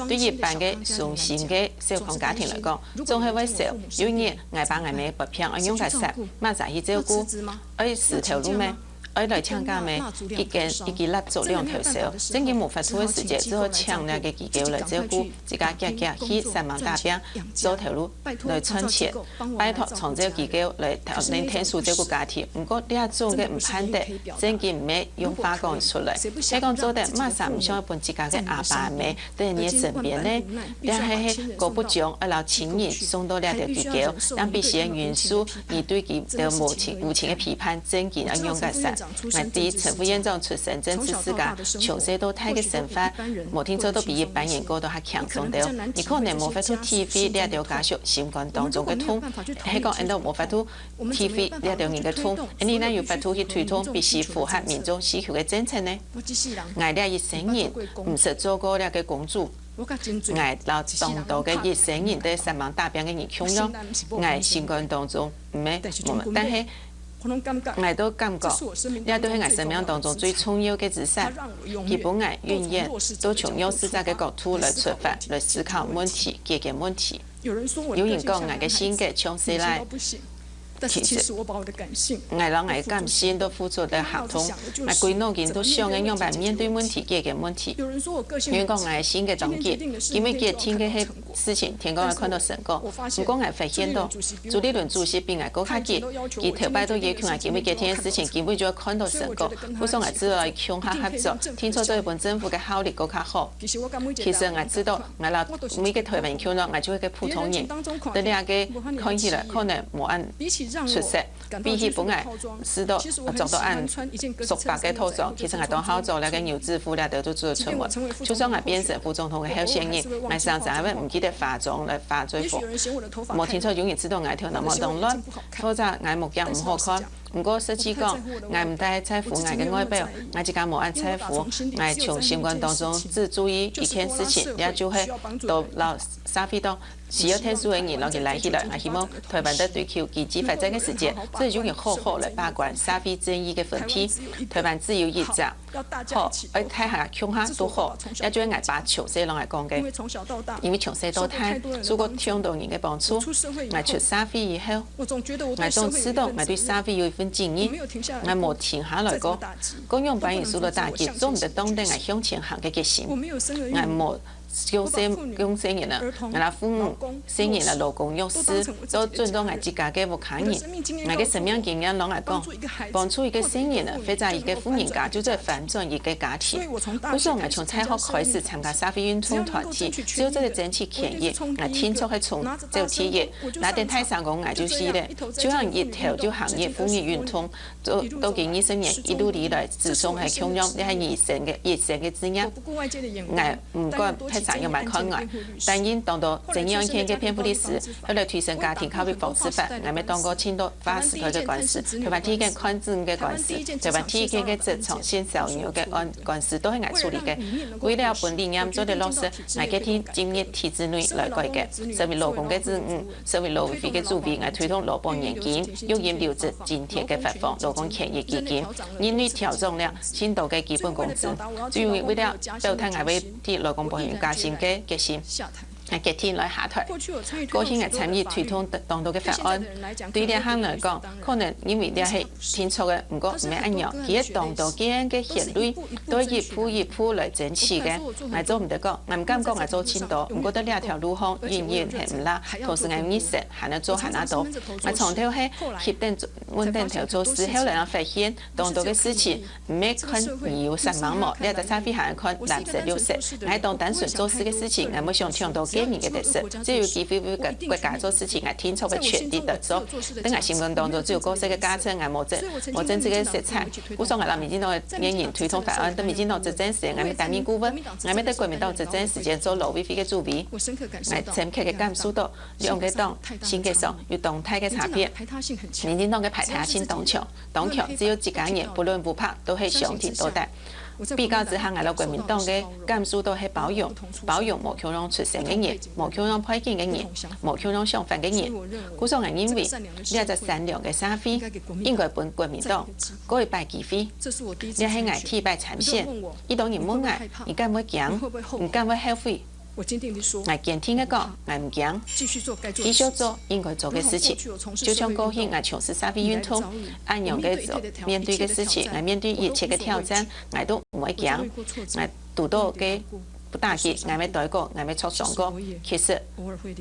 對一般个傷心个小康家庭來講，總係會愁，有一日𠊎爸𠊎姆發病愛仰結煞，麼儕去照顧？愛辭頭路咩？ 愛來請假咩？一支一支蠟燭兩頭燒，正經無法度个時節，只好請這个機構來照顧，自家遽遽去煞猛打拚，做頭路來賺錢。拜託長照機構來恁仔𢯭手照顧家庭。毋過這種个毋盼得，正經毋係用話講出來。係講做得麼儕毋想愛分自家个阿爸阿姆在你个身邊呢？這係係姑不將愛摎親人送到這兜機構，讓必須運輸，你對佢兜無情無情个批判，正經 恁仰結煞。𠊎知陳副院長出身政治世家，從細到大个生活，無定著都比一般人過到較輕鬆兜。你可能無法度體會這兜家屬心肝當中个痛，係講𠊎兜無法度體會這兜人个痛，恁仔哪有法度去推動必須符合民眾需求个政策呢？𠊎這一生人毋識做過這个公主， 𠊎摎當多个一生人在煞猛打拚个人共樣，𠊎心肝當中毋係無，但係𠊎都感覺，這都係𠊎生命當中最重要个資產。佢分𠊎永遠都從弱勢者个角度來出發，來思考問題、解決問題。有人講𠊎个性格像細賴， 其實𠊎摎𠊎个感性都付出在合同，𠊎歸腦筋都想愛仰般面對問題、解決問題。有人講𠊎个性格當急，因為決定个係事情，天光愛看到成果。毋過𠊎發現到，朱立倫主席比𠊎過較急，佢頭擺都要求𠊎今晡決定个事情，今晡就愛看到成果。故所𠊎只好來共下合作，定著做一分政府个效率過較好。其實𠊎知道，𠊎摎每个台灣人共樣，𠊎就係个普通人，在這个看起來可能無恁 出色，比起分𠊎試著著到恁束縛个套裝，其實𠊎當好著這个牛仔褲，這兜都做得出門。就算𠊎變成副總統个候選人，𠊎常常還會毋記得化妝來化最服。無定著有人知道𠊎頭那毛當亂，或者𠊎目鏡毋好看。毋過實際講，𠊎毋但在乎𠊎个外表，𠊎自家無恁在乎。𠊎從心肝當中只注意一件事情，也就係到摎社會當 需要特殊个人摎佢拉起來。𠊎希望台灣在追求經濟發展个時節，做得有人好好來把關社會正義个分配。台灣只有一隻，好，愛大家共下都好，這就係𠊎爸從細摎𠊎講个。因為從細到大，受過當多人个幫助，𠊎出社會以後，𠊎總知道𠊎對社會有一份責任，𠊎無停下來過。各樣般人受到打擊，做毋得擋等𠊎向前行个決心。𠊎無 降細降細人啊，𠊎摎父母、細人摎老公弱勢，都尊重𠊎自家个屋下人。𠊎个生命經驗摎𠊎講，幫助一個細人啊，或者一個婦人家，就做得翻轉一個家庭。故所𠊎從大學開始參加社會運動團體，就做得爭取權益。𠊎定著係衝走第一，拿等大聲公𠊎就死了，就行一頭就行入婦女運動，到到今二十年一路以來，始終係共樣，這係一生个一生个志願。𠊎 毋管別儕仰般看𠊎，擔任當多爭議案件个辯護律師，後來推行家庭暴力防治法，𠊎乜打過盡多劃時代个官司，台灣第一件看診个官司，台灣第一件个職場性騷擾个案官司都係𠊎處理个。為了分理念做得落實，𠊎決定進入體制內來改革，成為勞工个子女，成為勞委會个主委，𠊎推動勞保年金、育嬰留職津貼个發放、勞工權益基金，另類調整了盡多个基本工資。最後為了表達𠊎會 替勞工保險加薪个決心，𠊎決定來下台。過去𠊎參與推動當多个法案，對這項來講，可能因為這係定著个，毋過毋係恁樣，佢係當多个人个血淚，都一步一步來爭取个。𠊎做毋得講，𠊎毋敢講𠊎做盡多，毋過在這條路項，永遠係毋罅，同時𠊎有熱忱，還愛做還較多。𠊎從頭係翕等、問等頭做事，後來𠊎發現，當多个事情 毋係看你有煞猛無，這隻社會還看藍色、綠色。𠊎當單純做事个事情，𠊎無想搶到別人个特色，只有機會為國國家做事情，𠊎定著會全力來做。在𠊎心目當中，只有角色个價值，𠊎無政無政治个色彩。故所𠊎摎民進黨个議員推動法案，在民進黨執政時，𠊎乜擔任顧問，𠊎乜在國民黨執政時間做勞委會个主委。𠊎深刻个感受到，兩個黨性格上有當大个差別。民進黨个排他性當強， 當強，只有一家人，不論烏白，都係相挺到底。比較之下，𠊎摎國民黨个感受到係包容，包容無共樣出身个人，無共樣背景个人，無共樣想法个人。故所𠊎認為，這隻善良个社會應該分國民黨過一擺機會。這係𠊎第一擺參選，一兜人問𠊎：「你敢會驚？你敢會後悔？」 𠊎堅定个講，𠊎毋驚，繼續做應該做个事情。就像過去𠊎從事社會運動，恁樣个做，面對个事情，𠊎面對一切个挑戰，𠊎都毋會驚。𠊎堵到个打擊，𠊎乜跌過，𠊎乜著傷過。其實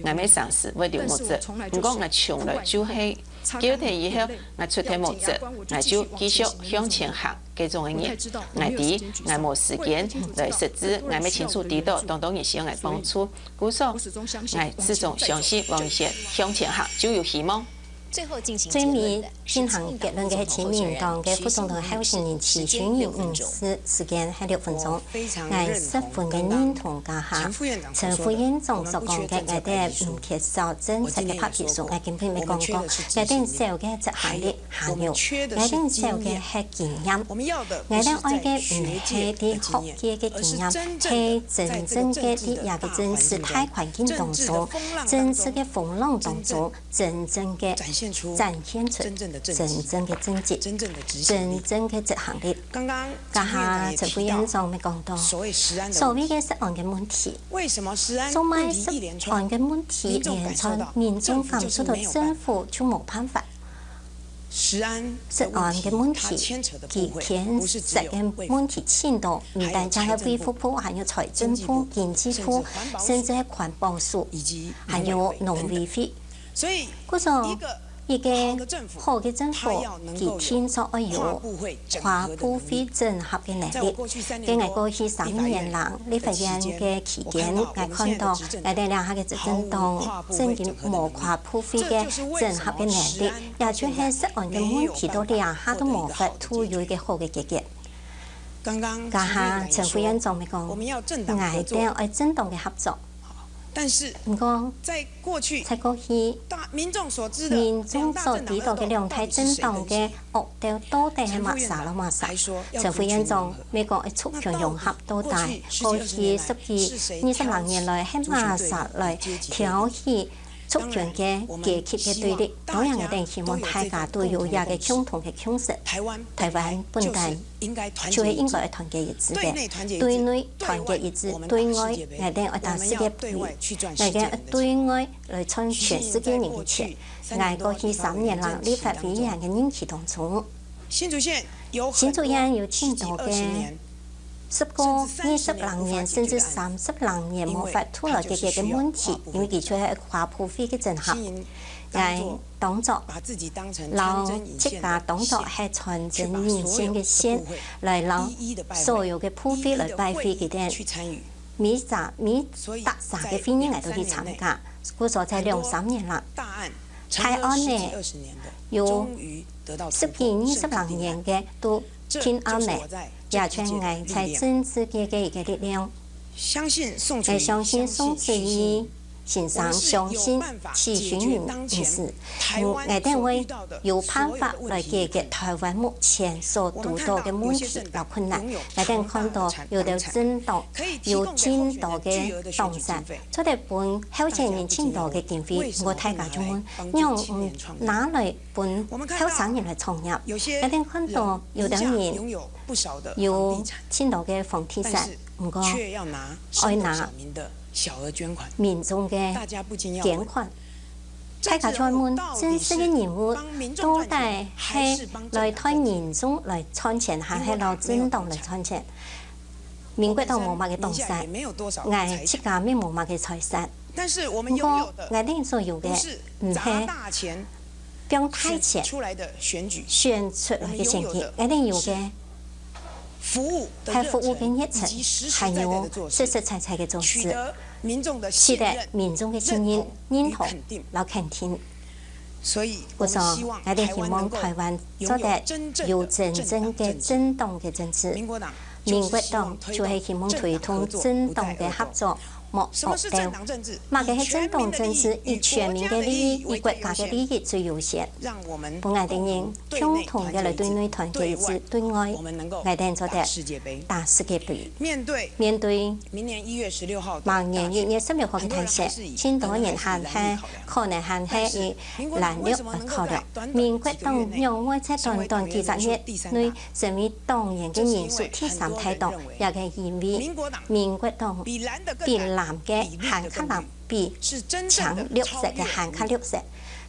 ，𠊎乜常時會流目汁。毋過𠊎從來就係 九天以後，𠊎出忒目汁，𠊎就繼續向前行，該種个人，𠊎知，𠊎無時間來失志，𠊎乜清楚知道，當多人需要𠊎幫助，故所，𠊎始終相信，往前向前行，就有希望。最尾進行結論个係自民黨个副總統候選人徐秀英女士，時間係六分鐘。 𠊎十分个認同該下，陳副院長所講个，𠊎兜毋缺少政策个白皮書，𠊎今晡日講過，𠊎兜少个執行力，還有，𠊎兜少个係經驗。𠊎兜愛个毋係在學界个經驗，係真正个在這个政治大環境當中，政治个風浪當中， 真正个展現出真正个政績，真正个執行力。剛下陳副院長乜講到，所謂个食安个問題，做麼个食安个問題連串民眾感受到政府就無辦法？食安个問題，佢牽涉个問題盡多，毋單淨係衛福部，還有財政部、經濟部，甚至係環保署，還有農委會。 故所，一个好个政府，佢定著愛有跨部會整合个能力。在𠊎過去三年來，立法院个期間，𠊎看到𠊎兜這下个執政黨正經無跨部會个整合个能力，也就係食安个問題到這下都無法度有一个好个解決。 該下陳副院長乜講，𠊎兜愛政黨个合作。毋過，在過去，民眾所知道个兩大政黨个惡鬥到底係麼儕摎麼儕？陳副院長乜講愛族群融合到底，過去十幾、二十零年來係麼儕來挑起 族群个階級个對立，當然𠊎兜希望大家都有這个共同个共識。臺灣本來就係應該團結一致个，對內團結一致，對外𠊎兜愛打世界杯，𠊎兜愛對外來賺全世界人个錢。𠊎過去三年來立法委員个任期當中， 新竹縣有盡多个十過、二十零年，甚至三十零年無法度來解決个問題，因為佢就係跨部會个整合。𠊎當作摎自家當作係穿針引線个線，來摎所有个部會來拜會佢兜。 每隻、每搭儕个會議𠊎都去參加，故所在兩三年啦。大案呢，有十幾二十零年个都定案了，也全𠊎在政治界个一个力量。𠊎相信宋楚瑜先生相信徐秀英女士，𠊎兜會有辦法來解決臺灣目前所堵到个問題摎困難。𠊎兜看到有兜政黨 有盡多个黨產，做得分候選人盡多个經費，毋過大家就問，仰毋拿來分後生人來創業？𠊎兜看到有兜人有盡多个房地產，毋過愛拿民眾个捐款。 大家就會問，真實个任務到底係來替民眾來賺錢，還係摎政黨來賺錢？民國黨無麼个黨產，𠊎自家乜無麼个財產。毋過，𠊎兜所有个，毋係放大錢選出來个選舉，𠊎兜有个 係服務个熱忱，還有實實在在个做事，取得民眾个信任、認同摎肯定。故所，𠊎兜希望臺灣做得有真正个政黨个政治。民國黨就係希望推動政黨个合作，莫惡鬥。麼个係政黨政治？以全民个利益，以國家个利益最優先。分𠊎等人共同个來對內團結一致，對外，𠊎等做得打世界盃。面對明年一月十六號个大選，盡多人還係可能還係以藍綠來考量。民國黨仰會在短短幾十年內 成為黨員个人數第三大黨，也係因為民國黨比藍个還較藍，比青綠色个還較綠色，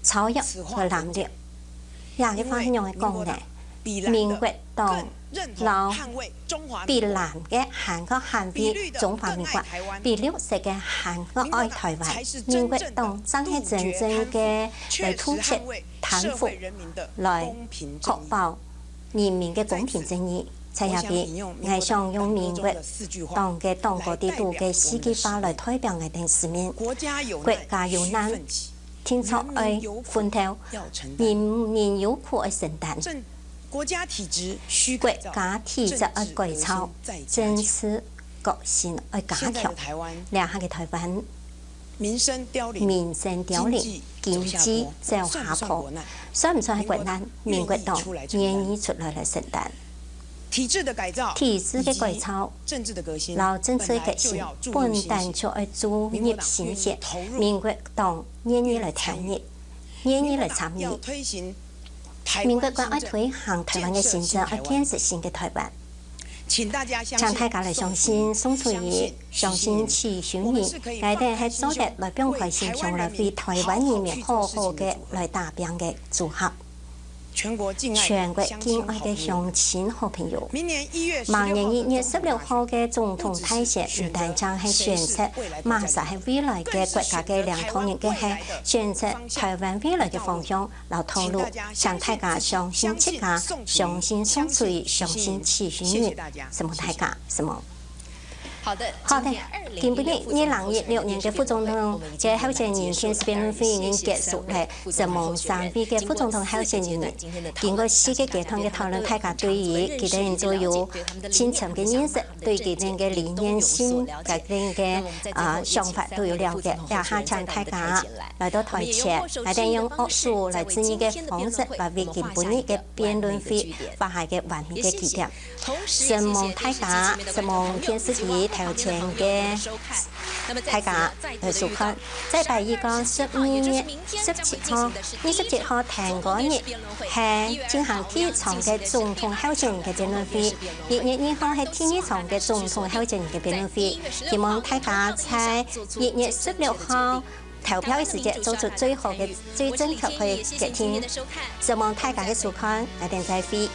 超越个藍綠。這个話仰般講呢？民國黨摎比藍个還較捍衛中華民國，比綠色个還較愛台灣。民國黨正係真正个來突出貪腐，來確保 人民个公平正義。在這位，𠊎想用民國黨个黨歌裡肚个四句話來代表𠊎等市民：國家有難，定著愛奮鬥；人民有苦愛承擔。國家體制愛改造，政治 決心愛加強。這下个台灣民生凋零，經濟走下坡，算毋算係國難？民國黨願意出來來承擔。體制个改造摎政治个革新，本旦就愛注入心血，民國黨願意來投入，願意來參與。民國黨愛推行台灣个新政，愛建設新个台灣。 請大家來相信宋楚瑜，相信徐秀燕，𠊎等係做得來放開心胸來為台灣人民好好个來打拚个組合。全國敬愛个鄉親好朋友，明年一月十六號个總統大選，毋單淨係選擇麼儕係未來个國家个領導人，更係選擇台灣未來个方向 摎道路，請大家相信自家，相信宋楚瑜，相信徐秀燕。承蒙大家，承蒙。好的，今晡日二零一六年个副總統个候選人電視辯論會已經結束了，承蒙三位个副總統候選人。經過四個階段个討論，大家對於佢等都有深層个認識，對佢等个理念性、佢等个啊想法都有了解。這下請大家 來到台前，𠊎等用握手來致意个方式，來為今晡日个辯論會畫下一個完美个句點。承蒙大家，承蒙電視機頭前个大家來收看。在拜一个十二月十七號，二十七號天光日，係進行第一場个總統候選人个辯論會。一月二號係第二場个總統候選人个辯論會。希望大家在一月十六號 投票个時節做出最好个、最正確个決定。承蒙大家个收看，𠊎等再會。